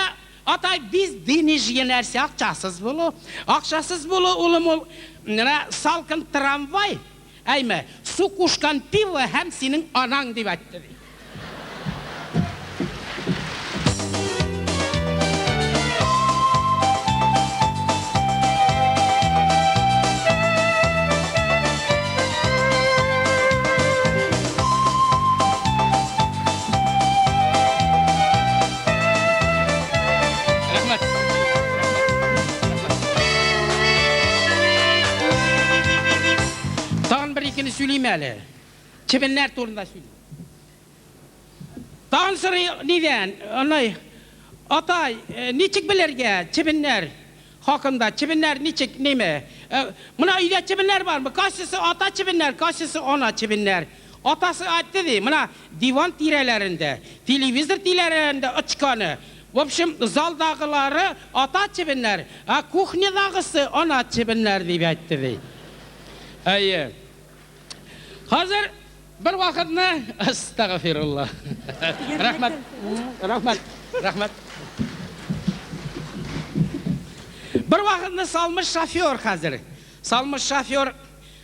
атай, без денежный нәрсә, акчасыз булу. Акчасыз булу, улым, ул, менә салкын трамвай, Әйме, су кушкан пиво һәм синең анаң, дип әйтте, ди. Рәхмәт. Тагын бер икене сөйлим әле. Чебеннәр турында сөйлим. Тагын сорый нидән? Анай, атай, э, ничек белергә чебеннәр хакында? Чебеннәр ничек, неме? Э, менә өйдә чебеннәр бармы? Кайсысы ата чебеннәр, кайсысы ана чебеннәр? Атасы әйтте ди, менә диван тирәләрендә, телевизор тирәләрендә очканы. В общем, залдагылары ата чебеннәр, ә кухнядагысы ана чебеннәр дип әйтте ди. Әйе. Хәзер бер вакытны, астагфирулла. Рәхмәт. Рәхмәт. Рәхмәт. Бер вакытны салмыш шофер хәзер. Салмыш шофер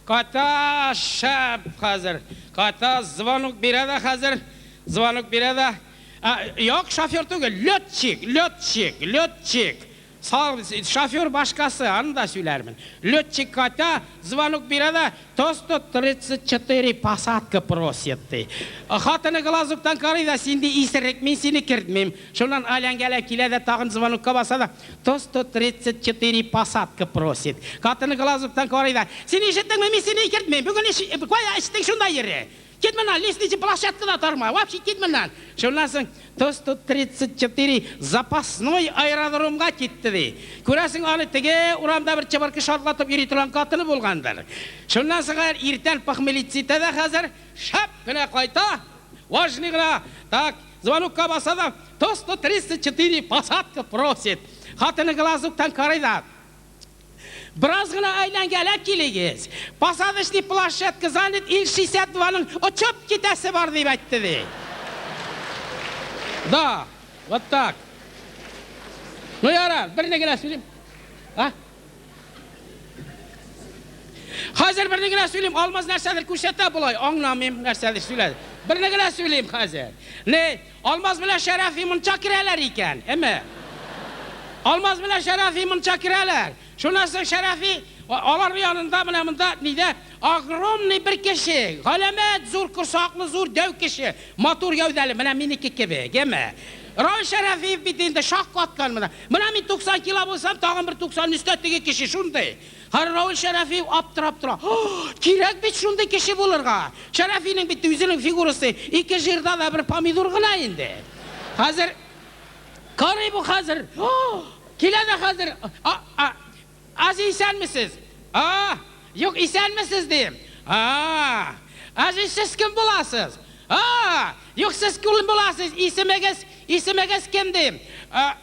ката шәп хәзер. Ката звонок бирә дә хәзер. Звонок бирә дә. Юк, шофер түгел, летчик, летчик, летчик. Шофер башкасы, аны да сөйләрмен. Летчик кайта, звонок бирә дә, то 134 посадка просит, ди. Хатыны глазоктан карый да, син ди исерек, мин сине кертмим. Шуннан әйләнгәләп килә дә тагын звонокка баса да, то 134 посадка просит. Хатыны глазоктан карый да, син ишеттеңме, мин сине кертмим. Бүген кая эчтең шунда йөре. Кит моннан, лестничный площадкада торма, вообще кит моннан. Шуннан соң то 134 запасной аэродромга китте ди. Күрәсең, аны теге урамда бер чыбыркы шартлатып йөри торган хатыны булгандыр. Шуннан соң иртән похмелиться итә дә хәзер шәп кенә кайта, важный гына, так, звонокка баса да, то 134 посадка просит. Хатыны глазоктан карый да, Бераз гына әйләнгәләп килегез. Посадочный площадка занят, Ил-62-ның очып китәсе бар, дип әйтте, ди. Да, вот так. Ну ярар, берне генә сөйлим. А? Хәзер берне генә сөйлим, Алмаз нәрсәдер күрсәтә болай, аңламыйм, нәрсәдер сөйләде. Берне генә сөйлим хәзер. Не, Алмаз белән Шәрәфи мунча керәләр икән, әме. Алмаз белән Шәрәфи мунча керәләр. Шуннан соң Шәрәфи алар янында менә монда нидә огромный бер кеше, галәмәт зур корсаклы, зур дәү кеше, матур гәүдәле, менә минеке кебек, әме. Равил Шәрәфиев бит инде шаккаткан менә. Менә мин 90 кило булсам, тагын бер 90 өстә теге кеше шундый. Хәер, Равил Шәрәфиев аптырап тора. Кирәк бит шундый кеше булырга. Шәрәфинең бит үзенең фигурасы ике җирдә дә бер помидор гына инде. Хәзер карый бу хәзер. Килә дә хәзер. Ази, исәнмесез? А, юк, исәнмесез дим. А, Ази, сез кем буласыз? А, юк, сез кем буласыз? Исемегез, исемегез кем дим? А,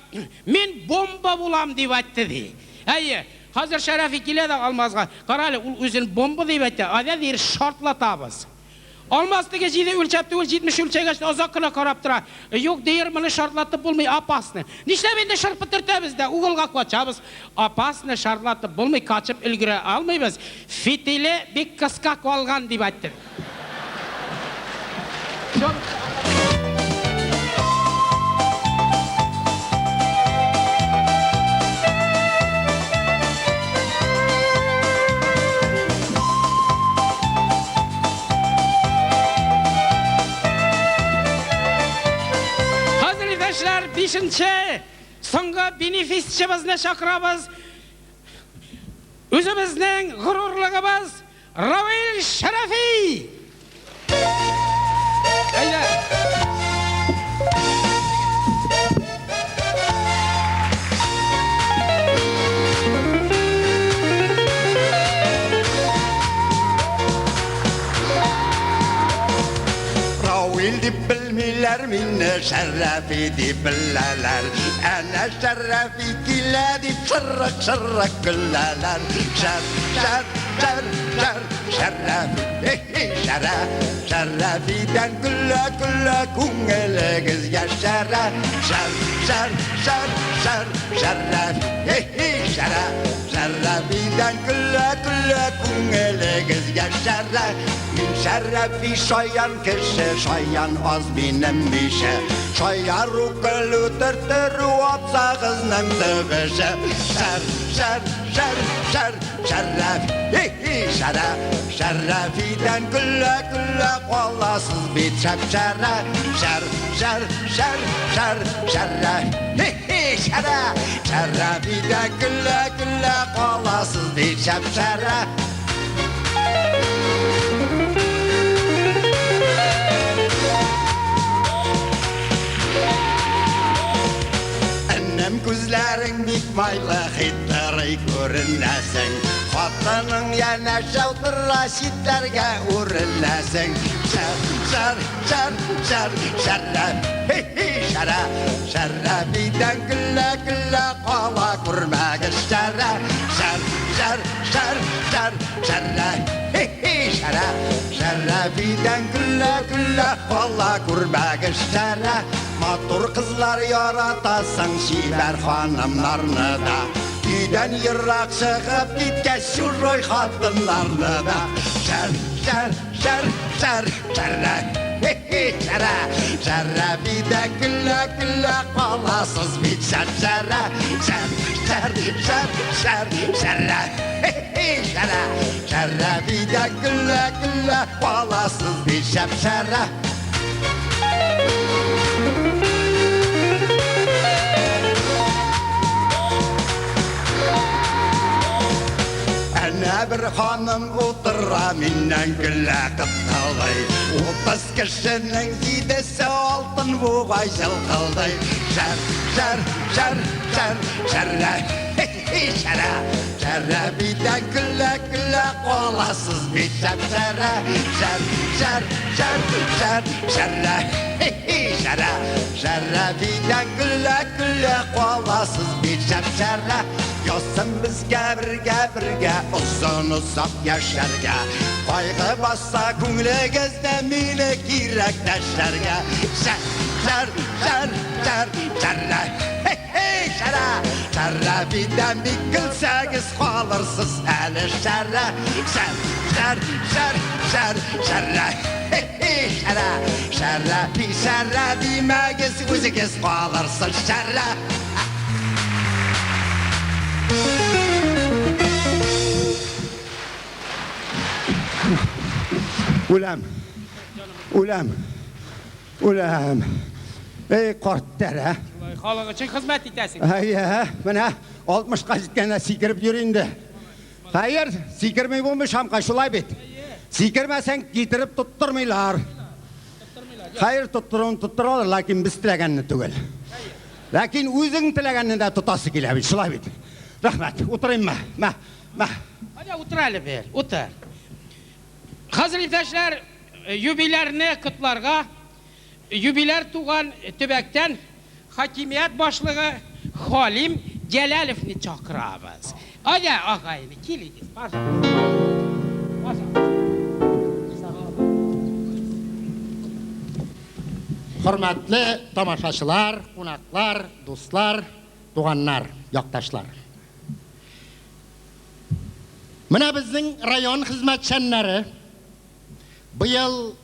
мин бомба булам дип әйтте ди. Әйе, хәзер Шәрәфи килә дә Алмазга. Кара әле, ул үзен бомба дип әйтә. Әйдә, дир, шартлатабыз. Алмаз теге җиде үлчәп түгел, 70 үлчәгәч тә озак кына карап тора. Юк, дияр, моны шартлатып булмый, опасно. Нишләп инде шырпы төртәбез дә, угылга качабыз. Опасно, шартлатып булмый, качып өлгерә алмыйбыз. Фитиле бик кыска калган, дип әйтте. Хәзер, иптәшләр, бишенче, соңгы бенефисчыбызны чакырабыз. Үзебезнең горурлыгыбыз Равил Шәрәфи! Әйдә! Равил дип белмиләр мине, Шәрәфи дип беләләр. Әнә Шәрәфи килә дип шырык-шырык көләләр. Шәр, шәр, шәр, шәр, Шәрәфи, хи-хи, шәрә, Шәрәфидән көлә-көлә күңелегез яшәрә. Шәр, шәр, шәр, шәр, Шәрәфи, хи-хи, шәрә, Шәрәфидән көлә-көлә күңелегез яшәрә. Мин Шәрәфи шаян кеше, шаян аз минем ише. Шаяру, көлү, төрттерү абзагызның төп эше. Шәр, шәр, шәр, шәр, Шәрәфи, хи-хи, шәрә, Шәрәфидән көлә-көлә каласыз бит шәп-шәрә. Шәр, шәр, шәр, шәр, Шәрәфи, хи-хи, шәрә, Шәрәфидән көлә-көлә каласыз бит шәп-шәрә. Энем, күзләрең бик майлы, хитрый күренәсең. Хатының янәшә утыра, читләргә үреләсең. Шәр, шәр, шәр, шәр, шәрәф, хи-хи, шәрә, Шәрәфидән көлә-көлә кала күрмәгез шәрә. Шәр, шәр, шәр, шәр, шәрә, хи-хи, шәрә, Шәрәфидән көлә-көлә кала күрмәгез шәрә. Матур кызлар яратасың, чибәр ханымнарны да. Өйдән ерак чыгып киткәч, чужой хатыннарны да. Шәр, шәр, шәр, шәр, шәрә, хи-хи, шәрә, Шәрәфидән көлә-көлә каласыз бит шәп-шәрә. Шәр, шәр, шәр, шәр, шәрә, хи-хи, шәрә, Шәрәфидән көлә-көлә каласыз бит шәп-шәрә. Әнә бер ханым утыра, миннән көлә кыткылдый. 30 кешенең җидесе алтын бугай җылкылдый. Шәр, шәр, шәр, шәр, шәрә, хи-хи, шәрә. Шәрәфидән көлә-көлә каласыз бит шәп-шәрә. Шәр, шәр, шәр, шәр, шәрә, хи-хи, шәрә. Шәрәфидән көлә-көлә каласыз бит шәп-шәрә. Язсын безгә бергә-бергә озын-озак яшәргә. Кайгы басса күңелегездә мине кирәк дәшәргә. Шәр, шәр, шәр, шәр, шәрә, хи-хи, шәрә. Шәрәфидән бик көлсәгез калырсыз әле шәрә. Шәр, шәр, шәр, шәр, шәрә, хи-хи, шәрә. Шәрәфи, шәрә димәгез, үзегез калырсыз шәрә. Үләм. Үләм. Үләм. Эй, карт тәрә. Шулай халык өчен хезмәт итәсең. Әйе, менә 60-ка җиткәндә сикереп йөри инде. Хәер, сикерми булмый, Шамкай, шулай бит. Сикермәсәң, китереп тоттырмыйлар. Хәер, тоттыруын тоттыралар, ләкин без теләгәнне түгел. Ләкин үзең теләгәнне дә тотасы килә бит, шулай бит. Рәхмәт. Утырыйммы? Мә, мә. Әйдә, утыр әле бер, утыр. Хәзер, иптәшләр, юбилярны котларга юбиляр туган төбәктән хакимият башлыгы Халим Җәләловны чакырабыз. Әйдә, агайны, килегез, пожалуйста. Пожалуйста. Хөрмәтле тамашачылар, кунаклар, дуслар, туганнар, якташлар. Менә безнең район хезмәтчәннәре быел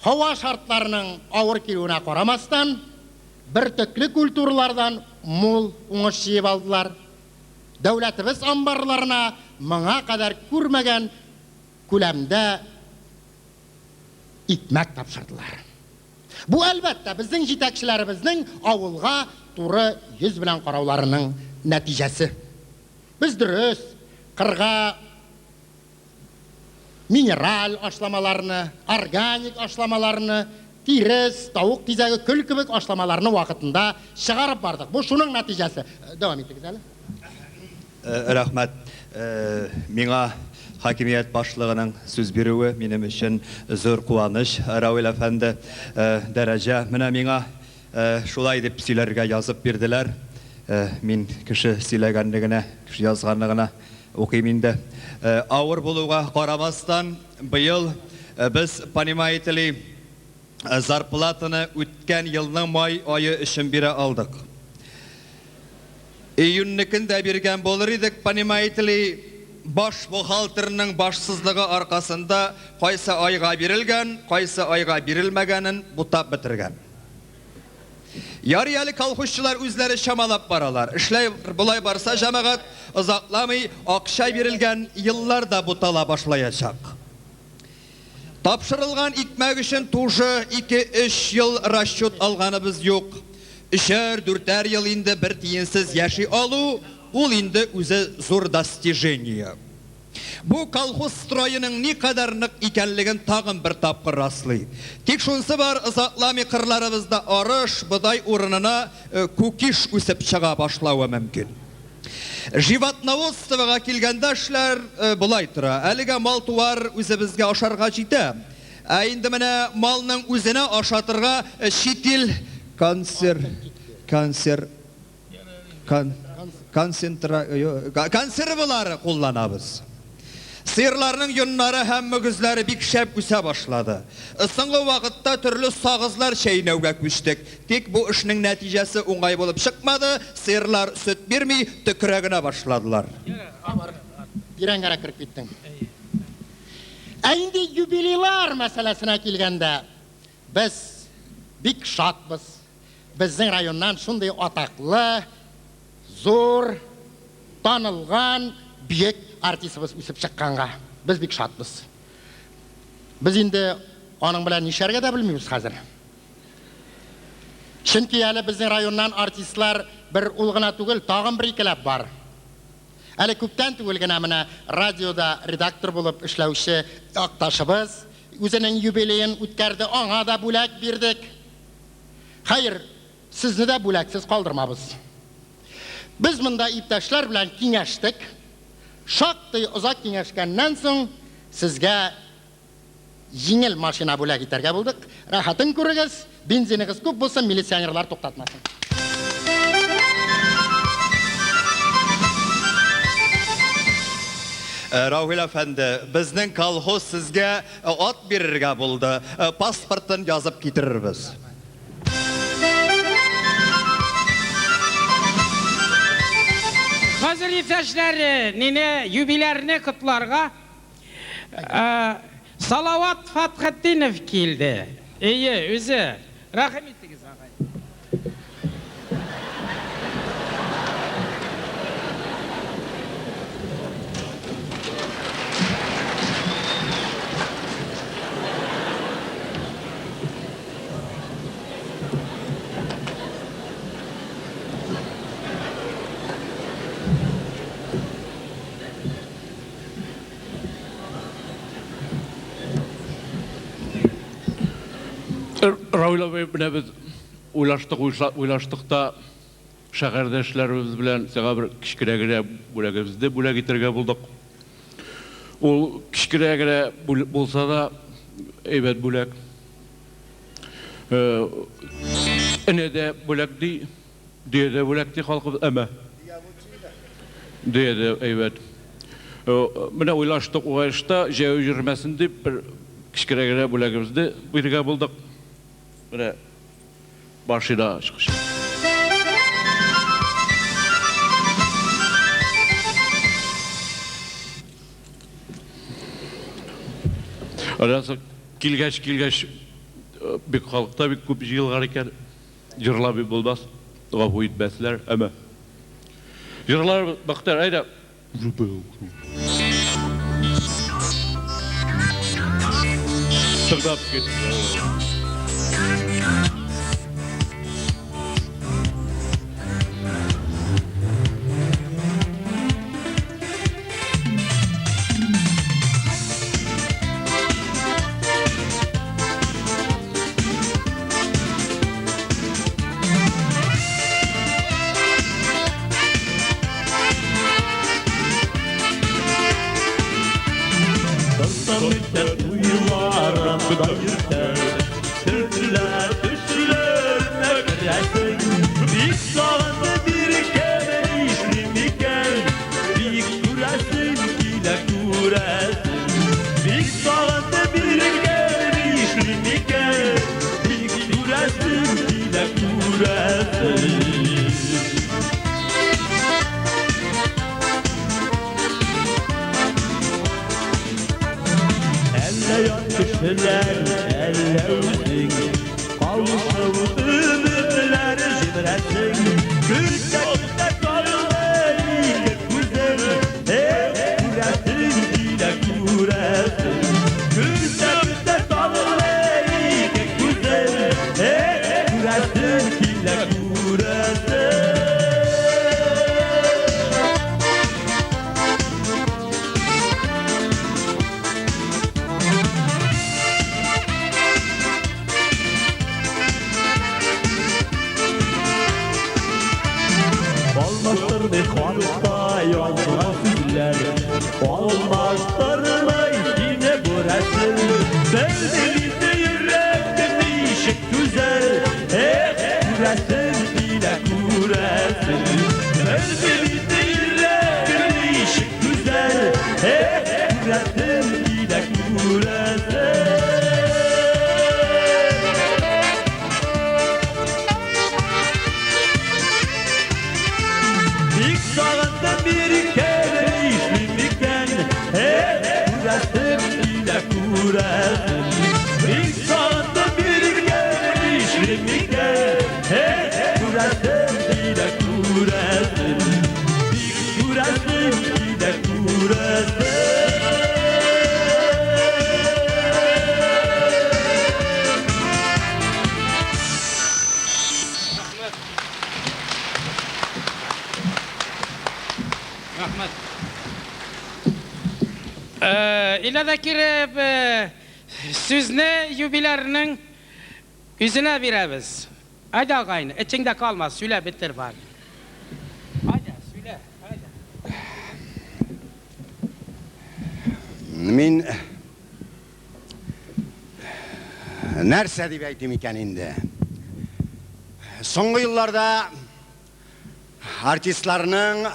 һава шартларының авыр килүенә карамастан, бөртекле культуралардан мул уңыш җыеп алдылар. Дәүләтебез амбарларына моңа кадәр күрмәгән күләмдә икмәк тапшырдылар. Бу, әлбәттә, безнең җитәкчеләребезнең авылга туры йөз белән карауларының нәтиҗәсе. Без дөрес, кырга минераль ашламаларны, органик ашламаларны, тирес, тавык тизәге, көл кебек ашламаларны вакытында чыгарып бардык. Бу шуның нәтиҗәсе. Дәвам итегез әле. Рәхмәт. Миңа хакимият башлыгының сүз бирүе минем өчен зур куаныч, Равил әфәнде. Дәрәҗә. Менә миңа шулай дип сөйләргә язып бирделәр. Мин кеше сөйләгәнне генә, кеше язганны гына укыйм инде. Авыр булуга карамастан, быел без, понимаете ли, зарплатаны үткән елның май ае өчен бирә алдык. Июньнекен дә биргән булыр идек, понимаете ли, баш бухгалтерның башсызлыгы аркасында кайсы айга бирелгән, кайсы айга бирелмәгәнен бутап бетергән. Ярый әле колхозчылар үзләре чамалап баралар. Эшләй болай барса, җәмәгать, озакламый акча бирелгән еллар да бутала башлаячак. Тапшырылган икмәк өчен тоже 2-3 ел расчет алганыбыз юк. Өчәр, дүртәр ел инде бер тиенсез яши алу, ул инде үзе зур достижение. Бу колхоз строеның никадәр нык икәнлеген тагын бер тапкыр раслый. Тик шунысы бар, озакламый кырларыбызда арыш, бодай урынына кукиш үсеп чыга башлавы мөмкин. Животноводствога килгәндә эшләр болай тора. Әлегә мал-туар үзебезгә ашарга җитә. Ә инде менә малның үзенә ашатырга чит ил консер консер кон концентра консервалары кулланабыз. Сыерларның йоннары һәм мөгезләре бик шәп үсә башлады. Соңгы вакытта төрле сагызлар чәйнәүгә күчтек. Тик бу эшнең нәтиҗәсе уңай булып чыкмады, сыерлар сөт бирми, төкерә генә башладылар. Тирәнгәрәк кереп киттең. Ә инде юбилейлар мәсьәләсенә килгәндә, без бик шатбыз. Безнең районнан шундый атаклы, зур, танылган, бөек артистыбыз үсеп чыкканга без бик шатбыз. Без инде аның белән нишләргә дә белмибез хәзер. Чөнки әле безнең районнан артистлар бер ул гына түгел, тагын бер икеләп бар. Әле күптән түгел генә менә радиода редактор булып эшләүче якташыбыз үзенең юбилеен үткәрде, аңа да бүләк бирдек. Хәер, сезне дә бүләксез калдырмабыз. Без монда иптәшләр белән киңәштек. Шактый озак киңәшкәннән соң, сезгә җиңел машина бүләк итәргә булдык. Рәхәтен күрегез, бензиныгыз күп булсын, милиционерлар туктатмасын. Равил әфәнде, безнең колхоз сезгә ат бирергә булды. Паспортын язып китерербез. Хәзер иптәшләр, мине юбилярны котларга Салават Фәтхетдинов килде. Әйе, үзе. Рәхим итегез, агай. Равил абый, менә без уйлаштык, уйлаштык та. Шәһәрдәшләребез белән сиңа бер кечкенә генә бүләгебезне бүләк итәргә булдык. Ул кечкенә генә булса да, әйбәт бүләк. Энә дә бүләк ди, дөя дә бүләк ди халкыбыз, әмма дөя дә әйбәт. Менә уйлаштык уңайышта, җәяү йөрмәсен дип, бер кечкенә генә бүләгебезне бирергә булдык. Менә Машина ачкычы. Аннан соң килгәч, килгәч, бик халык та бик күп җыелган икән. Җырлап бик булмас, гафу итмәсләр, әмма җырлар, Бәхтияр, әйдә. Тыңлап кит. Рәхмәт. Илә дә киреп, сүзне юбилярның үзенә бирәбез. Әйдә, агайны, эчеңдә калмас, сөйләп бетер бар. Әйдә, сөйлә, әйдә. Мин нәрсә дип әйтим икән инде? Соңгы елларда артистларның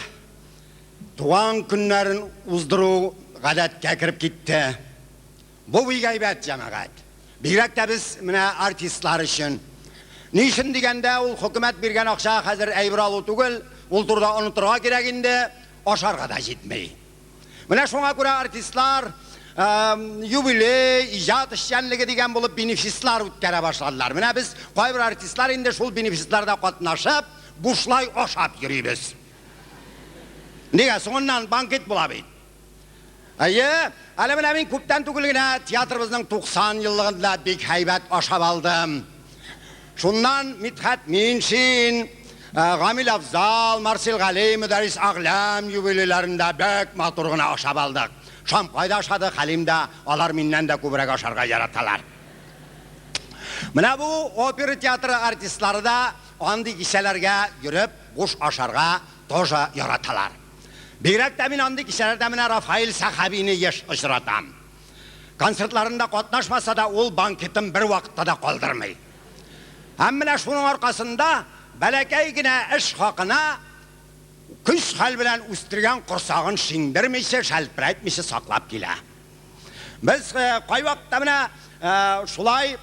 туган көннәрен уздыру гадәткә кереп китте. Бу бик әйбәт, җәмәгать. Бигрәк тә без менә артистлар өчен. Ни өчен дигәндә, ул хөкүмәт биргән акчага хәзер әйбер алу түгел, ул турыда онытырга кирәк инде, ашарга да җитми. Менә шуңа күрә артистлар юбилей, иҗат эшчәнлеге дигән булып бенефислар үткәрә башладылар. Менә без кайбер артистлар инде шул бенефисларда катнашып, бушлай ашап йөрибез. Нигә? Соңыннан банкет була бит. Әйе, әле менә мин күптән түгел генә театрыбызның 90 еллыгында бик һәйбәт ашап алдым. Шуннан Мидхәт Миншин, Гамил Афзал, Марсель Гали, Мөдәррис Әгъләм юбилейларында бик матур гына ашап алдык. Шамкай да ашады, Хәлим дә, алар миннән дә күбрәк ашарга яраталар. Менә бу опера театры артистлары да. андый кичәләргә йөреп, буш ашарга тоже яраталар. Бигрәк тә мин андый кичәләрдә менә Рафаэль Сәхәбине еш очратам. Концертларында катнашмаса да, ул банкетын бервакытта да калдырмый. Һәм менә шуның аркасында бәләкәй генә эш хакына көч-хәл белән үстергән корсагын шиңдермичә, шәлперәйтмичә саклап килә. Без кайвакытта менә шулай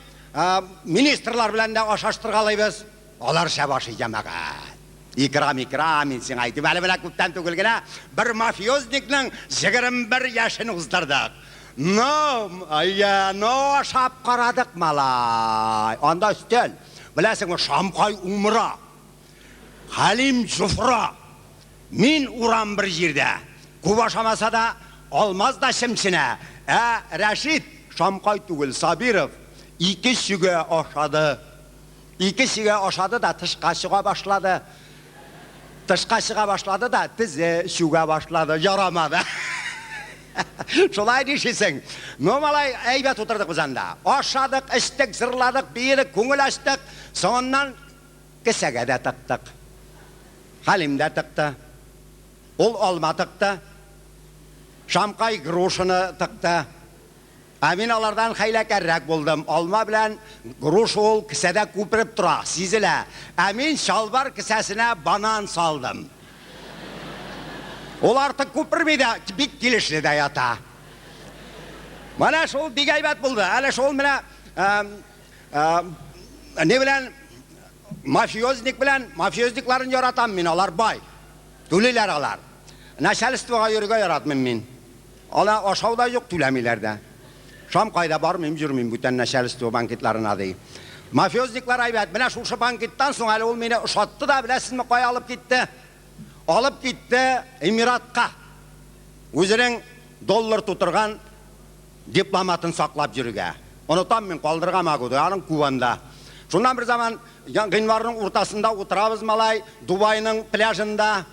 министрлар белән дә ашаштыргалыйбыз. Алар шәп ашый, җәмәгать. Икра, микра, мин сиңа әйтим, әле менә күптән түгел генә бер мафиозникның 21 яшен уздырдык. Ну, әйе, ну ашап карадык, малай. Анда өстәл, беләсеңме, Шамкай умыра. Хәлим җофра. Мин урам бер җирдә. Күп ашамаса да, Алмаз да чемченә. Ә Рәшит, Шамкай түгел, Сабиров, ике чөгә ашады. Ике чигә ашады да тышка чыга башлады. Тышка чыга башлады да тезе чүгә башлады. Ярамады. Шулай нишлисең? Ну, малай, әйбәт утырдык без анда. Ашадык, эчтек, җырладык, биедек, күңел ачтык. Соңыннан кесәгә дә тыктык. Хәлим дә тыкты. Ул алма тыкты. Шамкай грушаны тыкты. Ә мин алардан хәйләкәррәк булдым. Алма белән груша ул кесәдә күпереп тора, сизелә. Ә мин чалбар кесәсенә банан салдым. Ул артык күперми дә, бик килешле дә ята. Менә шул бик әйбәт булды. Әле шул менә ни белән мафиозник белән мафиозникларын яратам мин, алар бай. Түлиләр алар. Начальствога йөрергә яратмыйм мин. Ала ашау да юк, түләмиләр дә. Шам кайда бармыйм, йөрмим бүтән начальство банкетларына, ди. Мафиозниклар әйбәт. Менә шушы банкеттан соң әле ул мине ошатты да, беләсезме, кая алып китте? Алып китте Эмиратка. Үзенең доллар тутырган дипломатын саклап йөрергә. Онытам мин, калдырырга могу, ди. Аның күп анда. Шуннан бер заман гыйнварның уртасында утырабыз, малай, Дубайның пляжында.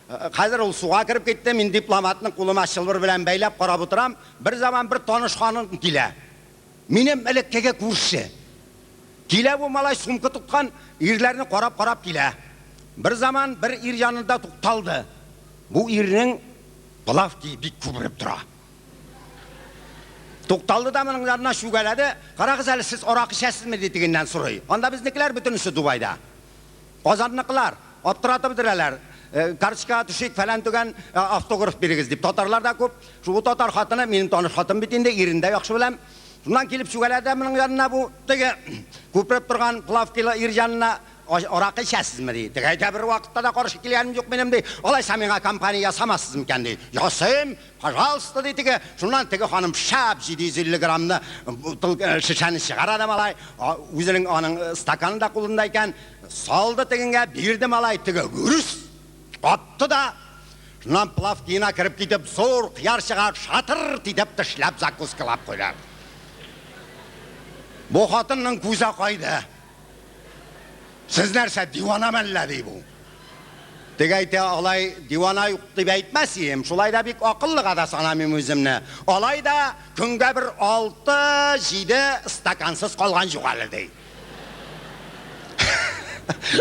Хәзер ул суга кереп китте, мин дипломатны кулыма чылбыр белән бәйләп карап утырам. Бер заман бер таныш ханым килә. Минем элеккеге күрше. Килә бу малай сумка тоткан, ирләрне карап-карап килә. Бер заман бер ир янында тукталды. Бу ирнең плавки бик күпереп тора. Тукталды да моның янына чүгәләде. Карагыз әле, сез аракы эчәсезме, ди тегеннән сорый. Анда безнекеләр бөтенесе Дубайда. Казанныкылар, аптыратып бетерәләр. Карточкага төшик, фәлән төгән, автограф бирегез дип. Татарлар да күп. Шул татар хатыны, минем таныш хатын бит инде, ирен дә яхшы беләм. Шуннан килеп чүгәләде моның янына бу теге күпереп торган плавкилы ир янына, аракы эчәсезме, ди. Теге әйтә, бер вакытта да каршы килгәнем юк минем, ди. Алайса миңа компания ясамассыз микән, ди. Ясыйм, Пожалуйста, ди теге. Шуннан теге ханым шәп 750 граммны шешәне чыгара да малай, үзенең аның стаканы да кулында икән. Салды тегеңә, бирде малай, теге гөрес атты да, шуннан плавкиена кереп китеп, зур кыяр чыга, шатыр итеп тешләп закускалап куйды. Бу хатынның күзе кайды. Сез нәрсә, дивана мәллә, ди бу. Теге әйтә, алай дивана юк дип әйтмәс ием, шулай да бик акыллыга да санамыйм үземне. Алай да көнгә бер алты-җиде стакансыз калган юк әле, ди.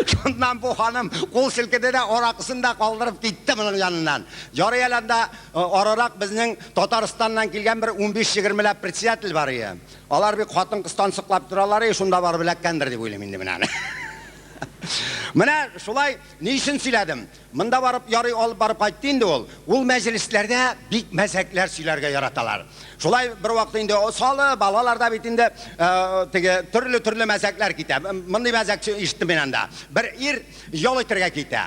Шуннан бу ханым кул селкеде дә аракысын да калдырып китте моның яныннан. Ярый әле анда арырак безнең Татарстаннан килгән бер унбиш-егермеләп председатель бар ие. Алар бик хатын-кыз тансыклап торалар и, шунда барып эләккәндер дип уйлыйм инде менә аны. Менә шулай ни өчен сөйләдем. Монда барып ярый алып барып кайтты инде ул. Ул мәҗлесләрдә бик мәзәкләр сөйләргә яраталар. Шулай бервакыт инде салы балалар да бит инде теге төрле-төрле мәзәкләр китә. Мондый мәзәк ишеттем мин анда. Бер ир ял итәргә китә.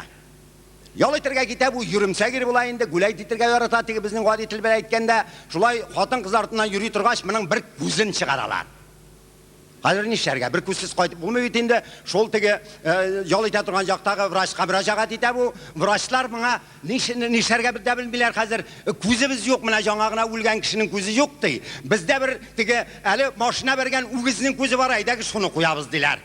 Ял итәргә китә, бу йөремсәк ир була инде, гүләйт итәргә ярата, теге безнең гади тел белән әйткәндә. Шулай хатын-кыз артыннан йөри торгач, моның бер күзен чыгаралар. Хәзер нишләргә? Бер күзсез кайтып булмый бит инде. Шул теге ял итә торган жактагы врачка мөрәҗәгать итә бу. Врачлар моңа нишләргә дә белмиләр хәзер. Күзебез юк, менә яңа гына үлгән кешенең күзе юк, ди. Бездә бер теге әле машина бәргән үгезнең күзе бар, әйдәгез шуны куябыз, диләр.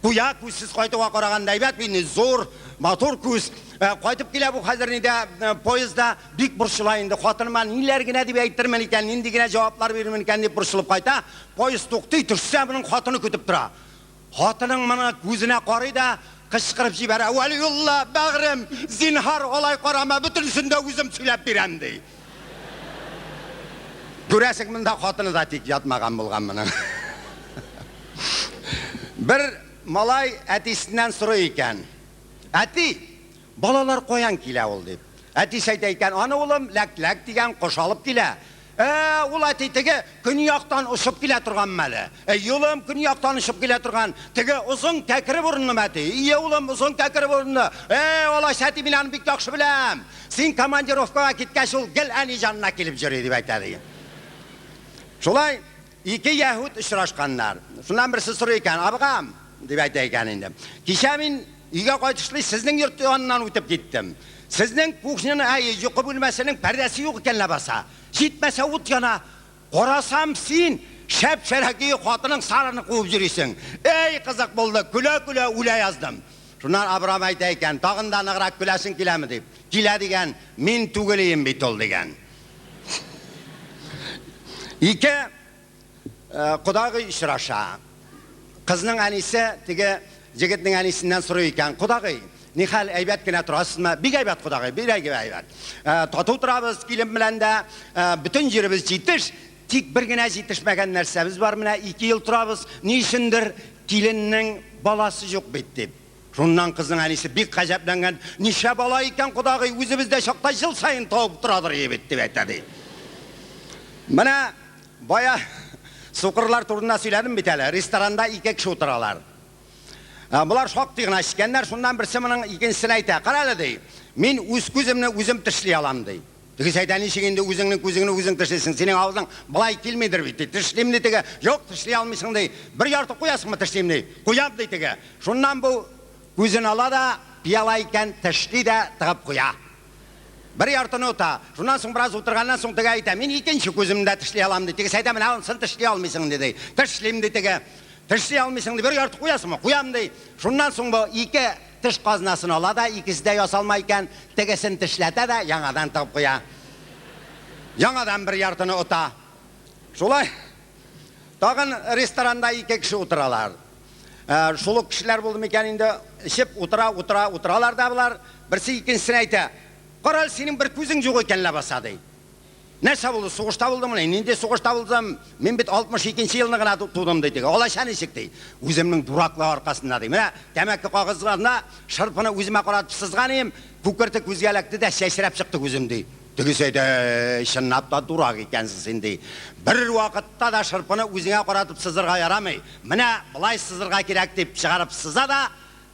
Куя, күзсез кайтуга караганда әйбәт бит инде, зур, матур күз. Кайтып килә бу хәзер нидә, поездда, бик борчыла инде, хатыныма ниләр генә дип әйтермен икән, нинди генә җаваплар бирермен икән дип борчылып кайта. Поезд туктый, төшсә, моның хатыны көтеп тора. Хатының моны күзенә карый да, кычкырып җибәрә, Вәлиулла, бәгърем, зинһар, алай карама, бөтенесен дә үзем сөйләп бирәм, ди. Күрәсең, монда хатыны да тик ятмаган булган моның. Бер малай әтисеннән сорый икән, Әти, балалар каян килә ул, дип. Әтисе әйтә икән, Аны, улым, ләк-ләк дигән кош алып килә. Ә, ул, әти, теге көньяктан очып килә торганмы әле? Әйе, улым, көньяктан очып килә торган. Теге озын кәкре борынлымы, әти? Ие, улым, озын кәкре борынлы. Ә, алайса, әти, мин аны бик яхшы беләм. Син командировкага киткәч, ул гел әни җанына килеп йөри, дип әйтә, ди. Шулай ике яһүд очрашканнар. Шуннан берсе сорый икән, Абгам, дип әйтә икән инде, кичә мин өйгә кайтышлый сезнең йорт яныннан үтеп киттем. Сезнең кухняның, әй, йокы бүлмәсенең пәрдәсе юк икән ләбаса. Җитмәсә ут яна. Карасам, син шәп-шәрә көе хатының Сараны куып йөрисең. Әй, кызык булды, көлә-көлә үлә яздым. Шуннан Абрам әйтә икән, тагын да ныграк көләсең киләме, дип. Килә, дигән, мин түгел ием бит ул, дигән. Ике кодагый очраша. Кызның әнисе теге егетнең әнисеннән сорый икән, Кодагый, нихәл, әйбәт кенә торасызмы? Бик әйбәт, кодагый, бик әйбәт. Тату торабыз килен белән дә, бөтен җиребез җитеш, тик бер генә җитешмәгән нәрсәбез бар, менә ике ел торабыз, ни өчендер киленнең баласы юк бит, дип. Шуннан кызның әнисе бик гаҗәпләнгән, Ничә бала икән, кодагый, үзебездә чакта ел саен табып торадыр ие бит, дип әйтә, ди. Менә бая сукырлар турында сөйләдем бит әле. Ресторанда ике кеше утыралар. Болар шактый гына эчкәннәр, шуннан берсе моның икенчесенә әйтә, Кара әле, ди, мин үз күземне үзем тешли алам, ди. Тегесе әйтә, ничек инде үзеңнең күзеңне үзең тешлисең, синең авызың болай килмидер бит, ди. Тешлим, ди теге. Юк, тешли алмыйсың, ди. Бер ярты куясыңмы, тешлим, ди. Куям, ди теге. Шуннан бу күзен ала да, пыяла икән, тешли дә тыгып куя. Бер яртыны ота. Шуннан соң бераз утырганнан соң теге әйтә, мин икенче күземне дә тешли алам, ди. Тегесе әйтә, менә анысын тешли алмыйсың, ди, ди. Тешлим, ди теге. Тешли алмыйсың, ди. Бер ярты куясыңмы? Куям, ди. Шуннан соң бу ике Теш казнасын ала да, икесе дә ясалма икән, тегесен тешләтә дә, яңадан тыгып куя. Яңадан бер яртыны ота. Шулай тагын ресторанда ике кеше утыралар. Шул ук кешеләр булды микән инде, эчеп утыра, утыра, утыралар да болар. Берсе икенчесенә әйтә, Карале, синең бер күзең юк икән ләбаса, ди. Нәрсә булды, сугышта булдыңмыни? Нинди сугышта булдым, мин бит 62 нче елны гына тудым, ди теге. Алайса ничек, ди. Үземнең дураклык аркасында, ди. Менә тәмәке кагызганда шырпыны үземә каратып сызган ием, күкерте күзгә эләкте дә чәчрәп чыкты күзем, ди. Тегесе әйтә, Әй, чынлап та дурак икәнсең син, ди. Бервакытта да шырпыны үзеңә каратып сызырга ярамый. Менә болай сызырга кирәк, дип чыгарып сыза да,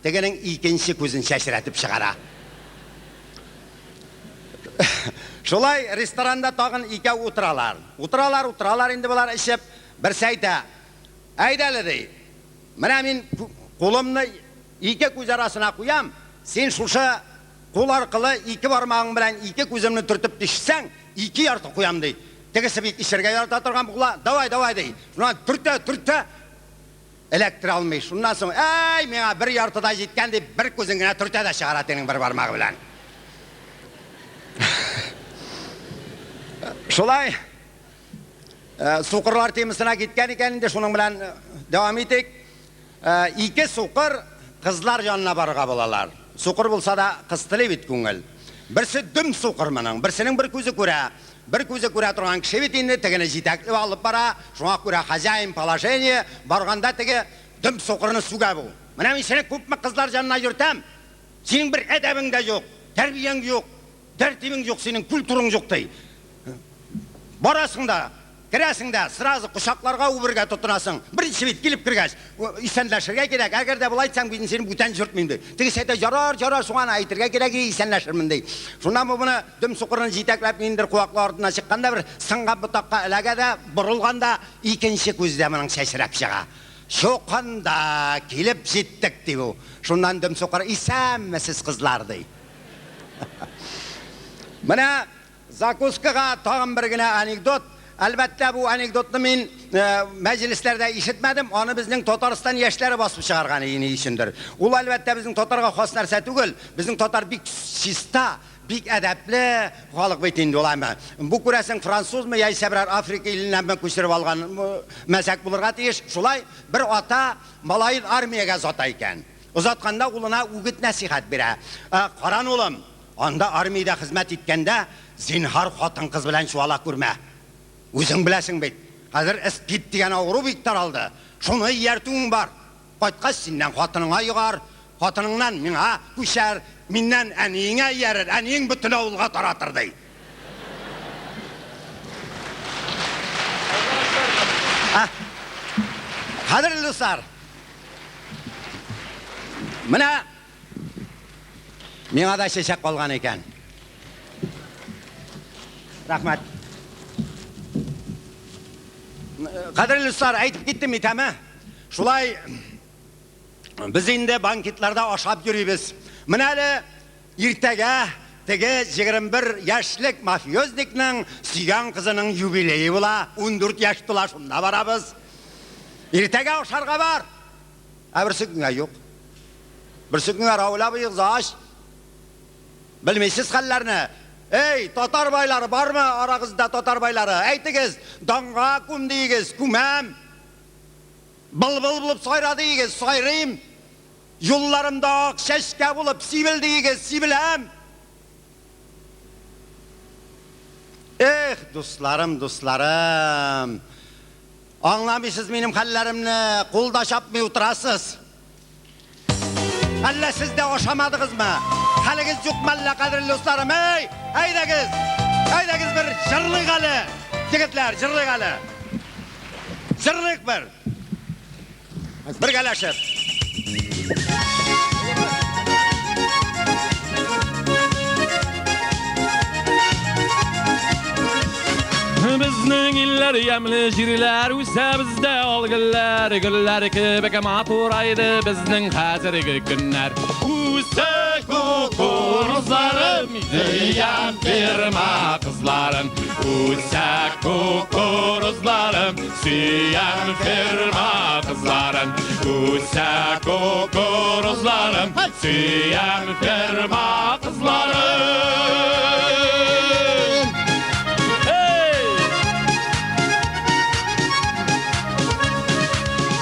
Тегенең икенче күзен чәчрәтеп чыгара. Шулай ресторанда тагын икәү утыралар. Утыралар, утыралар инде болар эчеп. Берсе әйтә, Әйдә әле, ди, менә мин кулымны ике күз арасына куям, син шушы кул аркылы ике бармагың белән ике күземне төртеп тишсәң, ике ярты куям, ди. Тегесе бик эчәргә ярата торган була, давай, давай, ди. Шуннан төртә, төртә. Эләктерә алмый. Шуннан соң, әй, миңа бер ярты да җиткән, дип, бер күзен генә төртә дә чыгара тегенең бер бармагы белән. Шулай, сукырлар темасына киткән икән инде, шуның белән дәвам итик. Ике сукыр кызлар янына барырга булалар. Сукыр булса да, кыз тели бит күңел. Берсе дөм сукыр моның, берсенең бер күзе күрә. Бер күзе күрә торган кеше бит инде, тегене җитәкләп алып бара, шуңа күрә хозяин положения, барганда теге дөм сукырны сүгә бу. Менә мин сине күпме кызлар җанына йөртәм, синең бер әдәбең дә юк, тәрбияң юк, тәртибең юк синең, культураң юк, ди. Барасың да, Керәсең дә, сразу кочакларга, үбергә тотынасың. Беренче бит, килеп кергәч, исәнләшергә кирәк. Әгәр дә болай итсәң, мин сине бүтән йөртмим, ди. Тегесе әйтә, ярар, ярар, шуңа аны әйтергә кирәк, и, исәнләшермен, ди. Шуннан бу моны дөм сукырны җитәкләп, ниндидер куаклар артына чыккан да бер сынган ботакка эләгә дә, борылган да, икенче күзе дә моның чәчрәп чыга. Чукынды, килеп җиттек, ди бу. Шуннан дөм сукыр, Исәнмесез, кызлар, ди. Менә Закускага тагын бер генә анекдот. Әлбәттә, бу анекдотны мин мәҗлесләрдә ишетмәдем, аны безнең Татарстан яшьләре басып чыгарган ни өчендер. Ул, әлбәттә, безнең татарга хас нәрсә түгел. Безнең татар бик чиста, Бик әдәпле халык бит инде ул әмма. Бу күрәсең французмы яисә берәр Африка иленнәнме күчереп алган мәзәк булырга тиеш. Шулай бер ата малаен армиягә озата икән. Озатканда улына үгет-нәсыйхәт бирә. Каран, улым, анда армиядә хезмәт иткәндә, зинһар хатын-кыз белән чуала күрмә. Үзең беләсең бит, хәзер СПИД дигән авыру бик таралды. Шуны ияртүең бар. Кайткач, синнән хатыныңа йогар, хатыныңнан миңа күчәр, миннән әниеңә иярер, әниең бөтен авылга таратыр, ди. Ә, кадерле дуслар, менә миңа да чәчәк калган икән. Рәхмәт. Кадерле дуслар, әйтеп киттем бит, әме? Шулай без инде банкетларда ашап йөрибез. Менә әле иртәгә теге 21 яшьлек мафиозникның сөйгән кызының юбилее була, 14 яшь тула, шунда барабыз. Иртәгә ашарга бар. Ә берсе көнгә юк. Берсе көнгә Рауль абыегыз ач. Белмисез хәлләрне. Эй, татар байлары бармы арагызда татар байлары? Әйтегез, данга күм диегез, күмәм. Былбыл булып сайра диегез, сайрыйм. Юлларымда ак чәчкә булып сибел диегез, сибеләм. Эх, дусларым, дусларым. Аңламыйсыз минем хәлләремне, кул да чапмый утырасыз. Әллә сез дә ашамадыгызмы? Хәлегез юкмы әллә, кадерле дусларым? Эй, әйдәгез! Әйдәгез бер җырлыйк әле! Егетләр, җырлыйк әле. Җырлыйк бер. Бергәләшеп. Безнең илләр ямьле җирләр, үсә бездә ал гөлләр, гөлләр кебек матурайды безнең хәзерге көннәр. Үсә кукурузларым, зыян ферма кызларын. Үсә кукурузларым, сөям ферма кызларын. Үсә кукурузларым, сөям ферма кызларын. Hey!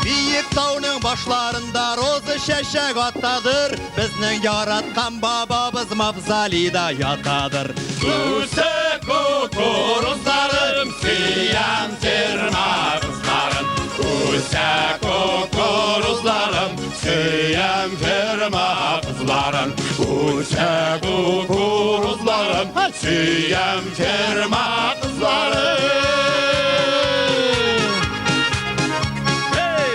Биек тауның башларында роза чәчәк атадыр, безнең яраткан бабабыз мавзолейда ятадыр. Үсә кукурузларым, сөям ферма кызларын. Үсә кукурузларым, сөям ферма кызларын. Үсә кукурузларым, сөям ферма кызларын. Hey!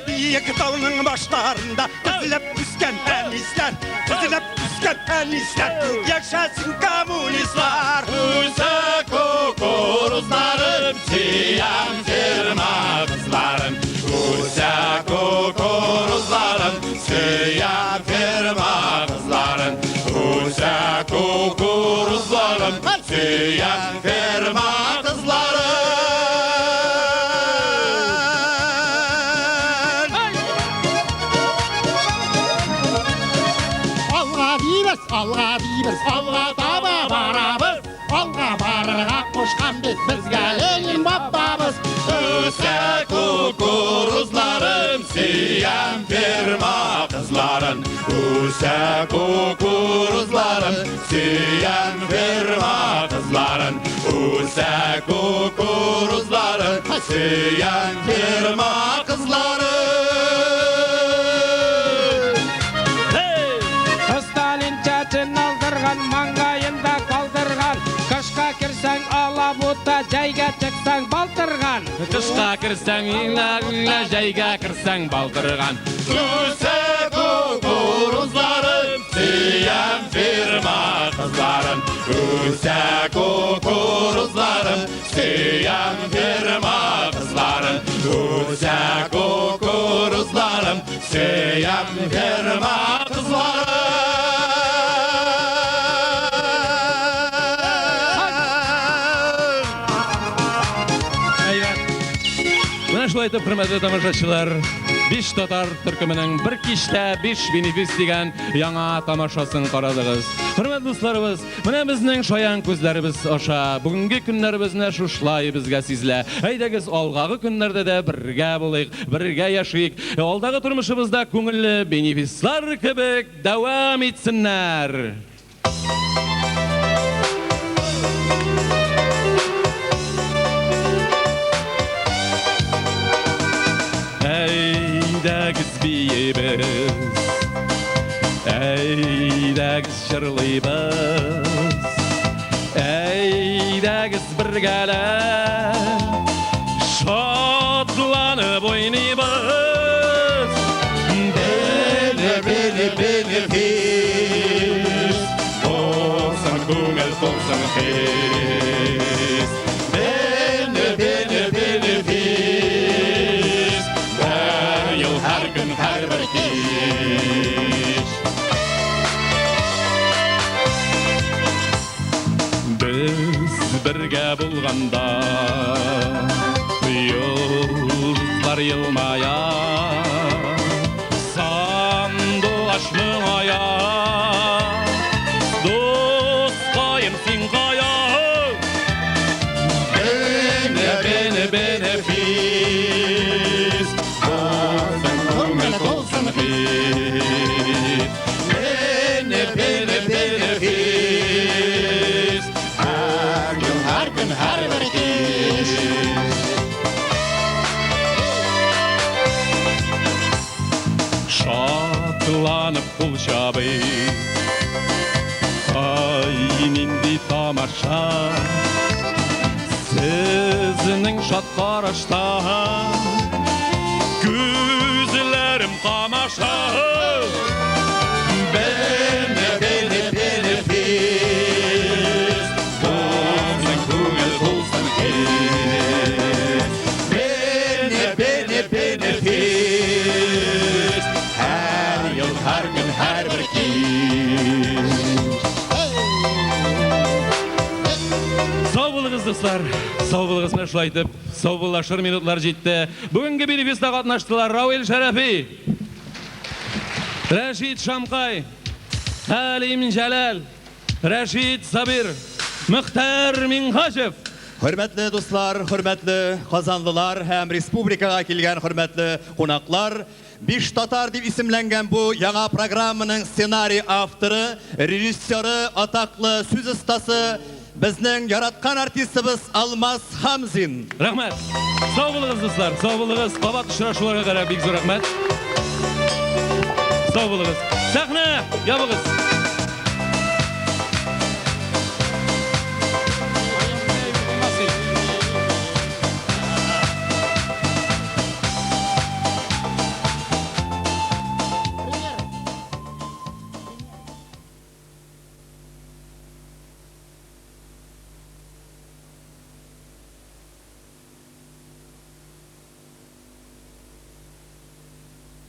Биек тауның башларында тезелеп үскән әнисләр, тезелеп үскән әнисләр, яшәсен коммунистлар. Үсә кукурузларым, сөям ферма кызларын. Үсә кукурузларым, сөям ферма кызларын. Үсә кукурузларым, сөям ферма кызларын. Алга дибез, алга дибез, алга таба барабыз. Алга барырга кушкан бит безгә Ленин бабабыз. Үсә кукурузларым, сөям ферма кызларын. Үсә кукурузларым, сөям ферма кызларын. Үсә кукурузларым, сөям ферма кызларын. Hey! Сталин чәчен алдырган, маңгаенда калдырган. Кышка керсәң алабута, җәйгә чыксаң балтырган. Кышка керсәң иңлә, җәйгә керсәң балтырган. Үсә кукурузларым, сөям ферма кызларын. Үсә кукурузларым, сөям ферма кызларын. Үсә кукурузларым, сөям ферма кызларын. Әйбәт. Менә шулай итеп, хөрмәтле тамашачылар, Биш татар төркеменең бер кичтә биш бенефис дигән яңа тамашасын карадыгыз. Хөрмәтле дусларыбыз, менә безнең шаян күзләребез аша бүгенге көннәребез менә шушылай безгә сизелә. Әйдәгез, алгагы көннәрдә дә бергә булыйк, бергә яшик. Алдагы тормышыбызда күңелле бенефислар кебек дәвам итсеннәр! Әйдәгез биибез, әйдәгез җырлыйбыз, әйдәгез бергәләп шатланып уйныйбыз. Бене, бене, бенефис, булсын күңел, тулсын хис. Бене, бене, бенефис, бер ел, һәр көн, һәрбер кич. Без бергә булганда йолдызлар елмая, сандугач моңая. Дускаем, син кая? Бене, бене, бенефис, булсын күңел, тулсын хис. Бене, бене, бенефис, һәр ел, һәр көн, һәрбер кич. Шатланып кул чабыйк. Ай, нинди тамаша! Сезнең шат караштан күзләрем камаша. Бене, бене, бенефис, булсын күңел, тулсын хис. Бене, бене, бенефис, һәр ел, һәр көн, һәрбер кич. Сау булыгыз, дуслар. Сау булыгыз, менә шулай итеп, саубуллашыр минутлар җитте. Бүгенге бенефиста катнаштылар Равил Шәрәфи, Рәшит Шамкай, Хәлим Җәләл, Рәшит Сабир, Мөхтәр Минһаҗев. Хөрмәтле дуслар, хөрмәтле казанлылар һәм республикага килгән хөрмәтле кунаклар, Биш татар дип исемләнгән бу яңа программаның сценарий авторы, режиссеры, атаклы сүз остасы, безнең яраткан артистыбыз Алмаз Хамзин. Рәхмәт. Сау булыгыз, дуслар. Сау булыгыз. Кабат очрашуларга кадәр бик зур рәхмәт. Сау булыгыз. Сәхнә ябыгыз.